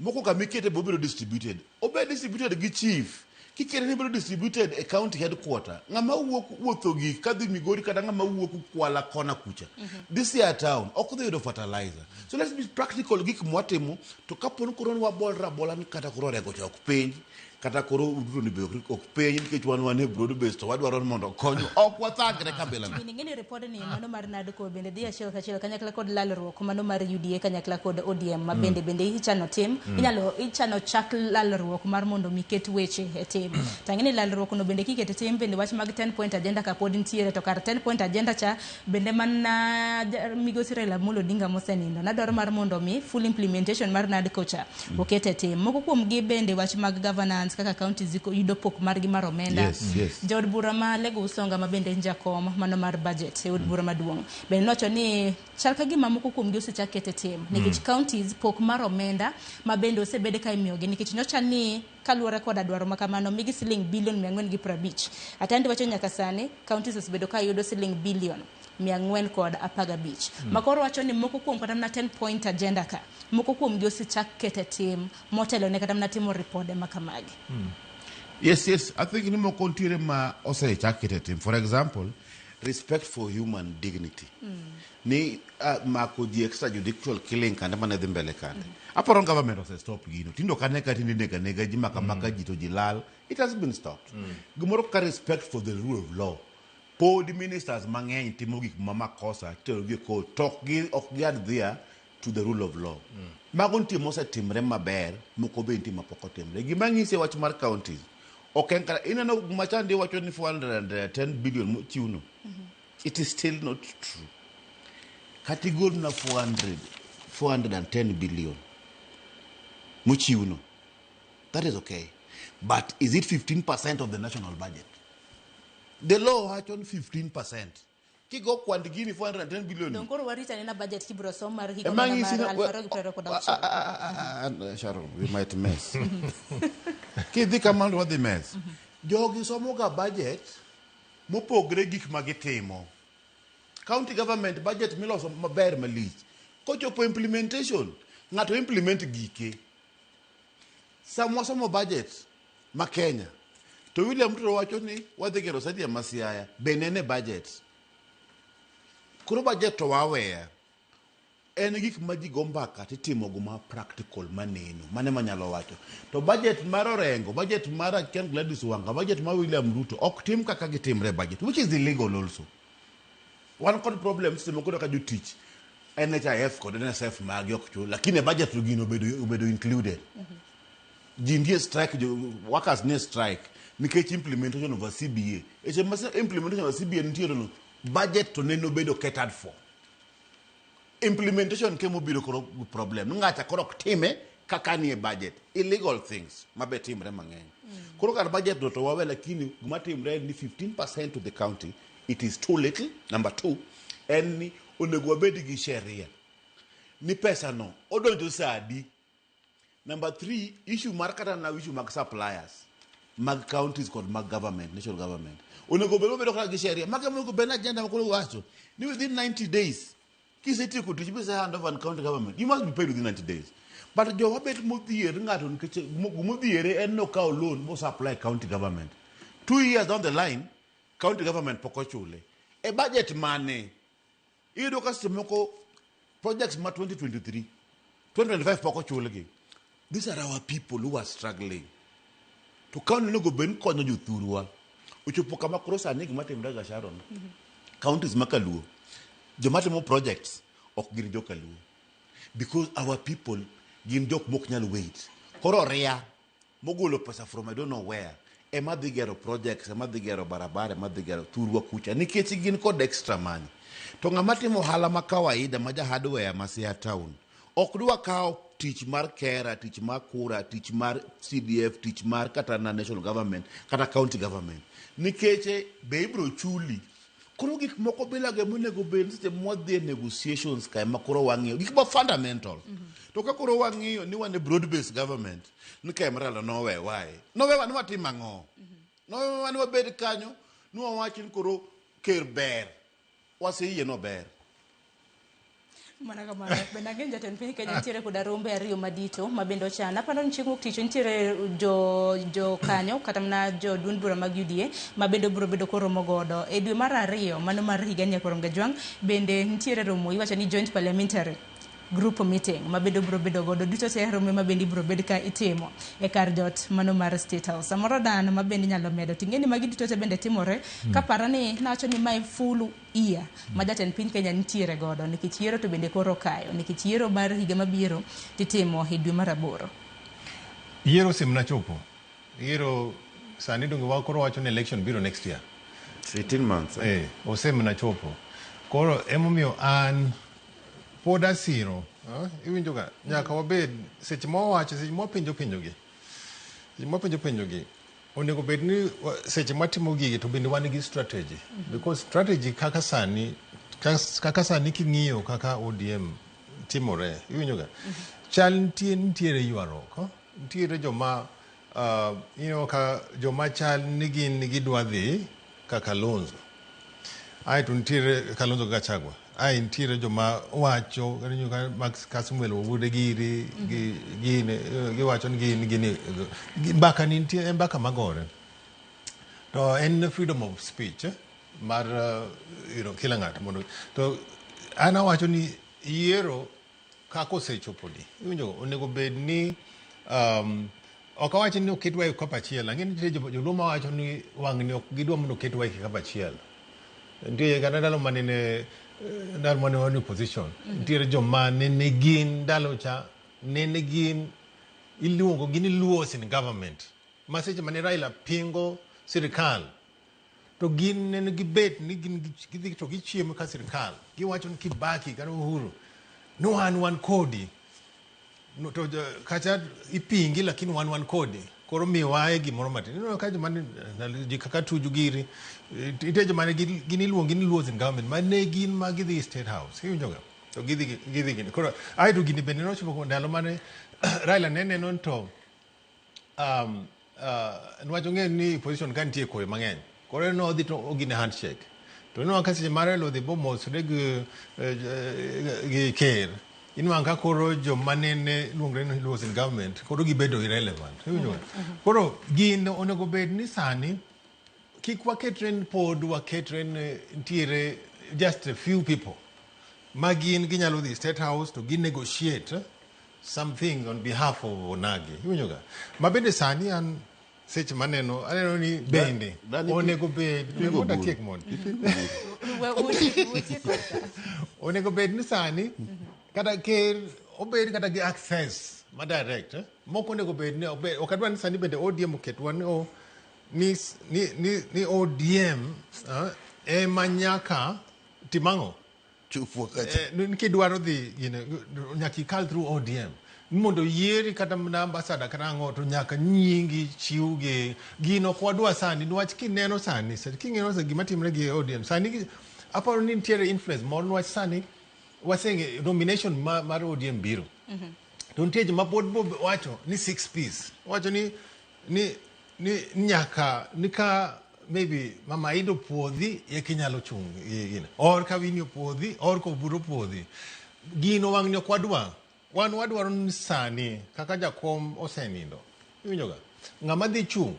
moko kamikete bo bedo distributed. Obed distributed gi chief. Kikete ni bedo distributed e county headquarter. Ng'ama wuok wuotho gik kadhi Migori kata ng'ama wuok Kwala kona kucha. This year town ok dhi yudo fertilizer. So let's be practical gik mwatimo to kapo ni koro wabolre abola ni kata koro orengo cha ok penj kata koro Ruto ni be ok penj nikech wan wan e broad base to wadwaro ni mondo okonywa. Ok wathagre kabila no. Bende ing'e ni ripod ni mano mar NADCO bende dhi achiel kachiel kanyakla kod lalruok mano mar UDA kanyakla kod ODM ma bende bende ichano tim inyalo ichano chak lalruok mar mondo mi ket weche e tim. To ang'e ni lalruok no bende kiketo e tim bende wach mag 10 point agenda ka pod nitiere to kar 10 point agenda cha bende mana migosi Raila Amolo Odinga mosenindo nadwaro mar mondo mi full implementation mar NADCO cha oket e tim. Moko kuom gi bende wach mag governance kaka counties yudo pok margi mar omenda. Yes. Jaod bura ma Alego Usonga ma bende en jakom mano mar budget e od bura maduong' bende nowacho ni chal ka gima moko kuom gi osechak ket e tim nikech counties pok mar omenda ma bende osebed ka imiyogi nikech nyocha ni kaluwore koda dwaro ma kamano migi siling bilion 450. Atandi wacho nyaka sani counties osebedo ka yudo siling bilion 415. Makoro wacho ni moko kuom kata mana 10 point agenda ka moko kuom gi osechak ket e tim motelo ne kata mana timo ripode ma kamagi. Yes. I think ni moko nitiere ma osechak keto e tim. For example, respect for human dignity. Ni mako ji extrajudicial killing kande mane dhi mbele kande. Aparo ni government ose stop gino. Tindo kane ka tinde inego anega ji maka maka ji to ji lal. It has been stopped. Gimoro kaka respect for the rule of law. Pod ministers mang'eny timo gik ma makosa titero gi e court to ok gi adhere to the rule of law. Mago nitie mosetimre maber, moko be nitie mapok otimre. Gima ng'isi e wach mar counties, ok en kata ineno machande iwacho ni 410 billion mochiwno. It is still not true. Kata igolna 400, 410 billion mochiwno. That is okay. But is it 15% of the national budget? The law wacho ni 15%. Kigo kwand gini 410 billion. Dong koro warito anena budget kibiro som mar higa Ema mana ng'isi mar 2026. Sharon, we might mess. Kidhi kamano to wadhi mess. Jogi somoga budget mopogre gik ma gitimo. County government budget miloso maber malich. Kochopo implementation, ng'ato implement gike. Sama wasomo budget ma Kenya, to William Ruto wacho ni wadhi gero stadium ma Siaya, be nene budget. Koro budget to waweya. En gik ma ji go mbaka titimo go ma practical maneno. Mano ema anyalo wacho. To budget mar Orengo, budget mar Achieng Gladys Wanga, budget mar William Ruto ok tim kaka gitimre e budget, which is illegal also. Wan kod problems seche moko kaka jotich NHIF kod NSSF magi ok chul, lakini e budget to gino obedo included. Ji nitie strike, workers nie strike nikech implementation of a CBA. E seche ma implementation of a CBA nitiere no, budget to nene obedo catered for. Implementation ke mobiro koro gi problem. Ng'acha koro ok time kaka nie budget. Illegal things mabe timre mang'eny. Koro kar budget no to wawe, lakini gima timre en ni 15% to the county, it is too little. Number two, en ni onego wabed gi sheria ni pesa no odonjo sa adi. Number three, issue mar kata na issue mag suppliers mag counties kod mag government, national government. Onego bed wabedo kata gi sheria. Mago onego bed agenda ma koro wacho ni within 90 days kisetieko tich mise hand over county government, you must be paid within 90 days. But jowa bet modhier ng'ato nikech gimodhiere en nokawo loan mo supply county government. 2 years down the line, county government pok ochule. E budget mane? Iyudo ka seche moko projects ma 2023, 2025 pok ochulgi. These are our people who are struggling. To county onego bed ni konyo jothurwa. Ochopo kama koro sani gima timre ga Sharon. Counties ma kaluo, joma timo projects ok gin jokaluo. Because our people gin jok mok nyal wait. Koro ria mogolo pesa from I don't know where ema dhi gero projects, ema dhi gero barabara, ema dhi gero thurwa kucha nikech gin kod extra money. To ng'ama timo ohala ma kawaida ma ja hardware ma Siaya town ok dwa kawo tich mar KeRRA, tich mar KURA, tich mar CDF, tich mar kata na national government kata county government nikech be ibro chuli. Koro gik moko bila go monego bed seche mwadhi e negotiations ka ema koro wang'iyo gik ma fundamental. To ka koro wang'iyo ni wan e broad based government ni ka ema Raila nowewae. Nowewa ni watim ang'o? Nowewa ni wabed kanyo ni wawach ni koro ker ber. Waseyie nober. Mana kamano. Bende ang'eyo jatend piny Kenya nitiere koda rombe ariyo madito ma bende ochan. Aparo ni chieng' wuok tich nitiere jo kanyo kata mana jo duond bura mag UDA ma bende obiro bedo koromo godo. E dwe mar ariyo mano mar higa ni Nyakurom Gajwang' bende nitiere romo iwacho ni joint parliamentary group meeting ma bende obiro bedo godo duto te rombe ma bende ibiro bed ka itimo e kar jot mano mar State House. Samoro dan ma bende inyalo medo ting'e ni magi duto te bende timore kaparo ni nawacho ni mae full year ma jatend piny Kenya nitiere godo nikech yiero to bende koro okayo nikech yiero mar higa mabiro titimo e dwe mar aboro. Yiero osemna chopo. Yiero sani donge wa koro wacho ni election biro next year. 18 months. Eh, osemna chopo. Koro emomiyo an pod asiro, iwinjo ga, nyaka wabed seche ma wawacho, seche ma wapenjo penjogi. Seche ma wapenjo penjogi, onego bed ni seche matimo gigi to bende wan gi strategy. Because strategy kaka sani king'iyo kaka ODM timore, iwinjo ga. Chal nitie nitiere ywaruok, nitiere joma ka joma chal ni gin gidwa dhi ka Kalonzo. Ae to nitiere Kalonzo Gachagua. Ae nitiere joma wacho ineno ka Max Kasmuel Owuode giri gi gine giwacho ni gin gini mbaka ni nitie en mbaka magore. To en freedom of speech mar kila ng'ato mondo to an awacho ni yiero kaka osechopo ni iwinjo onego bed ni ok awach ni oketwa e kikapu achiel. Ang'e ni nitie joluo mawacho ni wang'ni ok gidwa mondo oketwa e kikapu achiel. Nitie kata ndalo manene ndalo mane wan e opposition. Nitiere joma nene gin ndalo cha nene gin iluongo gi ni Luos in government. Ma seche mane Raila pingo sirikal to gin nene gibet ni gin gidhi to gichiemo ka sirikal. Giwacho ni Kibaki kata Uhuru ni wan kodi. No, to kacha ipingi lakini wan kodi. Koro miwae gimoro matin. Ineno ka joma ji kaka Tuju giri, nitie joma ne gin iluongi ni Luos in government ma ne gin ma gidhi State House. Iwinjo ga? To gidhi gini. Koro aeto gini bende nochopo ndalo mane Raila ne neno ni to niwach ong'eyo ni opposition ka nitie koyo mang'eny. Koro en nodhi to ogine handshake. To inwang'o ka seche ma Raila odhi bomosre gi ker, inwang'o ka koro joma nene luongre ni Luos in government koro gibedo irrelevant. Iwinjo ga? Koro gin onego bed ni sani kik waketre ni pod waketre ni nitiere just a few people. Ma gin ginyalo dhi State House to gi negotiate some things on behalf of Onagi. Iwinjo ga? Ma bende sani an seche maneno aneno ni bende Dani- onego bed Ipingo mondo buru. atiek mondo. We- we- Onego bed ni sani kata ker obed kata gi access ma direct eh? Moko onego bed ni obed ok adwa ni sani bende ODM oketwa ni o ni ni ni, ni ODM ema nyaka timang'o Chupwa kacha. Eh, kidwaro dhi gine, nyaka ikal through ODM Ni mondo yieri kata mana ambassador kata ang'o to nyaka nyingi chiw gi gino ok wadwa sani niwach kineno sani king'eno sa gima timre gi ODM sani aparo ni nitiere influence moro niwach sani waseng'e nomination mar ODM biro to nitie joma pod bo wacho ni six piece wacho ni ni ni nyaka ni ka maybe mama Ido puodhi eka inyalo chung' gino or ka Winnie opuodhi or ka Oburu opuodhi gino wang'ni ok wadwa wan wadwaro ni sani kaka jakom osenindo iwinjo ga ng'ama dhi chung'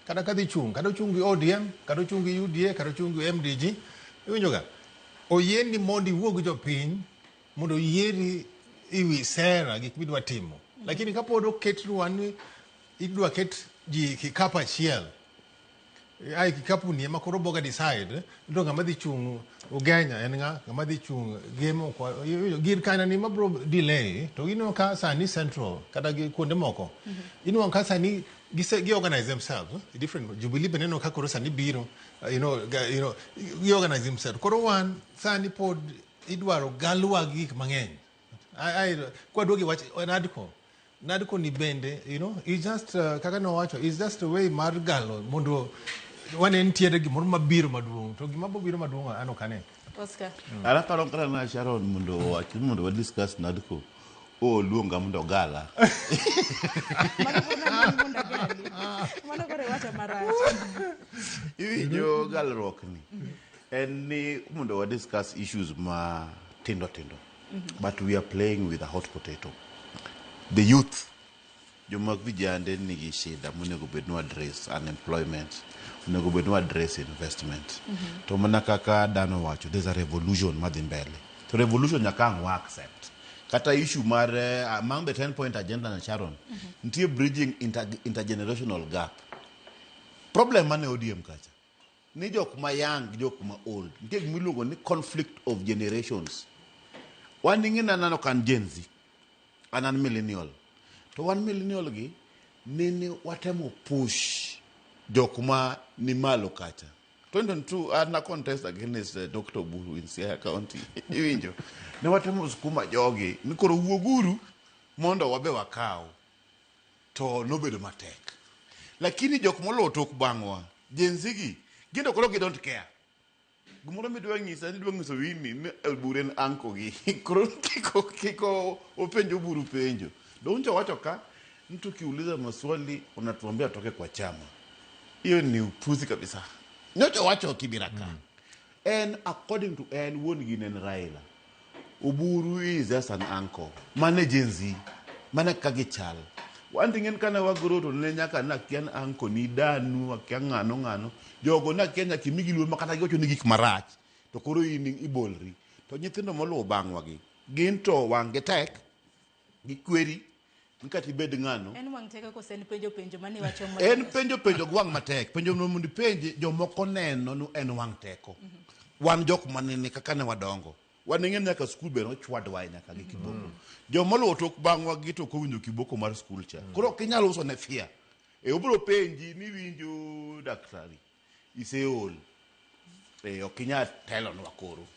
kata ka dhi chung' kata ochung' gi ODM kata ochung' gi UDA kata ochung' gi MDG iwinjo ga oyieni mondo iwuo gi jopiny mondo oyieri iwi sera gik midwa timo lakini kapod oketnwa ni idwa ket ji kikapu achiel ai kikapu ni ema koro boga decide to ng'ama dhi chung' Ugenya en ng'a ng'ama dhi chung' Gemo kwa gir kana ni mabro delay to ineno ka sani central kata gi kuonde moko ineno ka sani gise gi organize themselves eh, different Jubilee be neno ka koro sani biro you know ga, you know gi organize themselves koro wan sani pod idwaro galwa gi gik mang'eny ai kwa duogi wach NADCO NADCO ni bende you know is just kaka nowacho is just a way mar galo mondo wane nitiere gimoro mabiro maduong' to gima biro maduong' an ok ane Oscar. An aparo kata na Sharon mondo owach ni mondo wa discuss NADCO oluonga mondo ogala. Mano koro iwacho marach. Iwinjo galruok ni en ni mondo wa discuss issues ma tindo tindo but we are playing with a hot potato. The youth joma vijande nigi shida monego bed ni address unemployment onego bed ni address investment to mana kaka dhano wacho there's a revolution madhi mbele to revolution nyaka ang' wa accept kata issue mar among the 10 point agenda na Sharon nitie bridging intergenerational gap problem mane ODM kacha ni jok ma young gi jok ma old nitie gima iluongo ni conflict of generations wan ing'e ni an ok an Gen Z an an millennial to wan millennial gi nene watemo push jok ma ni malo kacha 2022 an na contest against Dr. Oburu in Siaya County iwinjo ne watemo sukuma jogi ni koro wuoguru mondo wabe wakaw to nobedo matek lakini jok moluwo tok bang'wa Gen Z gi gin to koro gi don't care gimoro midwa nyisa ni idwa nyiso Winnie ni Oburu en anko gi koro kiko kiko openj Oburu penjo donjo wacho ka ni tukiuliza maswali unatuambia toke kwa chama hiyo ni upuzi kabisa nyocha wacho Kibira ka en according to en wuon gi ne en Raila Oburu is just an uncle mane Gen Z mane kaka gichal wan to ing'en kane wagrow to ne nyaka nakia ni uncle ni danu akia ng'ano ng'ano jogo nakia nyaka imigi luor ma kata giwacho ni gik marach to koro in ibolri to nyithindo moluwo bang'wa gi gin to wang' gi tek gikweri ni kata ibed ng'ano En wang' teko kose en penjo penjo mane iwacho ma- en penjo penjo gi wang' matek penjo no mondo ipenje jomoko neno ni en wang' teko wan jok manene kaka ne wadongo wan ing'e nyaka skul be nochwadwa nyaka gi kiboko jomoluwo tok bang'wa gi to ok owinjo kiboko mar skul cha koro ok inyal uso ne fia e obiro penji ni winjo daktari iseol e ok inyal telonwa koro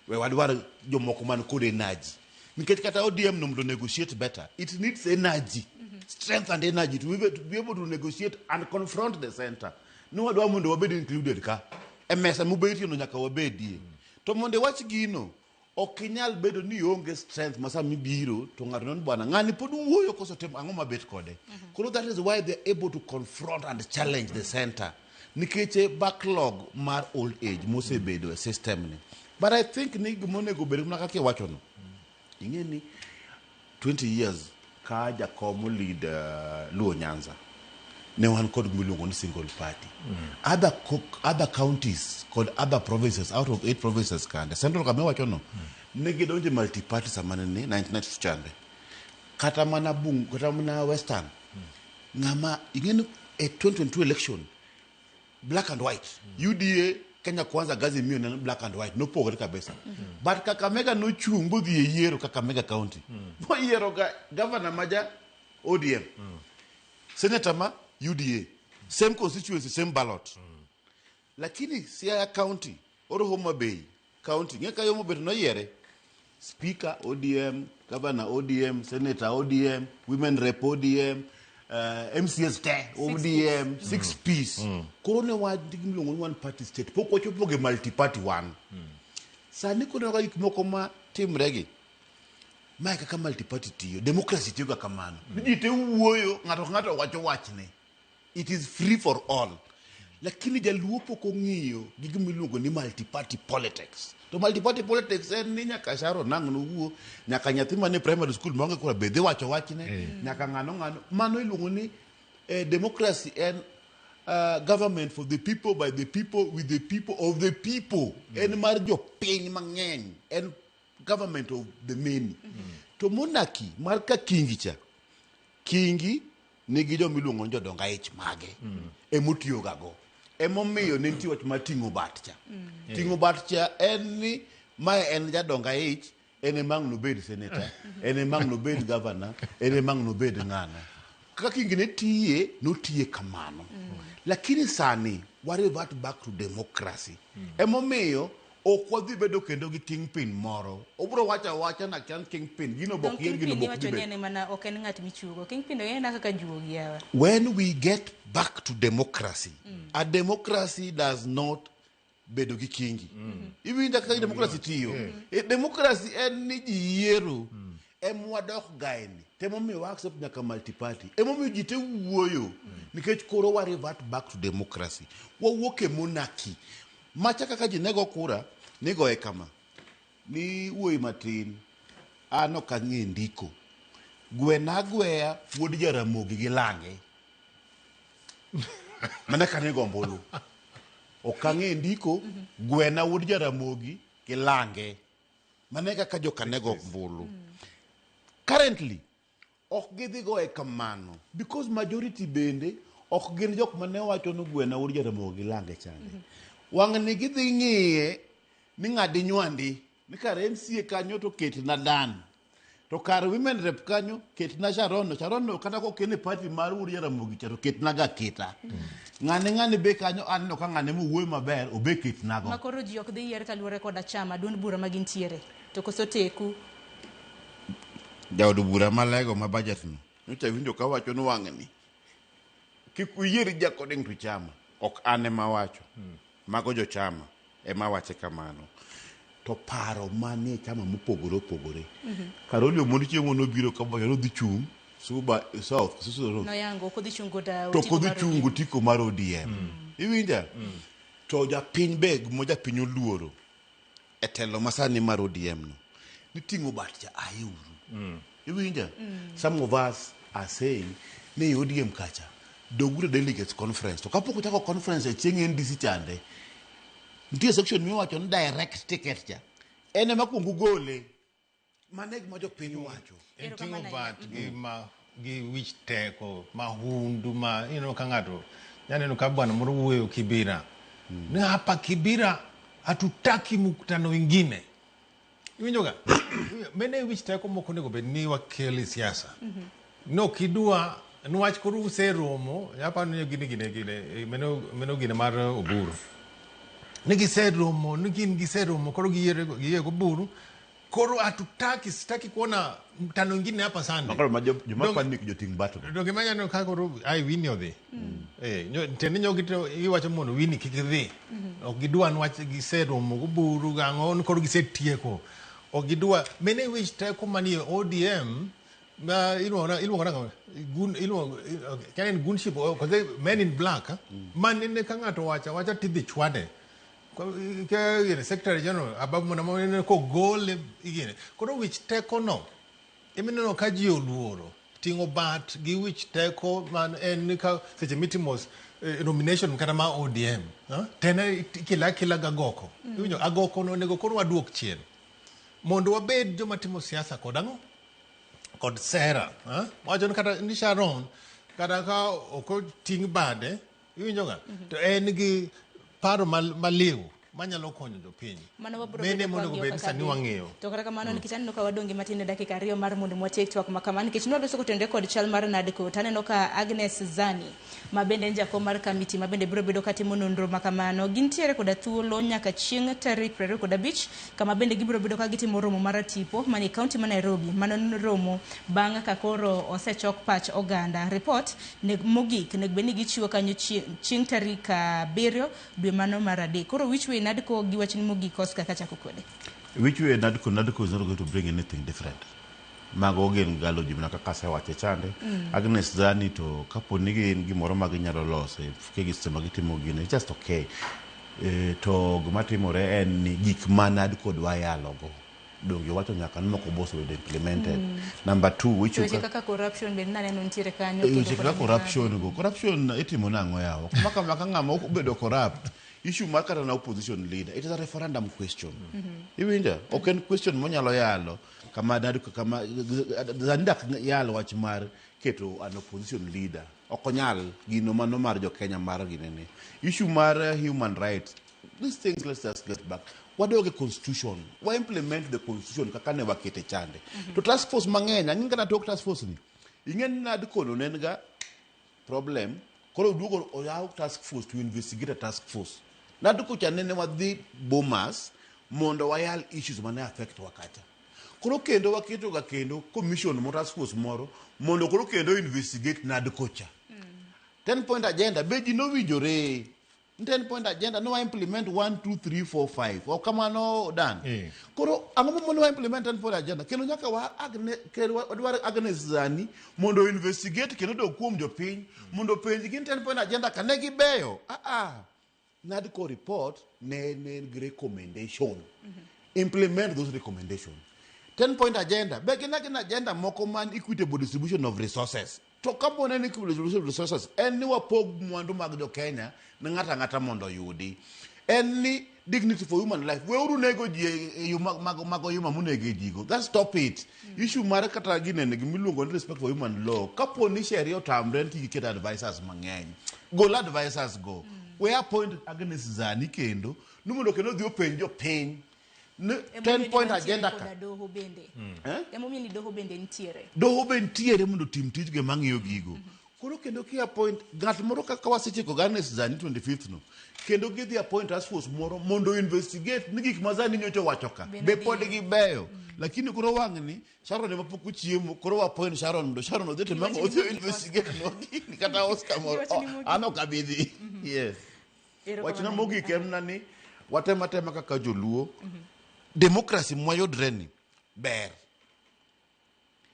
we wadwar jomoko man kod energy nikech kata ODM no mondo negotiate better it needs energy strength and energy to be able to negotiate and confront the center ni wadwa mondo wabed included ka e mesa mubetie no nyaka wabedie to mondo iwach gino ok inyal bedo ni ionge strength ma sama ibiro to ng'ato neno ni bwana ng'ani pod wuoyo koso timo ang'o mabet kode koro that is why they're able to confront and challenge the center nikech e backlog mar old age mosebedo e system ni but I think ni gima onego bed mana kaka iwachono ing'e ni 20 years ka jakom lead Luo Nyanza Ne wan kod gimiluongo ni single party. Other counties kod other provinces out of 8 provinces kande. Central kama iwacho no, ne gidonje multi party sama ne ni 1992 chande. Kata mana Bung, kata mana Western. Ng'ama ing'e ni e 2022 election black and white. UDA Kenya Kwanza Gazi Mio ne black and white nopogore kabisa. But Kakamega nochung' bodhi e yiero Kakamega County. Moyiero ga governor maja ODM. Senator ma UDA. Same constituency, same ballot. Lakini Siaya County or Homa Bay County, ng'e ka Homa Bay to noyiere. Speaker ODM, Governor ODM, Senator ODM, Women Rep ODM, MCS te ODM, six piece. Koro ne wan gi gimiluongo ni one party state. Pok wachopo ge multi party wan. Sani koro ka gik moko ma timre gi, mae kaka multi party tiyo, democracy tiyo ga kamano. Ni ji te wuoyo, ng'ato ka ng'ato wacho wachne. It is free for all. Lakini jaluo pok ong'iyo gi gima iluongo ni multi party politics. To multi party politics en ni nyaka Sharon nang' nowuo, nyaka nyathi mane primary school maonge kura be dhi wacho wachne, nyaka ng'ano ng'ano. Mano iluongo ni democracy en government for the people, by the people, with the people, of the people. En mar jopiny mang'eny. En government of the many. To monarchy mar ka kingi cha, kingi nigi joma iluongo ni jodong aich mage emotiyogago. Emomiyo ne nitie wach mar ting'o bat cha. Ting'o bat cha en ni mae en jadong aich, en ema ang' nobed senator, en ema ang' nobed governor, en ema ang' nobed ng'ano. Kaka kingi ne tiye, notiye kamano. Lakini sani wa revert back to democracy. Emomiyo ok wadhi bedo kendo gi kingpin moro. Obro wacho awacha na kian kingpin, gino bok Dong yier, gino kingpin bok iwacho dhi ni bedo. en mana ok en ng'at michugo. Kingpin en kaka juogi yawa. When we get back to democracy, a democracy does not bedo gi kingi. Iwinja kaka democracy tiyo. Democracy en ni ji yiero. Emwadok gaeni. Temomiyo wa accept nyaka multi-party. Emomiyo ji te wuoyo. Nikech koro wa revert back to democracy. Wawuok e monarchy. Macha kaka ji nego kura, nigoye kama. Ni wuoyi matin, an ok ang'e ndiko. Gwena agweya wuod Jaramogi gi lange. Mana ka nigo ombulu. Ok ang'e ndiko, gwena wuod Jaramogi gi lange. Mano e kaka joka nego ombulu. Currently, ok gidhi goye kamano. Because majority bende ok gin jok mane wacho ni gwena wuod Jaramogi gi lange chande. Wang'ni gidhi ng'iye ni ng'adi nywandi. Ni kar MCA kanyo to ketna Dan. To kar women rep kanyo ketna Sharon. Sharon kata kokene party mar wuod Jaramogi cha to ketna ga kita. Ng'ane ng'ane be kanyo aneno ka ng'ane mowuoyo maber obe ketnago. Ma koro ji ok dhi yier kaluwore koda chama duond bura ma gintiere. To koso teku. Jaod bura malego ma budget no. Nyocha winjo ka wacho ni wang'ni. Kik uyier ji according to chama. Ok an ema wacho. Mago jochama ema wache kamano. To paro manie chama mopogore opogore. Karoli Omondi chieng' nobiro ka wacho ni odhi chung' Suba South, Suba North. Noyango ok odhi chung' koda To otiko ok odhi mar chung' ODM. otiko mar ODM. Iwinja? To japiny be gima japiny oluoro e telo masani mar ODM no. Ni ting'o bat cha aye uru. Iwinja? Some of us are saying ni ODM kacha doguru e delegates conference. To kapok ochako conference e chieng' NDC chande, nitie section miwacho ni direct ticket cha. En ema kuong ugole. Mano e gima jopiny wacho. En ting'o bat gi ma gi wich teko mahundu ma ineno ka ng'ato nyaneno ka bwana moro wuoyo Kibira ni hapa Kibira hatutaki mkutano ingine iwinjoga mene wich teko moko onego bed ni wakel e siasa no kidwa niwach koro useromo aparo ni gine gine gine meno meno gine mar Oburu ni giseromo ni gin giseromo koro giyiere giyie Oburu koro hatutaki sitaki kuona mkutano ingine hapa Sunday Makoro ma joma Dong- panic joting' bat go. Donge manyano ka koro ai Winnie odhi. Tiende nyo gito iwacho mondo Winnie kik dhi. Ok gidwa niwach giseromo goburu gang'o ni koro gisetieko. Ok gidwa mene wich teko manie ODM ma iluongo na iluongo nang'o gun iluongo okay, kan en gunship kose men in black manene ka ng'ato wacho awacha tidhi chwade. Ke gine secretary general ababu mana manene kogole igine. Koro wich teko no emineno ka ji oluoro. Ting'o bat gi wich teko man en ni ka seche mitimo nomination kata ma ODM, tene ikele akela gi agoko. Iwinjo agoko no onego koro waduok chien. Mondo wabed joma timo siasa kod ang'o? Kod sera. Wacho ni kata ni Sharon kata ka ok oting' bade, iwinjo ga? To en gi paro maliw manyalo konyo jopiny. Mano wabiro Mene bedo monego kwang'iyo bed ni kaka sani dhi. wang'iyo. To kata kamano nikech aneno ka wadong' gi matin e dakika 2 mar mondo watiek twak ma kama nikech nwaloso kotenore kod chal mar NADCO to aneno ka Agnes Zani ma bende en jakom mar kamiti ma bende biro bedo katimo nonro ma kamano gintiere koda thuolo nyaka chieng' tarik 25 kama bende gibiro bedo ka gitimo romo mar tipo manie kaunti ma Nairobi. Mano romo bang' ka koro osechok pach oganda. Report mogik nego bed ni gichiwo kanyo chieng' tarik 7 dwe mano mar 3. Koro which way NADCO gi wachni mogik Oscar kachako kode? Which way NADCO? NADCO is not going to bring anything different. Mago gin galo ji mana kaka asewache chande. Agnes Zani to kapo ni gin gimoro ma ginyalo loso e fuke seche ma gitimo gino, it's just okay. To gima timore en ni gik ma NADCO dwa yalogo donge wacho nyaka ni moko bo osebedo implemented. Number 2, which Weche kaka corruption bende naneno nitiere kanyo. Weche kaka corruption go. Corruption itimo nang'o yawa? Kuma kama ka ng'ama ok obedo corrupt, issue mar kata na opposition leader, it is a referendum question. Iwinjo? Ok en question monyalo yalo kama NADCO kama Zani dak yalo wach mar keto an opposition leader. Ok onyal gino mano mar jo Kenya mar ginene. Issue mar human rights, these things let's just get back. Wadoge constitution, wa implement the constitution kaka ne wakete chande. To task force mang'eny, ang'e kata tok task force ni. Ing'e ni NADCO no ne en ga problem, koro oduogo oyaw task force to investigate a task force. NADCO cha nene wadhi Bomas mondo wayal issues mane affect wa kacha. Koro kendo waketo ga kendo commission mo task force moro mondo koro kendo investigate NADCO cha. 10 point agenda be ji nowinjore. 10 point agenda no implement 1 2 3 4 5. Ok kamano Dan. Koro ang'o momono wa implement 10 point agenda? Kendo nyaka wa Agne, kendo wadwar Agnes Zani mondo investigate kendo dog kuom jopiny mondo penj gin 10 point agenda ka ne gibeyo. NADCO report ne gi recommendation. Implement those recommendations. 10 point agenda be gin agina agenda moko man equitable distribution of resources. To kapo ni equitable distribution of resources en ni wapog mwandu mag jo Kenya ne ng'ato ang'ata mondo oyudi. En ni dignity for human life. Weuru nego ji e yo mag oyuma monego ji go. That's stop it. Issue mar kata ginene gimiluongo ni respect for human law. Kapo ni sheria otamre ni giket advisors mang'eny. Gol advisors go. We appoint Agnes Zani kendo ni mondo kendo odhi openj jopiny ni 10 point agenda ka. Doho bende. Eh? Emomiyo ni doho bende nitiere. Doho be nitiere mondo otim tijge mang'iyo gigo. Koro kendo ki appoint ng'at moro kaka wasechiko Agnes Zani 25th no. Kendo gidhi appoint task force moro mondo investigate ni gik ma Zani nyocha owacho ka be pod gibeyo. Lakini koro wang'ni Sharon ema pok ochiemo, koro wa appoint Sharon mondo Sharon odhi otim ang'o? Odhi investigate no gini kata Oscar moro. An ok abi dhi. Yes. Wachna mogik en na ni watem atema kaka joluo. Democracy mwayudre ni ber.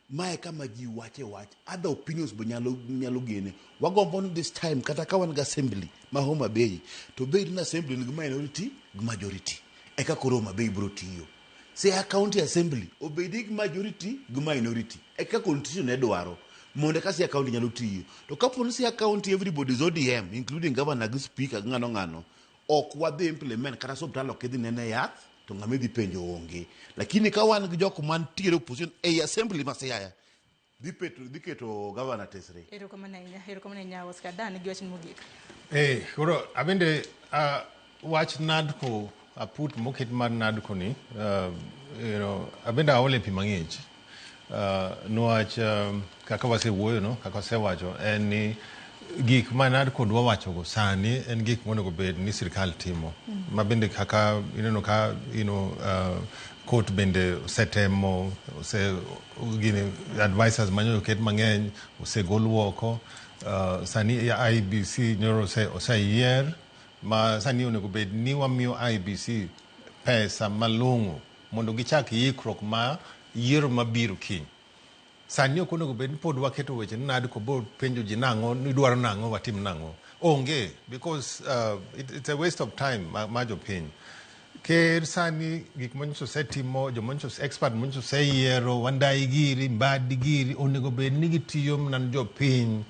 Mae kama ji wache wach. Other opinions be nyalo gene. Wagombo ni this time kata ka wan gi assembly ma Homa Bay to bed ni assembly nigi minority gi majority. Eka koro Homa Bay biro tiyo. Siaya County Assembly obedi gi majority gi minority. Eka constitution ne dwaro mondo eka Siaya County nyalo tiyo. To kapo ni Siaya County everybody is ODM including governor gi speaker gi ng'ano ng'ano ok wadhi implement kata osiptal ok idhi nene yath to ng'ama idhi penjo onge. Lakini ka wan gi jok mantiere opposition ei assembly ma Siaya dhi keto governor tesre. Erokamano ahinya, erokamano ahinya Oscar Dan gi wachni mogik. Koro abende wach NADCO aput moket mar NADCO ni abende aole pi mang'ich. Niwach kaka wasewuoyo no, kaka wasewacho en ni gik ma NADCO dwa wachogo sani en gik monego bed ni sirikal timo. Ma bende kaka ineno ka court bende osetemo, ose gini advisors manyocha oket mang'eny osegol oko. Sani IEBC nyoro oseyier ma sani onego bed ni wamiyo IEBC pesa malong'o mondo gichak yikruok ma yiero mabiro kiny. Sani ok onego bed ni pod waketo weche ni NADCO bo penjo ji nang'o, ni dwaro nang'o, watim nang'o. Onge, because it's a waste of time ma jopiny. Ker sani gik manyiso osetimo, jomanyiso expert manyiso oseyiero, Wandayi giri, Mbadi giri, onego bed ni gitiyo mana ne jopiny.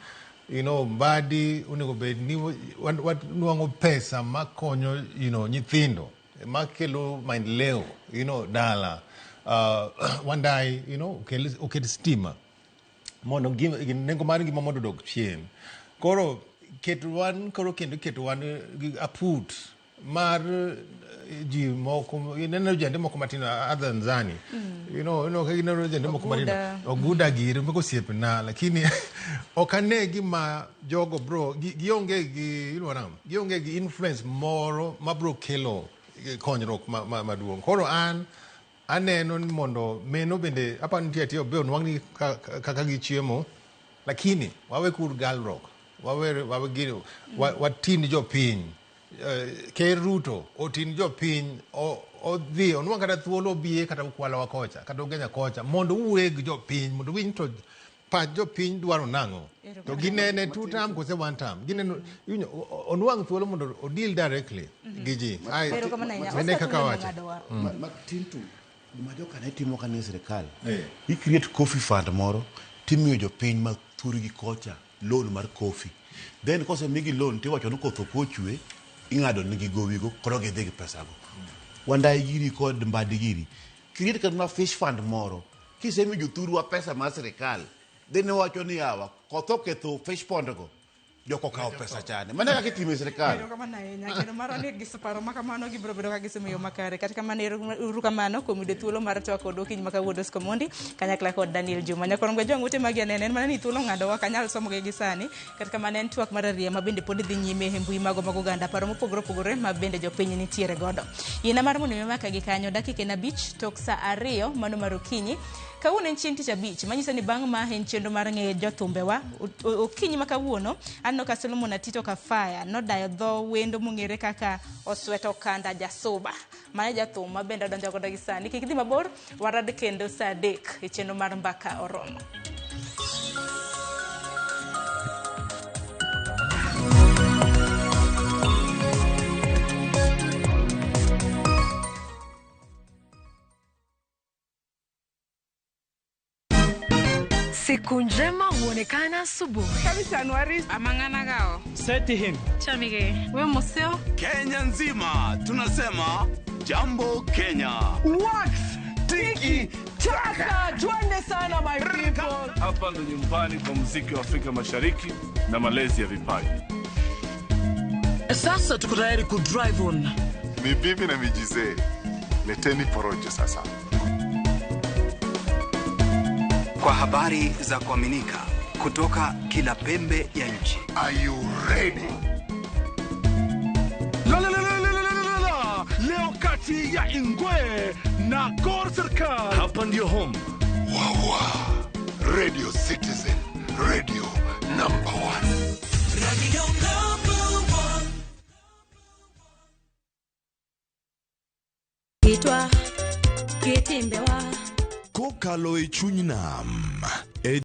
Mbadi onego bed ni wanuang'o pesa makonyo nyithindo, makelo maendeleo dala. Wandayi oket stima mondo nengo mar ngima mondo odok chien. Koro ket wan koro kendo keto wan gi aput mar ji moko, ineno jende moko matindo other than Zani. Ka ineno jende moko matindo Oguda giri moko osiepna, lakini ok ane gima jogo bro gionge gi iluongo nang'o? Gionge gi influence moro mabro kelo konyruok maduong'. Koro an aneno ni mondo meno bende aparo ni nitie atiyo be onwang' ni kaka gichiemo, lakini wawe kur galruok, wawe gino, watin jopiny. Ker Ruto otin jopiny, odhi onwang' kata thuolo obie kata Ukwala kocha kata Ugenya kocha mondo owuoye gi jopiny mondo winj to pach jopiny dwaro nang'o to ginene two term kose one term gineno onwang' thuolo mondo o deal directly gi ji. Mane kaka wacho matin to gima joka ne timo kane sirikal i create coffee fund moro timiyo jopiny ma thurgi kocha loan mar coffee, then kosemigi loan tiwacho ni koth ok ochwe ing'ado nigi gowigo koro gidhi gi pesago. Wandayi giri kod Mbadi giri create kata fish fund moro kisemiyo jothurwa pesa mar sirikal, then iwacho ni yawa koth oketho fish pond go, joko okawo pesa chande. Mano kaka itimo e sirikal. Erokamano ahinya. Kendo marwa ni paro ma kamano gibiro bedo ka gisemiyo makare. Kata kamano ero kamano kuom yudo thuolo mar twak kodwa okinyi ma kawuono Oscar Omondi kanyakla kod Daniel Juma. Nyakorom ga jwang' ute magi anene en mana ni thuolo ong'adowa ok anyal somogi gi sani. Kata kamano en twak mar ariya ma bende pod dhi nyime e mbui mago mag oganda, paro mopogore opogore ma bende jopiny nitiere godo. Yiena mar mondo mi omaka gi kanyo dakika en 5 tok saa 2 mano mar okinyi. Kawuono en chieng' tich abich, manyiso ni bang' ma en chenro mar ng'eyo jothumbewa. Okinyi ma kawuono, aneno ka Solomon Atito Kafaya nodayo dho wendo mong'ere kaka Osweto Kanda Jasuba. Mano e jathum ma bende odonjo godo gi sani. Kik idhi mabor, warad kendo saa 3 e chenro mar Mbaka Oromo. Siku njema huonekana asubuhi. Amang'ana Setihim. Chamige. We museo. Kenya nzima tunasema jambo Kenya. Wax tiki taka, twende sana my people. Hapa ndo nyumbani kwa muziki wa Afrika Mashariki na malezi ya vipaji. Sasa tuko tayari ku drive on. Ni bibi na mijizee. Leteni porojo sasa. Kwa habari za kuaminika kutoka kila pembe ya nchi. Are you ready? La la la la la la la la. Leo kati ya Ingwe na Gor Serikal. Hapa ndio home. Wawa. Radio Citizen. Radio number 1. Radio number 1. Itwa kitimbewa. Kokalo e chuny nam.